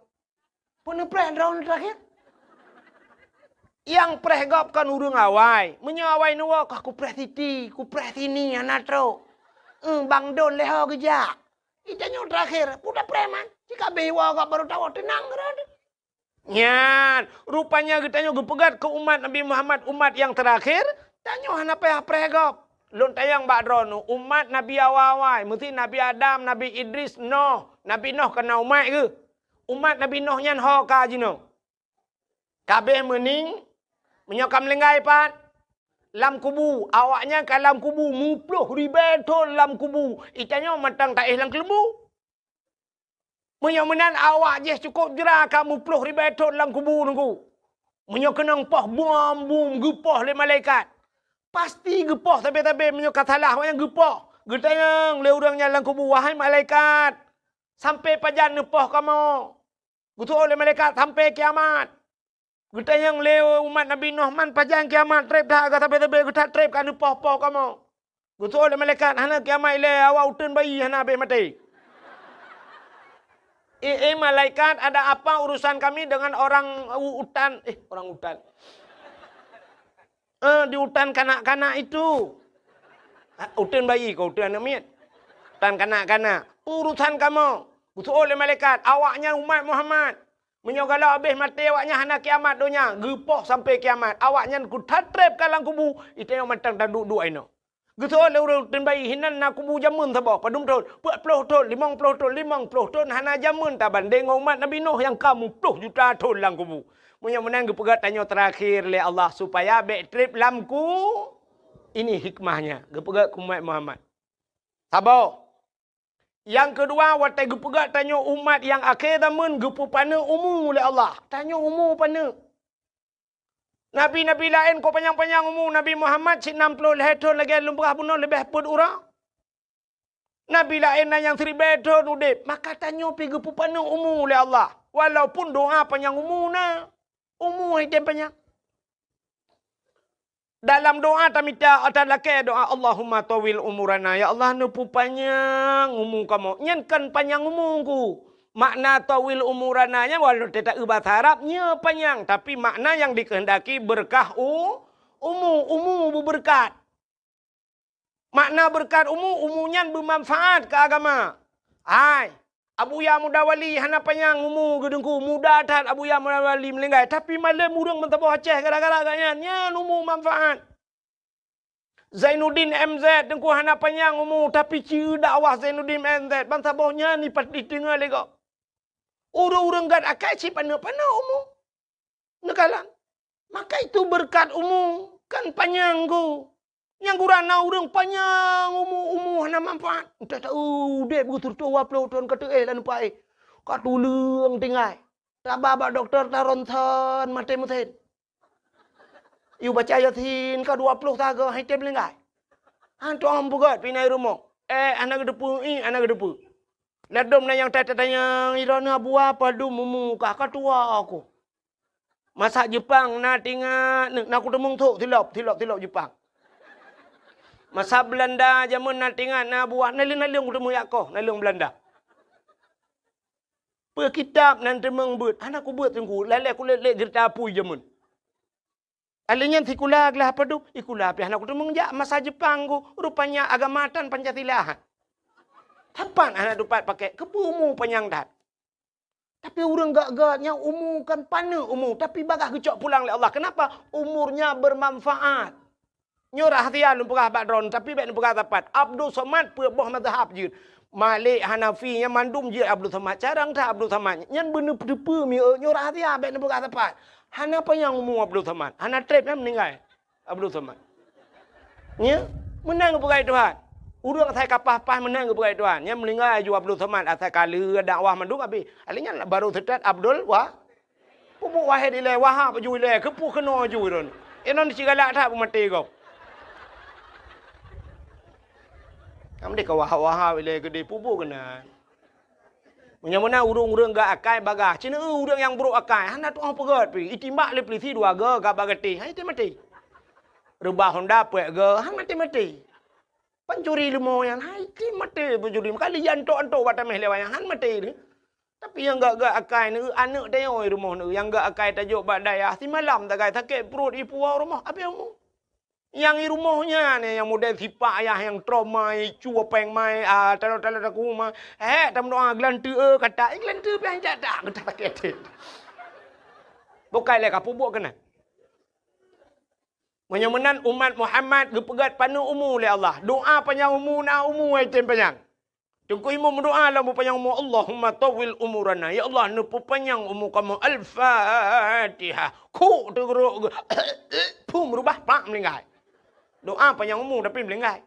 Peue neupreh droeneuh terakhir? Nyang preh gob kon ureuëng awai. Meunyoe awai neuwoe kah kupreh siti, kupreh sini hana trok. Eh, bang don lé ho geujak. Geutanyoe terakhir, peue tapreh man? Cit ka abéh woe gob barô tawoe teunang keudroe. Nyan, rupanya geutanyoe geupeugét keu umat Nabi Muhammad, umat nyang terakhir, tanyoe hana payah preh gob. Lôn tanyong bak droeneuh, umat Nabi awai-awai, meusti Nabi Adam, Nabi Idris, Noh. Nabi Noh kon na umat geuh. Umat Nabi Noh nyan ho ka jinoe. Ka abéh meuning, meunyoe ka meulinggai pat, lam kubu, awaknyan ka lam kubu, muploh ribée thon lam kubu, itanyoe mantong taéh lam keuleumbu. Meunyoe meunan awak jih cukôp jra ka muploh ribée thon lam kubu Teungku. Meunyoe keunong poh bom-bom geupoh lé malaikat, pasti geupoh sabe-sabe meunyoe ka salah awaknyan geupoh. Geutanyong lé ureuëng nyan lam kubu, "Wahai malaikat, sampoe pajan neupoh kamoe?" Geuseuôt lé malaikat, "Sampoe kiamat." Geutanyong lé umat Nabi Nuh, "Man pajan kiamat treb that, ka sabe-sabe geuthat treb ka neupoh-poh kamoe?" Geuseuôt lé malaikat, "Hana kiamat ilée, awak uteuen bayi hana abéh maté." "Eh, eh, malaikat, ada apa urusan kami dengan orang u-, utan?" Eh, orang utan. Eh, di utan kanak-kanak itu. Ah, uteuen bayi kah, uteuen aneuk miet? Utan kanak-kanak. Urusan kamoe. Geuseuôt lé malaikat, awaknyan umat Muhammad. Meunyoe galak abéh maté awaknyan hana kiamat donya, geupoh sampoe kiamat. Awaknyan geuthat treb ka lam kubu, itanyoe mantong taduek-duek inoe. Geuseuôt lé ureuëng uteuen bayi, hinan na kubu jameun saboh, padum thon, peuet ploh thon, limong ploh thon, limong ploh thon, hana jameun tabandéng ngon umat Nabi Nuh nyang ka muploh juta thon lam kubu. Meunyoe meunan geupeugah tanyoe teurakhé lé Allah supaya bék treb lam ku-, ini hikmahnya, geupeugah keu umat Muhammad. Saboh. Nyang keudua, watée geupeugah tanyoe umat nyang akhé zaman geupeupaneuk umu lé Allah. Tanyoe umu paneuk. Nabi-nabi laén ka panyang-panyang umu, Nabi Muhammad cit nam ploh lhée thon lagée lôn peugah bunoe leubeh peuet uroe. Nabi laén na nyang siribée thon udeb, maka tanyoe pih geupeupaneuk umu lé Allah. Walaupun doa panyang umu na, umu hana tem panyang. Dalam doa tamita, ata lakée doa, "Allahumma tawil umurana." Ya Allah, neupeupanyang umu kamoe. Nyan kon panyang umu ku. Makna tawil umurana nyan walau teuta eu bahasa Arab, nyoe panyang, tapi makna nyang dikehendaki beureukat u-, umu, umu beubeureukat. Makna beureukat umu, umu nyan beumanfaat keu agama. Hai, Abuya Muda Wali hana panyang umu geuh Teungku, muda that Abuya Muda Wali meulinggai, tapi malem ureuëng meusaboh Aceh gara-gara gobnyan, nyan umu manfaat. Zainuddin M Z Teungku hana panyang umu, tapi ci dakwah Zainuddin M Z, bansaboh nyan ipat diteungoh lé gob. Ureuëng-ureuëng gét akai cit paneuk-paneuk umu. Neukalon. Maka itu beureukat umu, kan panyang ku. Nyang gura na ureuëng panyang umu, umu hana manfaat. Entah tahu udeb beutôi dua ploh thon ka teuéh lam paih. Ka tuleueng tinggai. Taba bak dokto ta ronsen maté meusen. Yue baca Yasin ka dua ploh sagoe hai tem linggai. Han tuang peugét pih na i rumoh. Eh, hana geuteupeue, ih, hana geuteupeue. Ladom na nyang ta-, tatanyong, "Droeneuh Abuya padum umu kah, ka tuha kah?" Masa Jepang na tingat, na kuteumeung thok silop, silop, silop Jepang. Masa Beulanda jameun na tingat na Abuya, naleueng-naleueng kuteumeung jak koh, naleueng Beulanda. Peue kitab nan teumeung beuet, hana kubeuet Teungku, lalée kulét-lét jeurita apui jameun. Alèh nyan sikula glah padub, sikula pih hana kuteumeung jak masa Jepang ku, rupanya agama tan Pancasila. Sapat hana tupat pakai, keupeue umu panyang that. Tapi ureuëng gét-gét nyan umu kan paneuk umu, tapi bagaih geucok pulang lé Allah. Kenapa? Umurnya bermanfaat. Nyoe rahsia lôn peugah bak droeneuh, tapi bék neupeugah sapat. Abdul Somad peuet boh mazhab jeuet. Malik, Hanafi, nyan mandum jeuet Abdul Somad. Carông that Abdul Somad. Nyan beuneupeue-peue mieu, nyoe rahsia bék neupeugah sapat. Hana panyang umu Abdul Somad. Hana treb nyan meuninggai Abdul Somad. Nya, meunan geupeugah Tuhan. Ureuëng asai ka paih-paih meunan geupeugah Tuhan. Nyan meuninggai aju Abdul Somad asai ka lheueh dakwah mandum abéh. Alèh nyan baru seutôt Abdul Wa-, Peubuet Wahid ilèe, Wahab aju ilèe, keupeue keunoe aju droeneuh. Inong cit galak that beumaté gob. Kamoe deh ka Wahab-Wahab ilèe keudeh, peubuet keunan. Meunyoe meunan ureuëng-ureuëng gét akai bagaih, cit na ureuëng nyang brôk akai, hana tu'oh peugét pih, itimbak lé peulisi dua goe, gak bak gatéh, hai maté-maté. Reubah honda peuet goe, hai maté-maté. Pancuri leumo nyan, hai maté pancuri. Meukalia antok-antok bak taméh lé wayang, han maté deh. Tapi nyang gét-gét akai neu, aneuëk tanyoe rumoh neu, nyang gét akai tajok bak dayah, simalam sagai sakét pruet ipuwoe rumoh, abéh umu. Nyang i rumoh nyan, nyang model sipak ayah nyang trauma, icue péng mai, ah, talo-talo taku ma. Hék, tameudoa geulanteue, eh, kata, eh, geulanteue pih han jak, geutak sakét até. Bukai lé ka peubuet keunan. Meunyoe meunan umat Muhammad geupeugét paneuk umu lé Allah. Doa panyang umu na umu ai tem panyang. Teungku Imum meudoa lam peupanyang umu, "Allahumma tawwil umurana." Ya Allah, neupeupanyang umu kamoe. Al-Fatihah. Kuk teugeurok geu-, phum rubah, pak meulinggai. Doa panyang umu tapi meulinggai.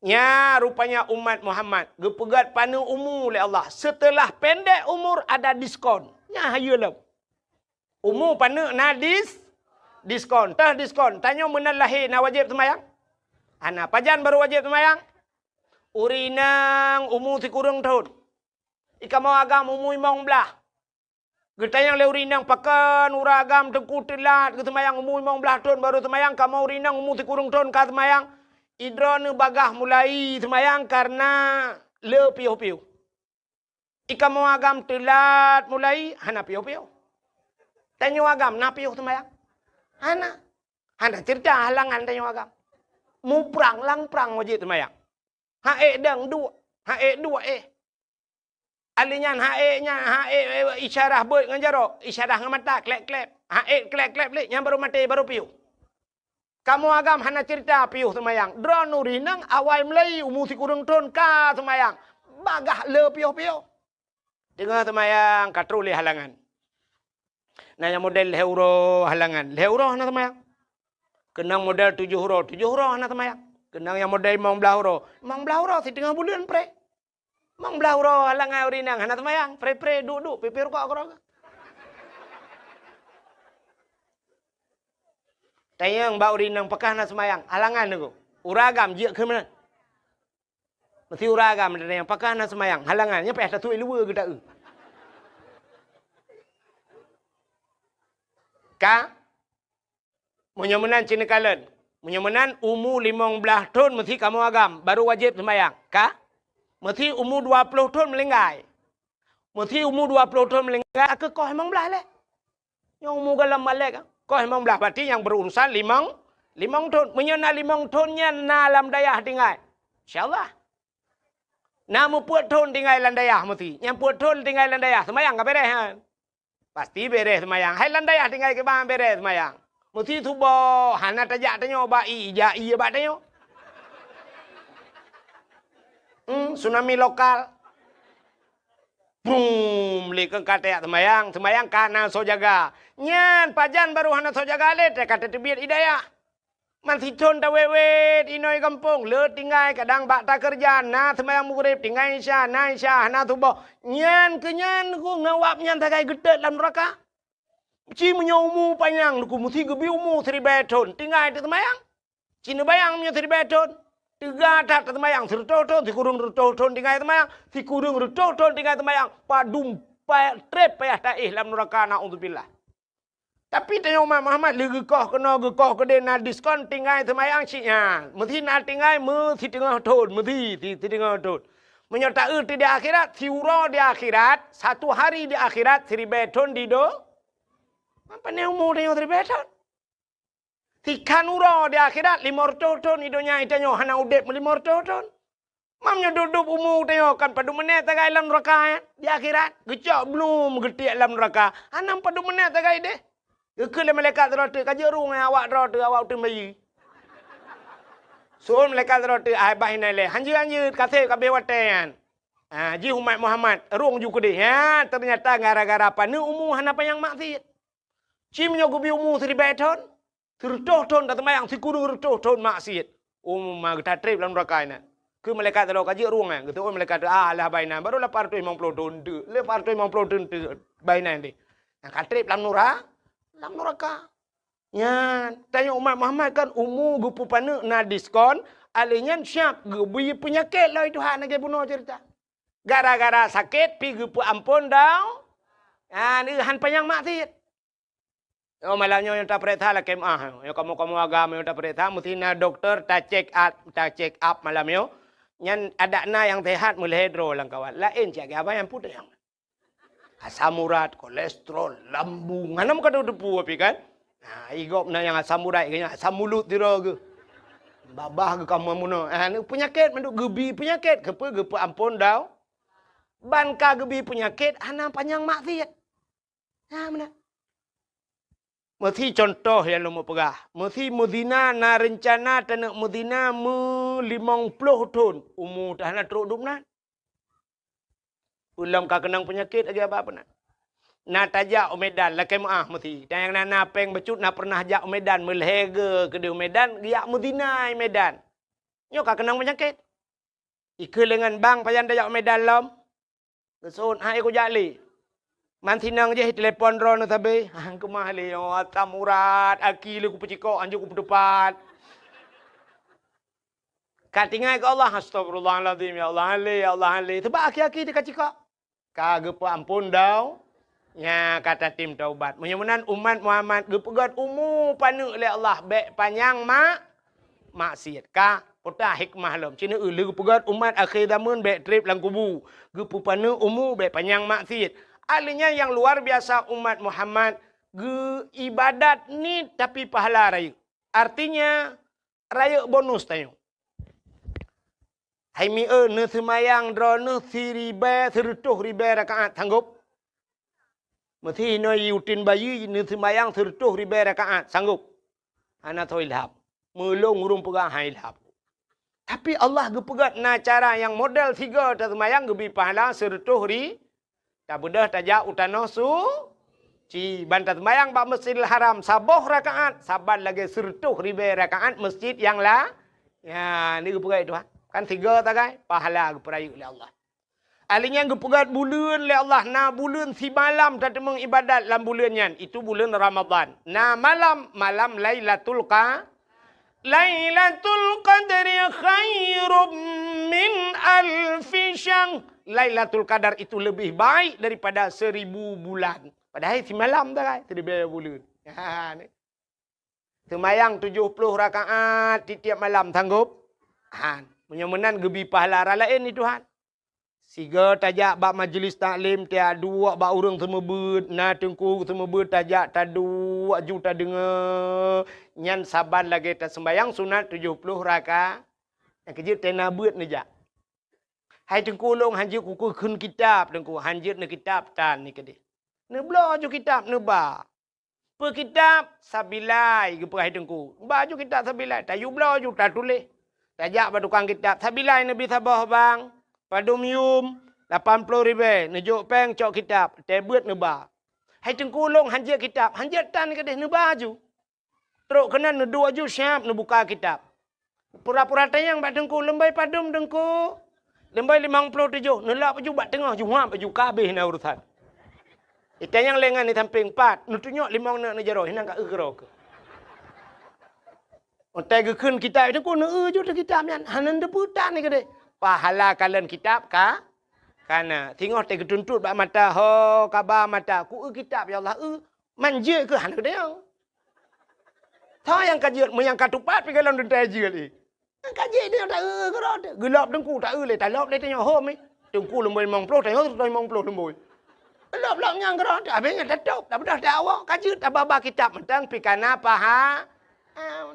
Nya rupanya umat Muhammad geupeugét paneuk umu lé Allah. Setelah pendek umur ada diskon. Nya hayeue lom. Umu paneuk na dis-, diskon. Teuh diskon. Tanyoe meunan lahé na wajéb seumayang? Hana. Pajan barô wajéb seumayang? Ureueng inong umu sikureueng thon. Ikamoe agam umu limong blaih. Geutanyong lé ureueng inong, "Pakon uroe agam teungku teulat geuseumayang, umu limong blaih thon barô seumayang, kamoe ureueng inong umu sikureueng thon ka seumayang?" "Idroeneuh bagaih mulai seumayang kareuna le piôh-piôh." "Ikamoe agam teulat mulai?" "Hana piôh-piôh." "Tanyoe agam na piôh seumayang?" "Hana." Hana ceurita halangan tanyoe agam. Muprang lam prang wajéb seumayang. Hak ék dang duek, hak ék duek éh. Ahli nyan hak ék nyan, hak ék, ék isyarah beuet ngon jaroe, isyarah ngon mata, klep-klep. Hak ék klep-klep lé, nyan barô maté, barô piôh. Kamoe agam hana ceurita piôh seumayang. Droeneuh ureueng inong awai mulai umu sikureueng thon ka seumayang. Bagaih le piôh-piôh. Teungoh seumayang ka troh lé halangan. Na nyang model lhèe uroe halangan, lhèe uroe hana seumayang. Keunong model tujoh uroe, tujoh uroe hana seumayang. Keunong nyang model limong blaih uroe, limong blaih uroe siteungoh buleuen pré. Limong blaih uroe halangan ureueng inong hana seumayang, pré-pré duek-duek, pipéh rukok keudroe. Tanyong bak ureueng inong pakon hana seumayang, halangan teungku. Uroe agam jeuet keu meunan. Meusti uroe agam tanyong pakon hana seumayang, halangan, nyan payah tatuek luweue geutaeu. Ka? Meunyoe meunan ci neukalon. Meunyoe meunan umu limong blaih thon meusti kamoe agam, barô wajéb seumayang. Ka? Meusti umu dua ploh thon meulinggai. Meusti umu dua ploh thon meulinggai, ka koh limong blaih lé. Nyoe umu gohlom balek, koh limong blaih, berarti nyang berurusan limong, limong thon. Meunyoe na limong thon nyan na lam dayah tinggai, insya Allah. Na meupeuet thon tinggai lam dayah meusti. Nyang peuet thon tinggai lam dayah, seumayang ka beres nyan. Pasti beres seumayang. Hai lam dayah tinggai kiban beres seumayang. Meusti suboh, hana tajak tanyoe bak ie, jak ie bak tanyoe. Hmm, tsunami lokal. Brum, lé keu ka tajak seumayang, seumayang ka na soe jaga. Nyan pajan barô hana soe jaga lé, ka tateubiet i dayah. Man sithon tawét-wét inoe gampông, le tinggai kadang bak takeureuja, na seumayang Maghrib, tinggai Isya, na Isya, hana suboh. Nyan keu nyan ku ngon wab nyan sagai geutet lam nuraka. Ci meunyoe umu panyang ku meusti geubri umu siribèe thon, tinggai teuseumayang. Ci neubayang meunyoe siribèe thon, teuga that teuseumayang sireutôh thon, sikureueng reutôh thon tinggai seumayang, sikureueng reutôh thon tinggai seumayang, padum pa-, trép payah taéh lam nuraka, naudzubillah. Tapi tanyoe umat Muhammad lé geukoh keunoe geukoh keudéh na diskon tinggai seumayang cit nyan. Meusti na tinggai meusiteungoh thon, meusti si-, siteungoh thon. Meunyoe taeu di akhirat, siuroe di akhirat, satu hari di akhirat, siribèe thon di do-, Pane umu tanyoe siribèe thon? Sikhan uroe di akhirat, limong reutôh thon di donya, tanyoe hana udép meulimong reutôh thon. Mam nyoe dub-dub umu tanyoe kan padum meuneuk sagai lam nuraka, eh? Di akhirat, geucok blum geutiek lam nuraka. Hana padum meuneuk sagai deh. Geukheun lé malaikat sidroe teuk, "Ka jeuet rueng, eh, awak droe teuh, awak uteuen bayeue." Seuôn malaikat sidroe teuk, "Ai, bah inan lé. Hanjeuet-hanjeuet, ka sép ka abéh watèe nyan." Ah, jih umat Muhammad, rueng ju keudeh. Ha, teunyata gara-gara paneuk umu hana panyang maksiet. Ci meunyoe geubri umu siribèe thon, sireutôh thon taseumayang, sikureueng reutôh thon maksiet. Umu ma geutatrép lam nuraka inan. Keu malaikat sidroe, "Ka jeuet rueng, eh?" Geuseuôt malaikat, "Ah, alah bah inan, barô lapan reutôh limong ploh thon teuk. Lapan reutôh limong ploh thon teuk bah inan deh." Nyang ka trép lam nura-, lam nuraka. Nyan, tanyoe umat Muhammad kan umu geupeupaneuk na diskon, alèh nyan siab geubri peunyakét lom Tuhan lagèe bunoe ceurita. Gara-gara sakét pi geupeuamphon dau-, ah, neuhan panyang maksiet. Oh, malam nyoe nyang tapareksa lakèe meu'ah. Nyoe kamoe-kamoe agam nyang tapareksa, meusti na dokto ta-check up, ta-check up malam nyoe. Nyan adak na nyang sehat meulhèe droe lam kawat. Laén cit lagèe abang nyang putéh. Asam urat, kolesterol, lambung. Hana meukadoe teupeu api kan? Nah, i gob na nyang asam urat, nyang asam mulut sidroe geuh. Babah geuh ka meunoe. Ah, ni peunyakét mandum geubri peunyakét. Keupeue geupeuamphon dau-, ban ka geubri peunyakét, hana panyang maksiet. Ha, meunan. Meusi contoh nyang lôn peugah, meusi meuzina na reuncana taneuk meuzina meulimong ploh thon, umu teuh hana trok dum nan. Ulôn ka keunong peunyakét lagée haba peunan. Na tajak u Medan, lakée meuáh meusi. Dan nyang na, na péng bacut na pernah jak u Medan, meulhée geu keudeh u Medan, geujak meuzina i Medan. Nyoe ka keunong peunyakét. Ikeu lé ngon bang pajan tajak u Medan lom. Geuseuôt hai kujak lé. Man sinong jih telepon droeneuh sabe. Hang keumah lé, oh, asam urat, aki lé kupeucikok, anjok kupeuteupat. Ka tinggai keu Allah, astagfirullahalazim, ya Allah, han lé, ya Allah, han lé. Sebab aki-aki teuka cikok. Ka geupeuamphon dau, nya ka tatem taubat. Meunyoe meunan umat Muhammad geupeugét umu paneuk lé Allah, bék panyang mak-, maksiat. Ka peutah hikmah lom. Cina lheueh geupeugét umat akhé zaman bék treb lam kubu. Geupeupaneuk umu bék panyang maksiat. Ahli nyan nyang luar biasa umat Muhammad geuibadat niet tapi pahala rayeuk. Artinya, rayeuk bonus tanyoe. Hai mi-e, neuseumayang droeneuh siribée, seureutôh ribée rakaat, sanggob? Meusi inoe yutin bayi neuseumayang seureutôh ribée rakaat, sanggob? Hana soe ilham. Meulôn ureuëng peugah han ilham. Tapi Allah geupeugét na cara nyang model sigoe taseumayang geubri pahala seureutôh ri-, Tabeudôh tajak u tanoh suci, ban taseumayang bak Masjidil Haram saboh rakaat, saban lagée seureutôh ribée rakaat masjid nyang la-, ya, ni geupeugah Tuhan. Kan sigoe sagai, pahala geupeurayeuk lé Allah. Ahli nyan geupeugét buleuen lé Allah, na buleuen simalam tateumeung ibadat lam buleuen nyan, itu buleuen Ramadhan. Na malam, malam Lailatul Qa-, Lailatul Qadri khairum min alfi syahr. Lailatul Qadar itu lebih baik daripada seribu bulan. Padahai simalam sagai, siribée buleuen. Ha, ni. Seumayang tujoh ploh rakaat tiep-tiep malam, sanggob? Han. Meunyoe meunan geubri pahala rara laén ni Tuhan. Sigoe tajak bak majelis taklim, taduek bak ureuëng seumeubeuet, na teungku seumeubeuet tajak taduek ju tadeungoe, nyan saban lagée taseumayang sunat tujoh ploh raka-, nyang keujeuet tena beuet neujak. Hai teungku, lôn hanjeuet kukheun kitab, teungku, hanjeuet neukitab tan ni keudeh. Neubloe ju kitab neuba. Peue kitab? Sabilai, geupeugah teungku. Ba ju kitab Sabilai, tayue bloe ju tatuléh. Tajak bak tukang kitab, Sabilai neubi saboh bang, padum yum, lapan ploh ribée, neujok péng cok kitab, tée beuet neuba. Hai teungku, lôn hanjeuet kitab, hanjeuet tan keudeh, neuba ju. Trok keunan neuduek ju siab neubuka kitab. Pura-pura tanyong bak teungku, "Leubeh padum teungku?" "Leubeh limong ploh tujoh." Neulak bak ju bak teungoh, ju huab bak ju, ka habéh na urusan. Itanyong lé ngon di sampéng, "Pat?" Neutunyok limong neuk neujaroe, hinan ka eu keudroe keuh. Watée geukheun kitab teungku, neueu ju teuh kitab nyan, hana neuteupeue tan ni keudeh. Pahala kalon kitab ka, kana. Singoh teuh geutuntot bak mata, ho kaba mata, "Ku eu kitab, ya Allah, eu." Man jeuet keuh hana geutanyong. Soe nyang ka jeuet, meunyo nyang ka tupat pih gohlom teuntée jeuet lé. Nyang ka jeuet nyoe taeu keudroe teuh. Geulop teungku taeu lé, talop lé tanyoe hom nyoe. Teungku lumboi limong ploh, tanyoe limong ploh lumboi. Lop-lop nyang keudroe teuh, habéh nyan tatôb, tabeudôh tawoe, ka jeuet tababa kitab mantong pih kana paha-, ah,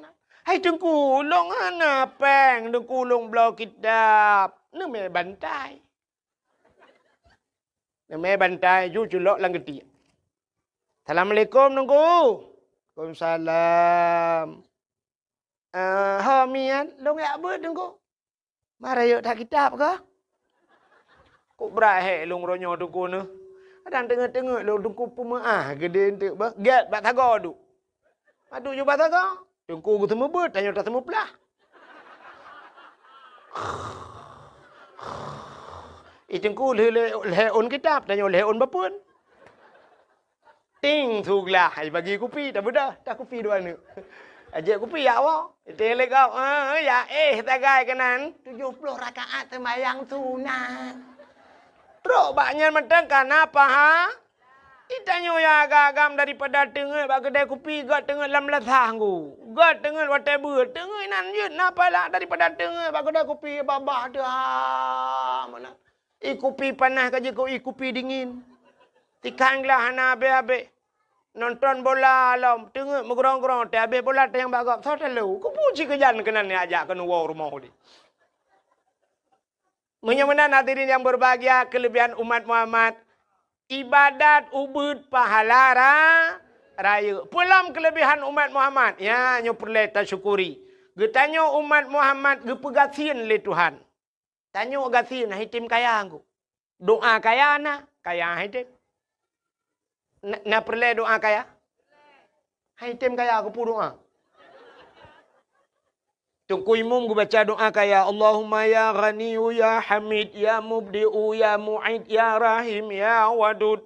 hai teungku, lôn hana péng, teungku lôn bloe kitab. Neumé bantai. Neumé bantai ju culok lam geutiek. "Assalamualaikum, Teungku." "Waalaikumsalam." "Eh, ho miet, lôn jak beuet, Teungku." "Ma rayeuk that kitab kah?" "Kok brat hék lôn uroe nyoe, Teungku, neuh. Kadang teungeut-teungeut lôn, Teungku, peumeuáh geudeh eunteuk beuh. Gét bak sagoe duek." Padub ju bak sagoe. Teungku geuseumeubeuet, tanyoe taseumeuplah. Ih, Teungku lheueh lé-, lhée ôn kitab, tanyoe lhée ôn bapeuen. Ting, su glah, ai bagi kupi, tabeudôh, takupi dua neuk. Ajak kupi jak woe. Iteng lé gob, eh, ya éh sagai keunan. Tujoh ploh rakaat seumayang sunat. Trok bak nyan mantong kana paha-, Itanyoe nyang agam-agam daripada teungeut bak keudai kupi, göt teungeut lam lasah nggu. Göt teungeut watée beuet, teungeut inan jeuet na pahala daripada teungeut bak keudai kupi babah teuh, ah, meunan. Ie kupi panas ka jikeu ie kupi dingin. Tikhan glah hana habéh-habéh. Nonton bola lom, teungeut meugrong-grong, teuhabéh bola tanyong bak gob, soe talo. Kupu cit keujan keunan nyang ajak keunoe woe rumoh udeb. Meunyoe meunan hadirin yang berbahagia, keulebihan umat Muhammad, ibadat ubeuet pahala ra-, Rayeuk. Peue lom keuleubehan umat Muhammad? Ya, nyoe peureulée tasyukuri. Geutanyoe umat Muhammad geupeugasien lé Tuhan. Tanyoe gasien, hana item kaya ngon. Doa kaya na, kaya hana item. Na, na peureulée doa kaya? Hana item kaya, keupeue doa? Teungku Imum geubaca doa kaya, "Allahumma ya Ghaniyyu ya Hamid, ya Mubdi'u ya Mu'id, ya Rahim ya Wadud,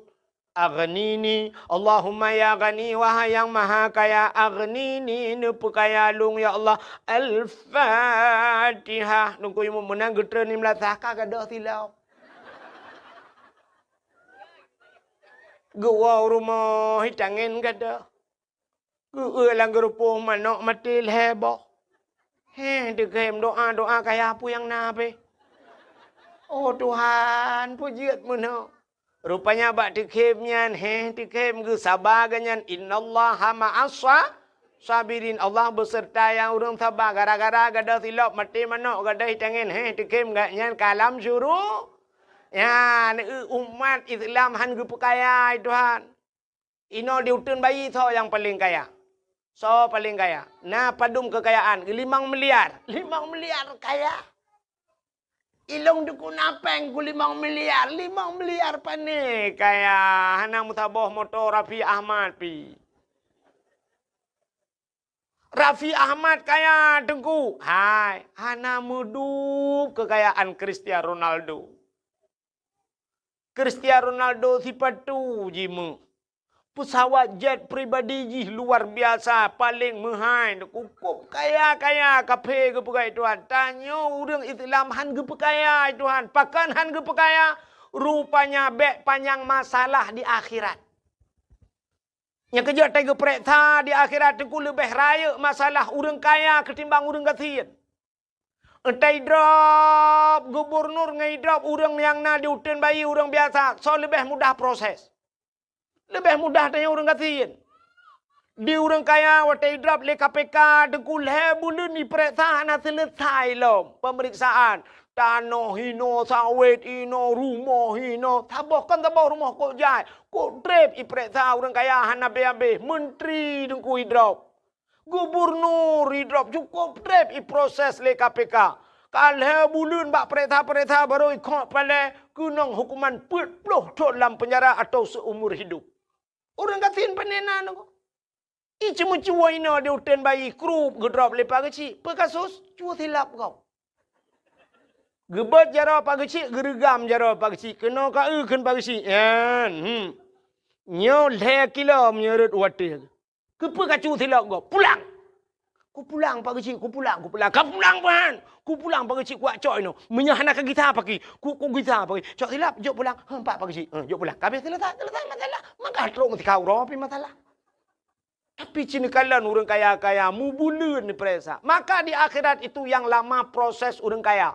aghnini." Allahumma ya Ghani, wahai Nyang Maha Kaya, aghnini, neupeukaya lôn, ya Allah. Al-Fatihah. Teungku Imum meunan geutreun lim lasah ka gadôh silop. Geuwoe u rumoh, hi tangen gadôh. Geueu lam geurupoh manok maté lhée boh. Heh, teukhem doa-doa kaya peue nyang na pih. Oh Tuhan, peue jeuet meunoe. Rupanya bak teukhem nyan, heh, teukhem geusaba gobnyan, "Innallaha ma'as sa-, sabirin." Allah beuseurta nyang ureuëng saba. Gara-gara gadôh silop maté manok gadôh hi tangen, heh, teukhem gobnyan ka lam syuru-, nyan, eu, umat Islam hana geupeukaya, hai Tuhan. Inoe di uteuen bayi soe nyang paleng kaya? Soe paleng kaya? Na padum keukayaan? Limong miliar. Limong miliar kaya. Ilong dukun apeng ku limong miliar. Limong miliar pane kaya? Hana meusaboh moto Raffi Ahmad pi. Raffi Ahmad kaya, Teungku. Hai, hana meudub keukayaan Cristiano Ronaldo. Cristiano Ronaldo sipatu jimeuh. Peusawat jet pribadi jih luar biasa, paleng meuhai, kukôb kaya-kaya, kaphé geupeugah Tuhan. Tanyoe ureuëng Islam hana geupeukaya Tuhan. Pakon hana geupeukaya? Rupanya bék panyang masalah di akhirat. Nyang keujeuet tageupeureksa di akhirat teungku leubeh rayeuk masalah ureuëng kaya keutimbang ureuëng gasien. Enta idrop gubunur ngon idrop ureuëng nyang na di uteuen bayi ureuëng biasa, soe leubeh mudah proses? Leubeh mudah tanyoe ureuëng gasien. Di ureuëng kaya watée idrop lé K P K teungku lhée buleuen ipeureksa hana seuleusoe lom peumeriksaan. Tanoh hinoe, sawét hinoe, rumoh hinoe. Saboh kon saboh rumoh kok jai, kok treb ipeureksa ureuëng kaya hana habéh-habéh. Menteri teungku idrop. Gubunur idrop cukôp treb iproses lé K P K. Ka lhée buleuen bak peureksa-peureksa barô ikhok palée keunong hukuman peuet ploh thon lam peunjara atawa seumur hidup. Ureuëng gasien pane na nyoe. Iceumeucue inoe di uteuen bayi krup geudrop lé Pak Geuchik. Peue kasus? Cue silap gob. Geubeuet jaroe Pak Geuchik, geureugam jaroe Pak Geuchik. Keunoe ka eu kheun Pak Geuchik. Nyan, hmm. Nyoe lhée kilo meunyoe rot watée. Keupeue ka cue silap gob? Pulang! Kupulang Pak Geuchik, kupulang, kupulang. Ka pulang ban! Kupulang Pak Geuchik, kuwak cok inoe. Meunyoe hana ka gisa paki, ku, kugisa paki. Cok silap, jok pulang. Heh, empat Pak Geuchik. Heh, jok pulang. Ka habéh seuleusoe, seuleusoe masalah. Maka trok meutika uroe pi masalah. Tapi cit neukalon ureuëng kaya-kaya mubuleuen ipresa. Maka di akhirat itu yang lama proses ureuëng kaya.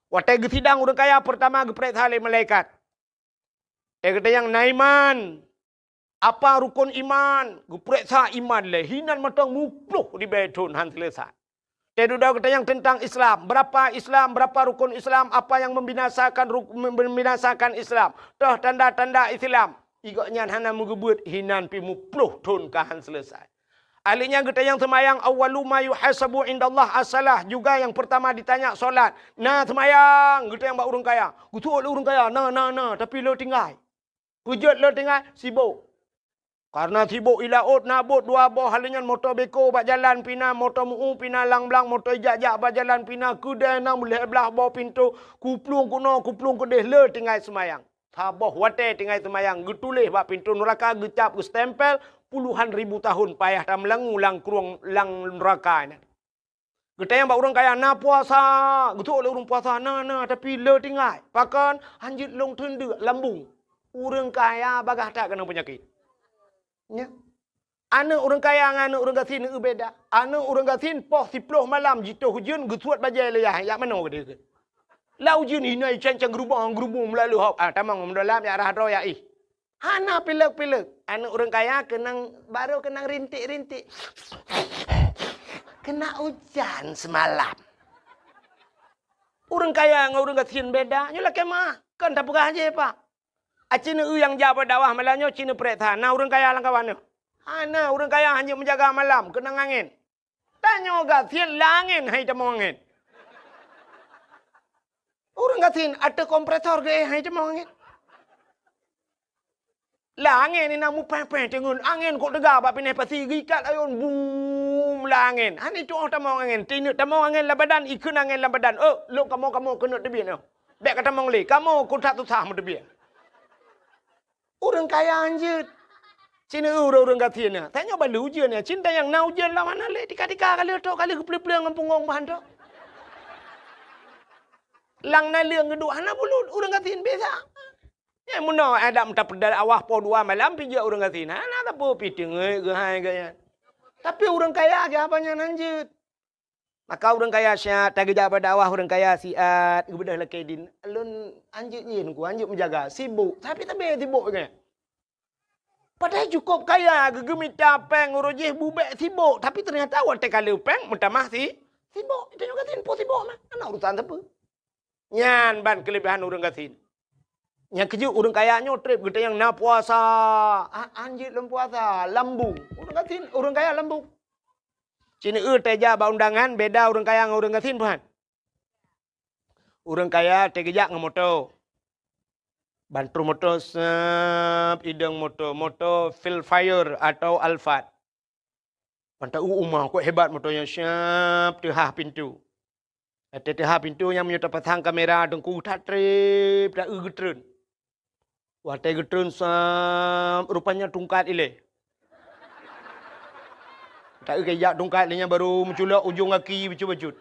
Watée geusidang ureuëng kaya, peurtama geupreksa lé malaikat. Teukeutanyong na iman. Apa rukon iman? Geupreksa iman lé. Hinan mantong muploh ribée thon han seuleusoe. Teududoe geutanyong teuntang Islam. Berapa Islam? Berapa rukon Islam? Apa yang membinasakan ruk-, membinasakan Islam? Toh tanda-tanda Islam? Igok nyan hana meugeubeuet hinan pi muploh thon ka han seuleusoe. Ahli nyan geutanyong seumayang, "Awwalu ma yuhasabu indallah as-salah." Juga yang pertama ditanya solat. Na seumayang, geutanyong bak ureuëng kaya. Geutuok lé ureuëng kaya, "Na, na, na, tapi le tinggai." Peujeuet le tinggai, sibok. Karena sibok i laôt na bot dua boh, hali nyan moto beko bak jalan pina, moto meu pina lang blang, moto ijak-jak bak jalan pina, keudée na meulhée blaih boh pintoe, kuplueng keunoe, kuplueng keudeh, le tinggai seumayang. Saboh watée tinggai seumayang, geutuléh bak pintoe nuraka, geucab, geustempel, puluhan ribu tahun payah tameulangu lam krueng lam nuraka nyan. Geutanyong bak ureuëng kaya, "Na puasa?" Geutuok lé ureuëng puasa, "Na, na, tapi le tinggai." Pakon? "Hanjeuet lôn teundeuk lambung." Ureuëng kaya bagaih that keunong peunyakét. Nya. Aneuëk ureuëng kaya ngon aneuëk ureuëng gasien neu beda. Aneuëk ureuëng gasien poh siploh malam jitoh ujeuen geusuet bajée lé yah, jak manoe geude keu. Lam ujeuen hinoe cancang geurubong, geurubong meulalu hok. Ah, tamong meudôlam jak rhah droe jak ih. Hana pilek-pilek. Aneuëk ureuëng kaya keunong, barô keunong rintik-rintik. Kena ujan semalam. Ureuëng kaya ngon ureuëng gasien beda. Nyoe lakée meuah. Kon tapeugah jih, Pak. Aci neu nyang jak bak dakwah malam nyoe, ci neupeureksa. Na ureuëng kaya lam kawan nyoe. Hana, ureuëng kaya hana meujaga malam, keunong angén. Tanyoe gasien lam angén hai tamong angén. Ureuëng gasien ateueh kompresor geuéh hai tamong angén. Lam angén inan mupéh-péh teungeut angén kok teuga bak pineh pasi geuikat ayôn bum lam angén. Hana tuoh tamong angén, tineuk tamong angén lam badan, ikheun angén lam badan. Oh, lôn kamoe-kamoe keuneuk teubiet nyoe. Bék ka tamong lé, kamoe kok that susah meuteubiet. Ureuëng kaya hanjeuet. Cina ureuëng-ureuëng gasien nyan. Tanyoe balu ujeuen nyan. Cinta nyang na ujeuen lam hana lé tika-tika ka lheueh tok ka lheueh geupleueng-pleueng ngon punggong bah ntok. Lam naleueng geuduek hana bulut ureuëng gasien biasa. Nyang meunoe adak meuta peudal awah po dua malam pijak ureuëng gasien. Hana sapeue pi teungeut geuhai gaya. Tapi ureuëng kaya geuh haba nyan hanjeuet. Maka ureuëng kaya siat tageujak bak dakwah ureuëng kaya siat geubeudôh lakée din. Lôn hanjeuet nyin ku hanjeuet meujaga sibok tapi tabe sibok nyan. Padahai cukup kaya geugeumita péng uroe jih bubek sibok tapi teunyata watée ka lheueh péng meutamah si sibok. Itu juga tin po sibok mah. Hana urusan sapeue. Nyan ban keuleubehan ureuëng gasien. Nyang keujeuet ureuëng kaya nyoe treb geutanyoe na puasa. Ah, hanjeuet lom puasa, lambung. Ureuëng gasien, ureuëng kaya lambung. Cina eu teujak bak undangan beda ureuëng kaya ngon ureuëng gasien puhan. Ureuëng kaya teujak ngon moto. Bantu moto sep idong moto, moto Vellfire atau Alphard. Ban ta-eu uma kok hebat moto nyan siap teuhah pintu. Watée teuhah pintu nyan meunyoe tapasang kamera teungku that treb ta-eu geutreun. Watée geutreun sep rupanya tungkat ilée. Ta-eu kejak tungkat lé nyan baru meuculok ujong gaki bacut-bacut.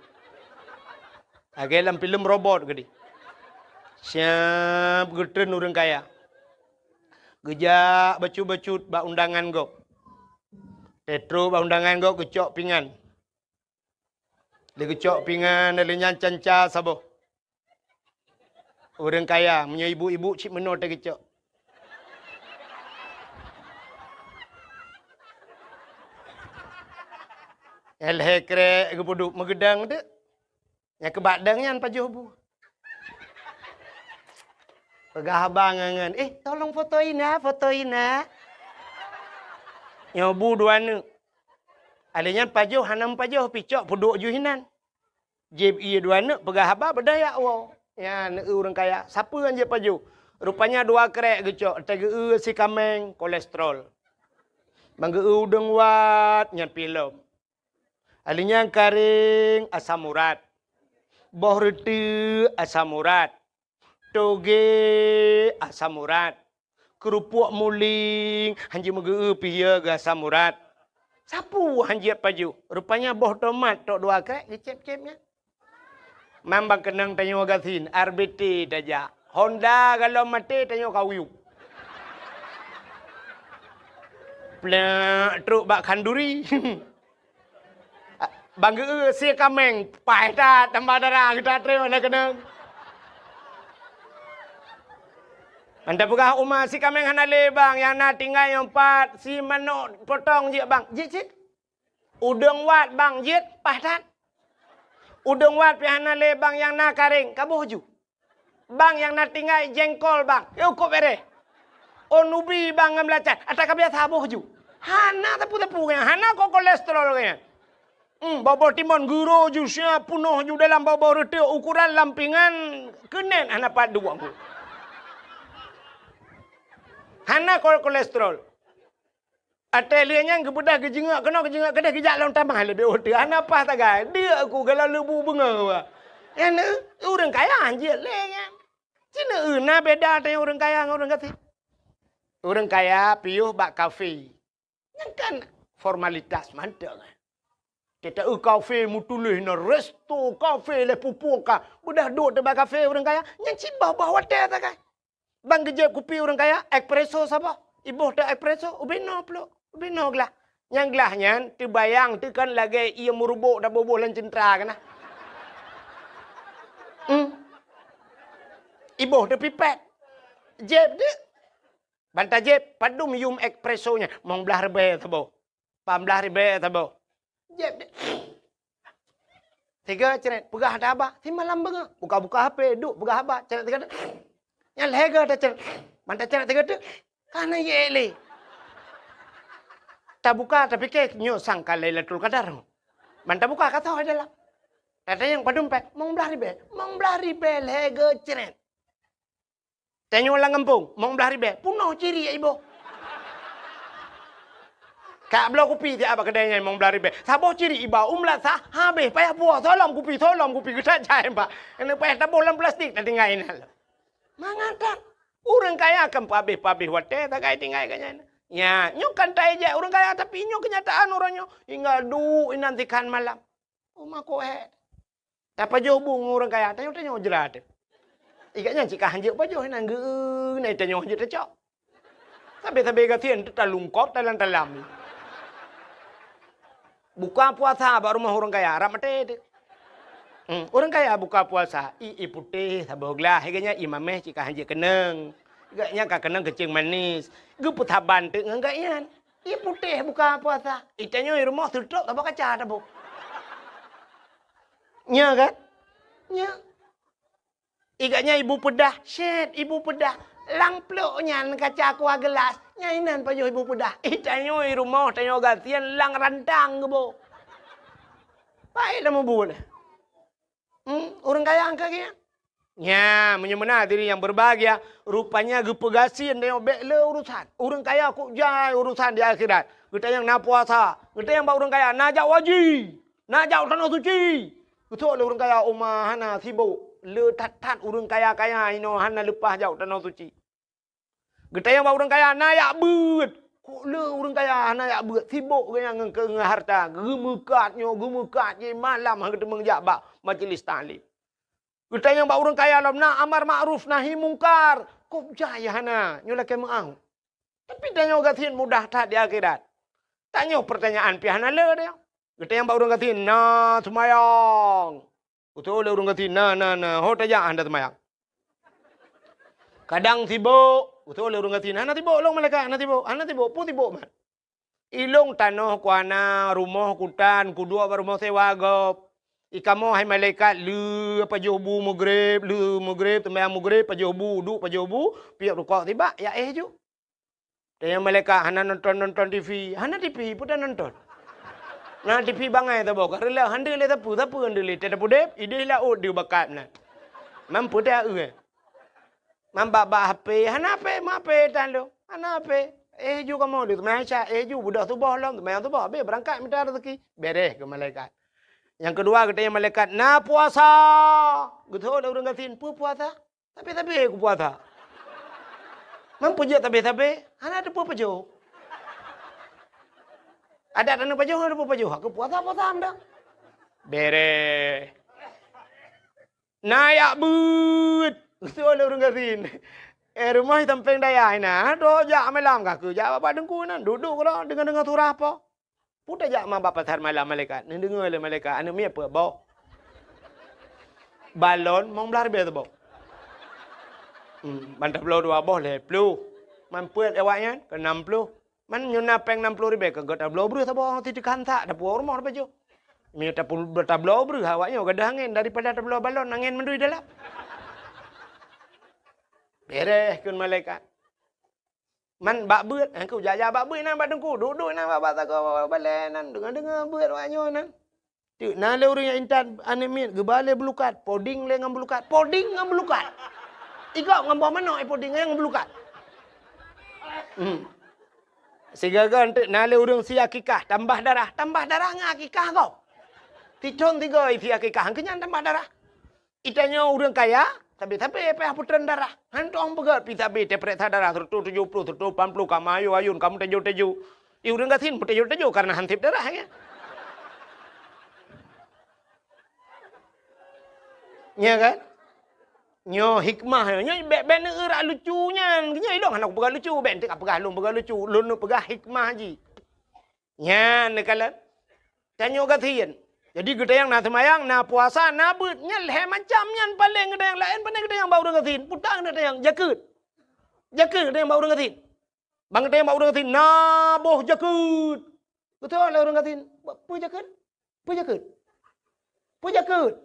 Lagée lam filem robot geude. Siap geutreun ureuëng kaya. Geujak bacut-bacut bak undangan gob. Tetrok bak undangan gob geucok pingan. Lé geucok pingan lé nyan canca saboh. Ureuëng kaya meunyoe ibu-ibu cit meunoe teuh geucok. Lhée krek geupeuduek meugeudang deuek. Nyang keubak dang nyan pajoh bu. Peugah abang ngon, "Eh, tolong foto ina, foto ina." Nyoe bu dua neuk. Alé nyan pajoh hana meupajoh picok peuduek ju hinan. Jieb ié dua neuk peugah haba beudaya woe. Nyan ureuëng kaya, sapeue nyang jieb pajoh? Rupanya dua krek geucok, teugeue sikameng kolesterol. Bang geue udeueng wat nyan pilom. Alé nyan karing asam urat. Boh reuteuek asam urat. Toge asam urat. Keurupuk muling hanjeuet meugeu pihie geu asam urat. Sapeue hanjeuet pajoh? Rupanya boh tomat tok dua krek geucép-cép nyan. Mambang keunong tanyoe gasien, R B T tajak. Honda galom maté tanyoe kauyup. Plek trok bak khanduri. Bang geu sie kameng, paih that tambah dara geuta treun na keunong. Anda peugah uma si kameng hana lé bang, nyang na tinggai nyang pat si manok potong jeuet bang, jeuet cit. Udeueng wat bang jeuet paih that. Udeueng wat pih hana lé bang nyang na karéng kaboh ju. Bang nyang na tinggai jengkol bang, yôh kop bereh. Oh nubi bang ngon belacan, ata ka biasa boh ju. Hana tepu-tepu kaya, hana ko kolesterol kaya. Hmm, boboh timon guro ju sia punoh ju dalam boboh reuteuek ukuran lampingan keunen hana pat duek. Hana ko kolesterol. Até lheueh nyan geubeudôh geujeungok keunoe geujeungok keudeh geujak lom tamah leubeh uteue hana paih tagai. Deuk ku gala leubu beungoh. Nyan ureueng kaya hanjeuet lé nyan. Cina eu na beda teuh ureueng kaya ngon ureueng gasien. Ureueng kaya piôh bak kafe. Nyan kan formalitas mantong. Teuta eu kafe meutuléh na resto kafe lé pupu ka. Beudah duek teuh bak kafe ureueng kaya. Nyan cit bah-bah watèe tagai. Bang geujép kupi ureueng kaya, espresso saboh. Iboh teuh espresso, ubé noe plôk, ubé noe glah. Nyang glah nyan teubayang teuh kan lagèe ié meurubok taboh-boh lam ceuntra keunan. Hmm. Iboh teuh pipet. Jép deuh. Ban tajép, padum yum espresso nyan, mong blaih ribèe saboh. Pah blaih ribèe saboh. Jép deuh. Sigoe cerét, peugah haba, simalam beungoh. Buka-buka H P, duek peugah haba, cerét sigoe deuh. Nyan lhèe goe tacérét. Ban tacérét sigoe deuh, ka na yé lé. Tabuka, tapike nyoe sangka Lailatul Qadar. Ban tabuka ka soe dalam. Tanyong padum péng, mong blah ribée. Mong blah ribée lhée geucret. Tanyoe lam gampông, mong blah ribée, peunoh ciri iboh. Ka bloe kupi siat bak keudè nyan mong blah ribée. Saboh ciri iba u meulasah, habéh payah puwoe, soe lom kupi, soe lom kupi, geutat jai bak. Keuneuk payah taboh lam plastik, tatinggai inan. Mangat that. Ureuëng kaya kan peuhabéh-peuhabéh watée sagai tinggai geuh nyan. Nya, nyoe kan taéjek ureuëng kaya, tapi nyoe keunyataan uroe nyoe. Hingga duek inan sikhan malam. Uma kohet. Tapajoh bu ngon ureuëng kaya, tanyoe-tanyoe jrat. Ikat nyan cit ka hanjeuet pajoh inan geu na tanyoe hanjeuet tacok. Sabe-sabe gasien teutalungkot talam-talam. Buka puasa bak rumoh ureuëng kaya, rab maté teuh. Hmm, ureuëng kaya buka puasa, i, i putéh saboh glah, ikat nyan i mameh cit ka hanjeuet keunong. Ikat nyan ka keunong keucing manis. Geupeusaban teuk ngon gak nyan. Ie putéh buka puasa. Itanyoe i rumoh seutôt saboh kaca taboh. Nya kan? Nya. Ikat nyan ibu peudah, syet ibu peudah. Lam plôk nyan kaca kuah geulas. Nyan inan pajoh ibu peudah. Itanyoe i rumoh tanyoe gasien lam rantang geuboh. Paét lam mubuet. Hmm, ureuëng kaya angka geuh. Nya, meunyoe meunan hadirin yang berbahagia, rupanya geupeugasien tanyoe bék le urusan. Ureuëng kaya kok jai urusan di akhirat. Geutanyong na puasa, geutanyong bak ureuëng kaya na jak haji, na jak tanoh suci. Geusok lé ureuëng kaya uma hana sibok. Le that-that ureuëng kaya-kaya inoe hana leupah jak tanoh suci. Geutanyong bak ureuëng kaya na jak beuet. Kok le ureuëng kaya hana jak beuet, sibok geuh nyan ngon, ngon harta, geumeukat nyoe, geumeukat jih, malam han geuteumeung jak bak majlis taklim. Geutanyong bak ureuëng kaya lom na amar makruf nahi mungkar, kok jai hana, nyoe lakée meuáh. Tapi tanyoe gasien mudah that di akhirat. Tanyoe peurtanyaan pih hana le deh. Geutanyong bak ureuëng gasien na seumayang. Geusok lé ureuëng gasien na, na, na, ho tajak hana seumayang. Kadang sibok, geusok lé ureuëng gasien hana sibok lôn malaikat, hana sibok, hana sibok, peue sibok mat. Ilôn tanoh kuhana, rumoh kutan, kuduek bak rumoh sewa gob. Ikamoe hai malaikat le pajoh bu mugreb, le mugreb, seumayang mugreb, pajoh bu, duek pajoh bu, piep rukok sibak, ya éh ju. Tanyong malaikat hana nonton-nonton TV, hana TV peue tanonton. Na TV bangai saboh ka reuloh, han deuh lé sapeue, sapeue han deuh lé, teuh tapudeb, idéh laôt deuh bakat meunan. Mampu teuh eu. Mambak-bak HP, hana HP, ma HP tan lôn, hana HP. Éh ju kamoe deuh seumayang Isya, éh ju beudôh suboh lom, seumayang suboh habéh beurangkat mita raseuki. Beres keu malaikat. Nyang keudua geutanyong malaikat na puasa. Geusok lé ureuëng gasien, peue puasa? Sabe-sabe kupuasa. Mampu jeuet sabe-sabe, hana teupeue pajoh. Adat hana pajoh, hana teupeue pajoh. Aku puasa, puasa meudah. Beres. Na jak beuet. Geusok lé ureuëng gasien. Eh, rumoh sampéng dayah inan. Droe jak malam ka keu jak bak teungku inan. Duek-duek keudroe deungoe-deungoe surah po. Peue tajak ma bak pasar malam malaikat? Neudeungoe lé malaikat, aneuëk miet peuet boh. Balon mong blah ribée saboh. Hmm, ban tabloe dua boh lhée ploh. Man peuet awaknyan keu nam ploh. Man nyoe na péng nam ploh ribée keu geutabloe breuh saboh, ti teuka hansak, tapuwoe u rumoh tapajoh. Meunyoe tapu-, tabloe breuh awaknyoe gadôh angén daripada tabloe balon angén mandum dalam. Beres kheun malaikat. Man bak beuet, han keu jak-jak bak beuet nan bak teungku, duek-duek nan bak, bak sagoe balée nan, deungoe-deungoe beuet awaknyoe nan. Teuk na lé ureuëng nyang intat aneuëk miet geuba lé beulukat, poding lé ngon beulukat, poding ngon beulukat. Igop ngon boh manok, eh, poding ngon beulukat. Hmm. Sigaga teuk na lé ureuëng sie akikah, tambah darah, tambah darah ngon akikah gob. Sithon sigoe sie akikah, han keu nyan tambah darah. Itanyoe ureuëng kaya, sabe-sabe payah peutreun darah. Han tueng peugét pih sabe teupeuriksa darah seratus tujuh puluh, seratus lapan puluh, ka meuayôn-ayôn, ka meuteujô-teujô. I ureuëng gasien meuteujô-teujô kareuna han sép darah, ya. Nya kan? Nyoe hikmah nyoe. Nyoe bék, bék neueurak lucu nyan. Nyoe ilôn hana kupeugah lucu, bék enteuk kapeugah lôn peugah lucu. Lôn neupeugah hikmah jih. Nyan neukalon. Tanyoe gasien. Jadi geutanyong na seumayang, na puasa, na beuet. Nyan lhée macam nyan paleng geutanyong laén, pane geutanyong bak ureuëng gasien. Peue ta geutanyong? Jakeuet. Jakeuet geutanyong bak ureuëng gasien. Ban geutanyong bak ureuëng gasien, na boh jakeuet. Geutanyong lé ureuëng gasien, peue jakeuet? Peue jakeuet? Peue jakeuet?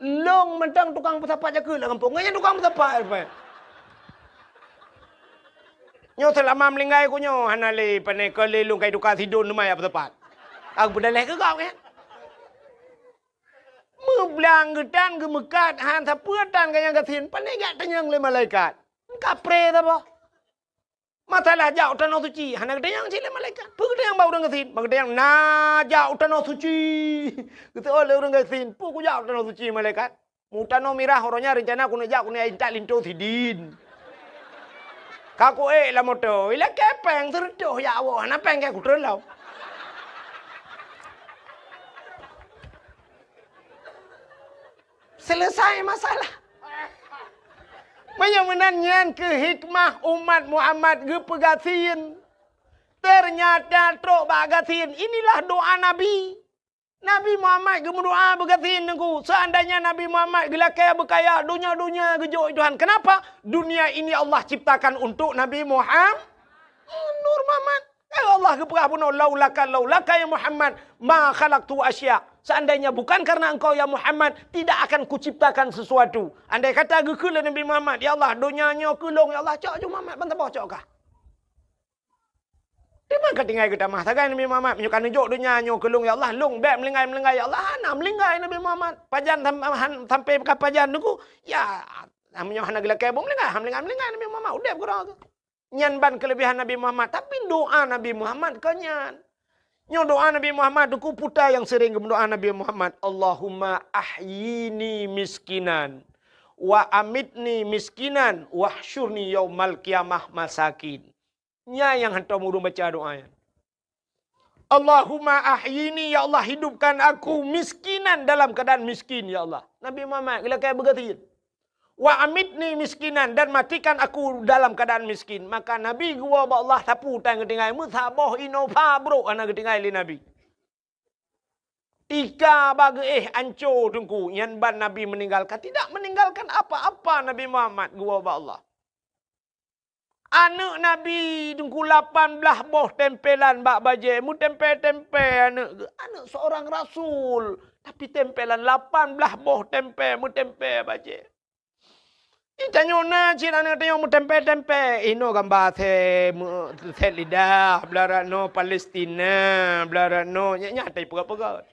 Lôn mantong tukang peusapat jakeuet lam gampông. Ngon nyan tukang peusapat, eh, Pak. Nyoe seulama meuninggai ku nyoe hana lé, pane keu lé lôn kai tuka sidon teuma jak peutepat. Aku peudaleh keu gob nyan. Meublang geutan geumeukat han sapeue tan ka nyang gasien, pane jak tanyong lé malaikat. Kapré saboh. Masalah jak u tanoh suci, hana geutanyong cit lé malaikat. Peue geutanyong bak ureuëng gasien? Bak geutanyong na jak u tanoh suci. Geuseuôt lé ureuëng gasien, peue kujak u tanoh suci malaikat? Mu tanoh mirah uroe nyan reuncana keuneuk jak keuneuk intat linto sidin. Ka kuék lam moto, ilakée péng seureutôh jak woe, hana péng keu kutreun lom. Selesai masalah. Meunyoe meunan nyan keuh hikmah umat Muhammad geupeugasien. Ternyata trok bak gasien, inilah doa Nabi. Nabi Muhammad geumeudoa beugasien Teungku. Seandainya Nabi Muhammad geulakée beukaya, donya-donya geujok Tuhan. Kenapa? Dunia ini Allah ciptakan untuk Nabi Muhammad. Nur Muhammad. Eh, Allah geupeugah bunoe, "Laulaka, laulaka ya Muhammad, ma khalaqtu asya." Seandainya bukan karena engkau ya Muhammad, tidak akan kuciptakan sesuatu. Andai kata geukheun lé Nabi Muhammad, "Ya Allah, donya nyoe keu lôn, ya Allah, cok ju Muhammad ban saboh cok kah." Teuma ka tinggai geutamah sagai Nabi Muhammad, meunyoe ka neujok donya nyoe keu lôn, ya Allah, lôn bék meulinggai-meulinggai, ya Allah, hana meulinggai Nabi Muhammad. Pajan sam-, han-, sampai ka pajan Teungku, ya, meunyoe hana geulakée boh meulinggai, hana meulinggai-meulinggai Nabi Muhammad, udeb keudroe. Nyan ban keuleubehan Nabi Muhammad, tapi doa Nabi Muhammad kon nyan. Nyoe doa Nabi Muhammad, Teungku, peue nyang sering geumeudoa Nabi Muhammad, "Allahumma ahyini miskinan, wa amitni miskinan, wahsyurni yaumal qiyamah masakin." Nyan nyang hantom ureuëng baca doa nyan. "Allahumma ahyini, ya Allah, hidupkan aku miskinan dalam keadaan miskin, ya Allah." Nabi Muhammad geulakée beugasien. "Wa amitni miskinan, dan matikan aku dalam keadaan miskin." Maka Nabi geuwoe bak Allah, sapeue tan geutinggai, meusaboh Innova brok hana geutinggai lé Nabi. Tika bak geuéh anco Teungku, nyan ban Nabi meninggalkan, tidak meninggalkan apa-apa Nabi Muhammad geuwoe bak Allah. Aneuëk Nabi Teungku lapan blaih boh tempelan bak bajée, meutempé-tempé aneuëk geuh, aneuëk seorang rasul, tapi tempelan lapan blaih boh tempé, meutempé bajée. Di tanyoe na cit aneuëk tanyoe meutempé-tempé, inoe gamba sét, meu-, sét lidah, blarat noe Palestina, blarat noe, nyan, nyan tai peugah-peugah.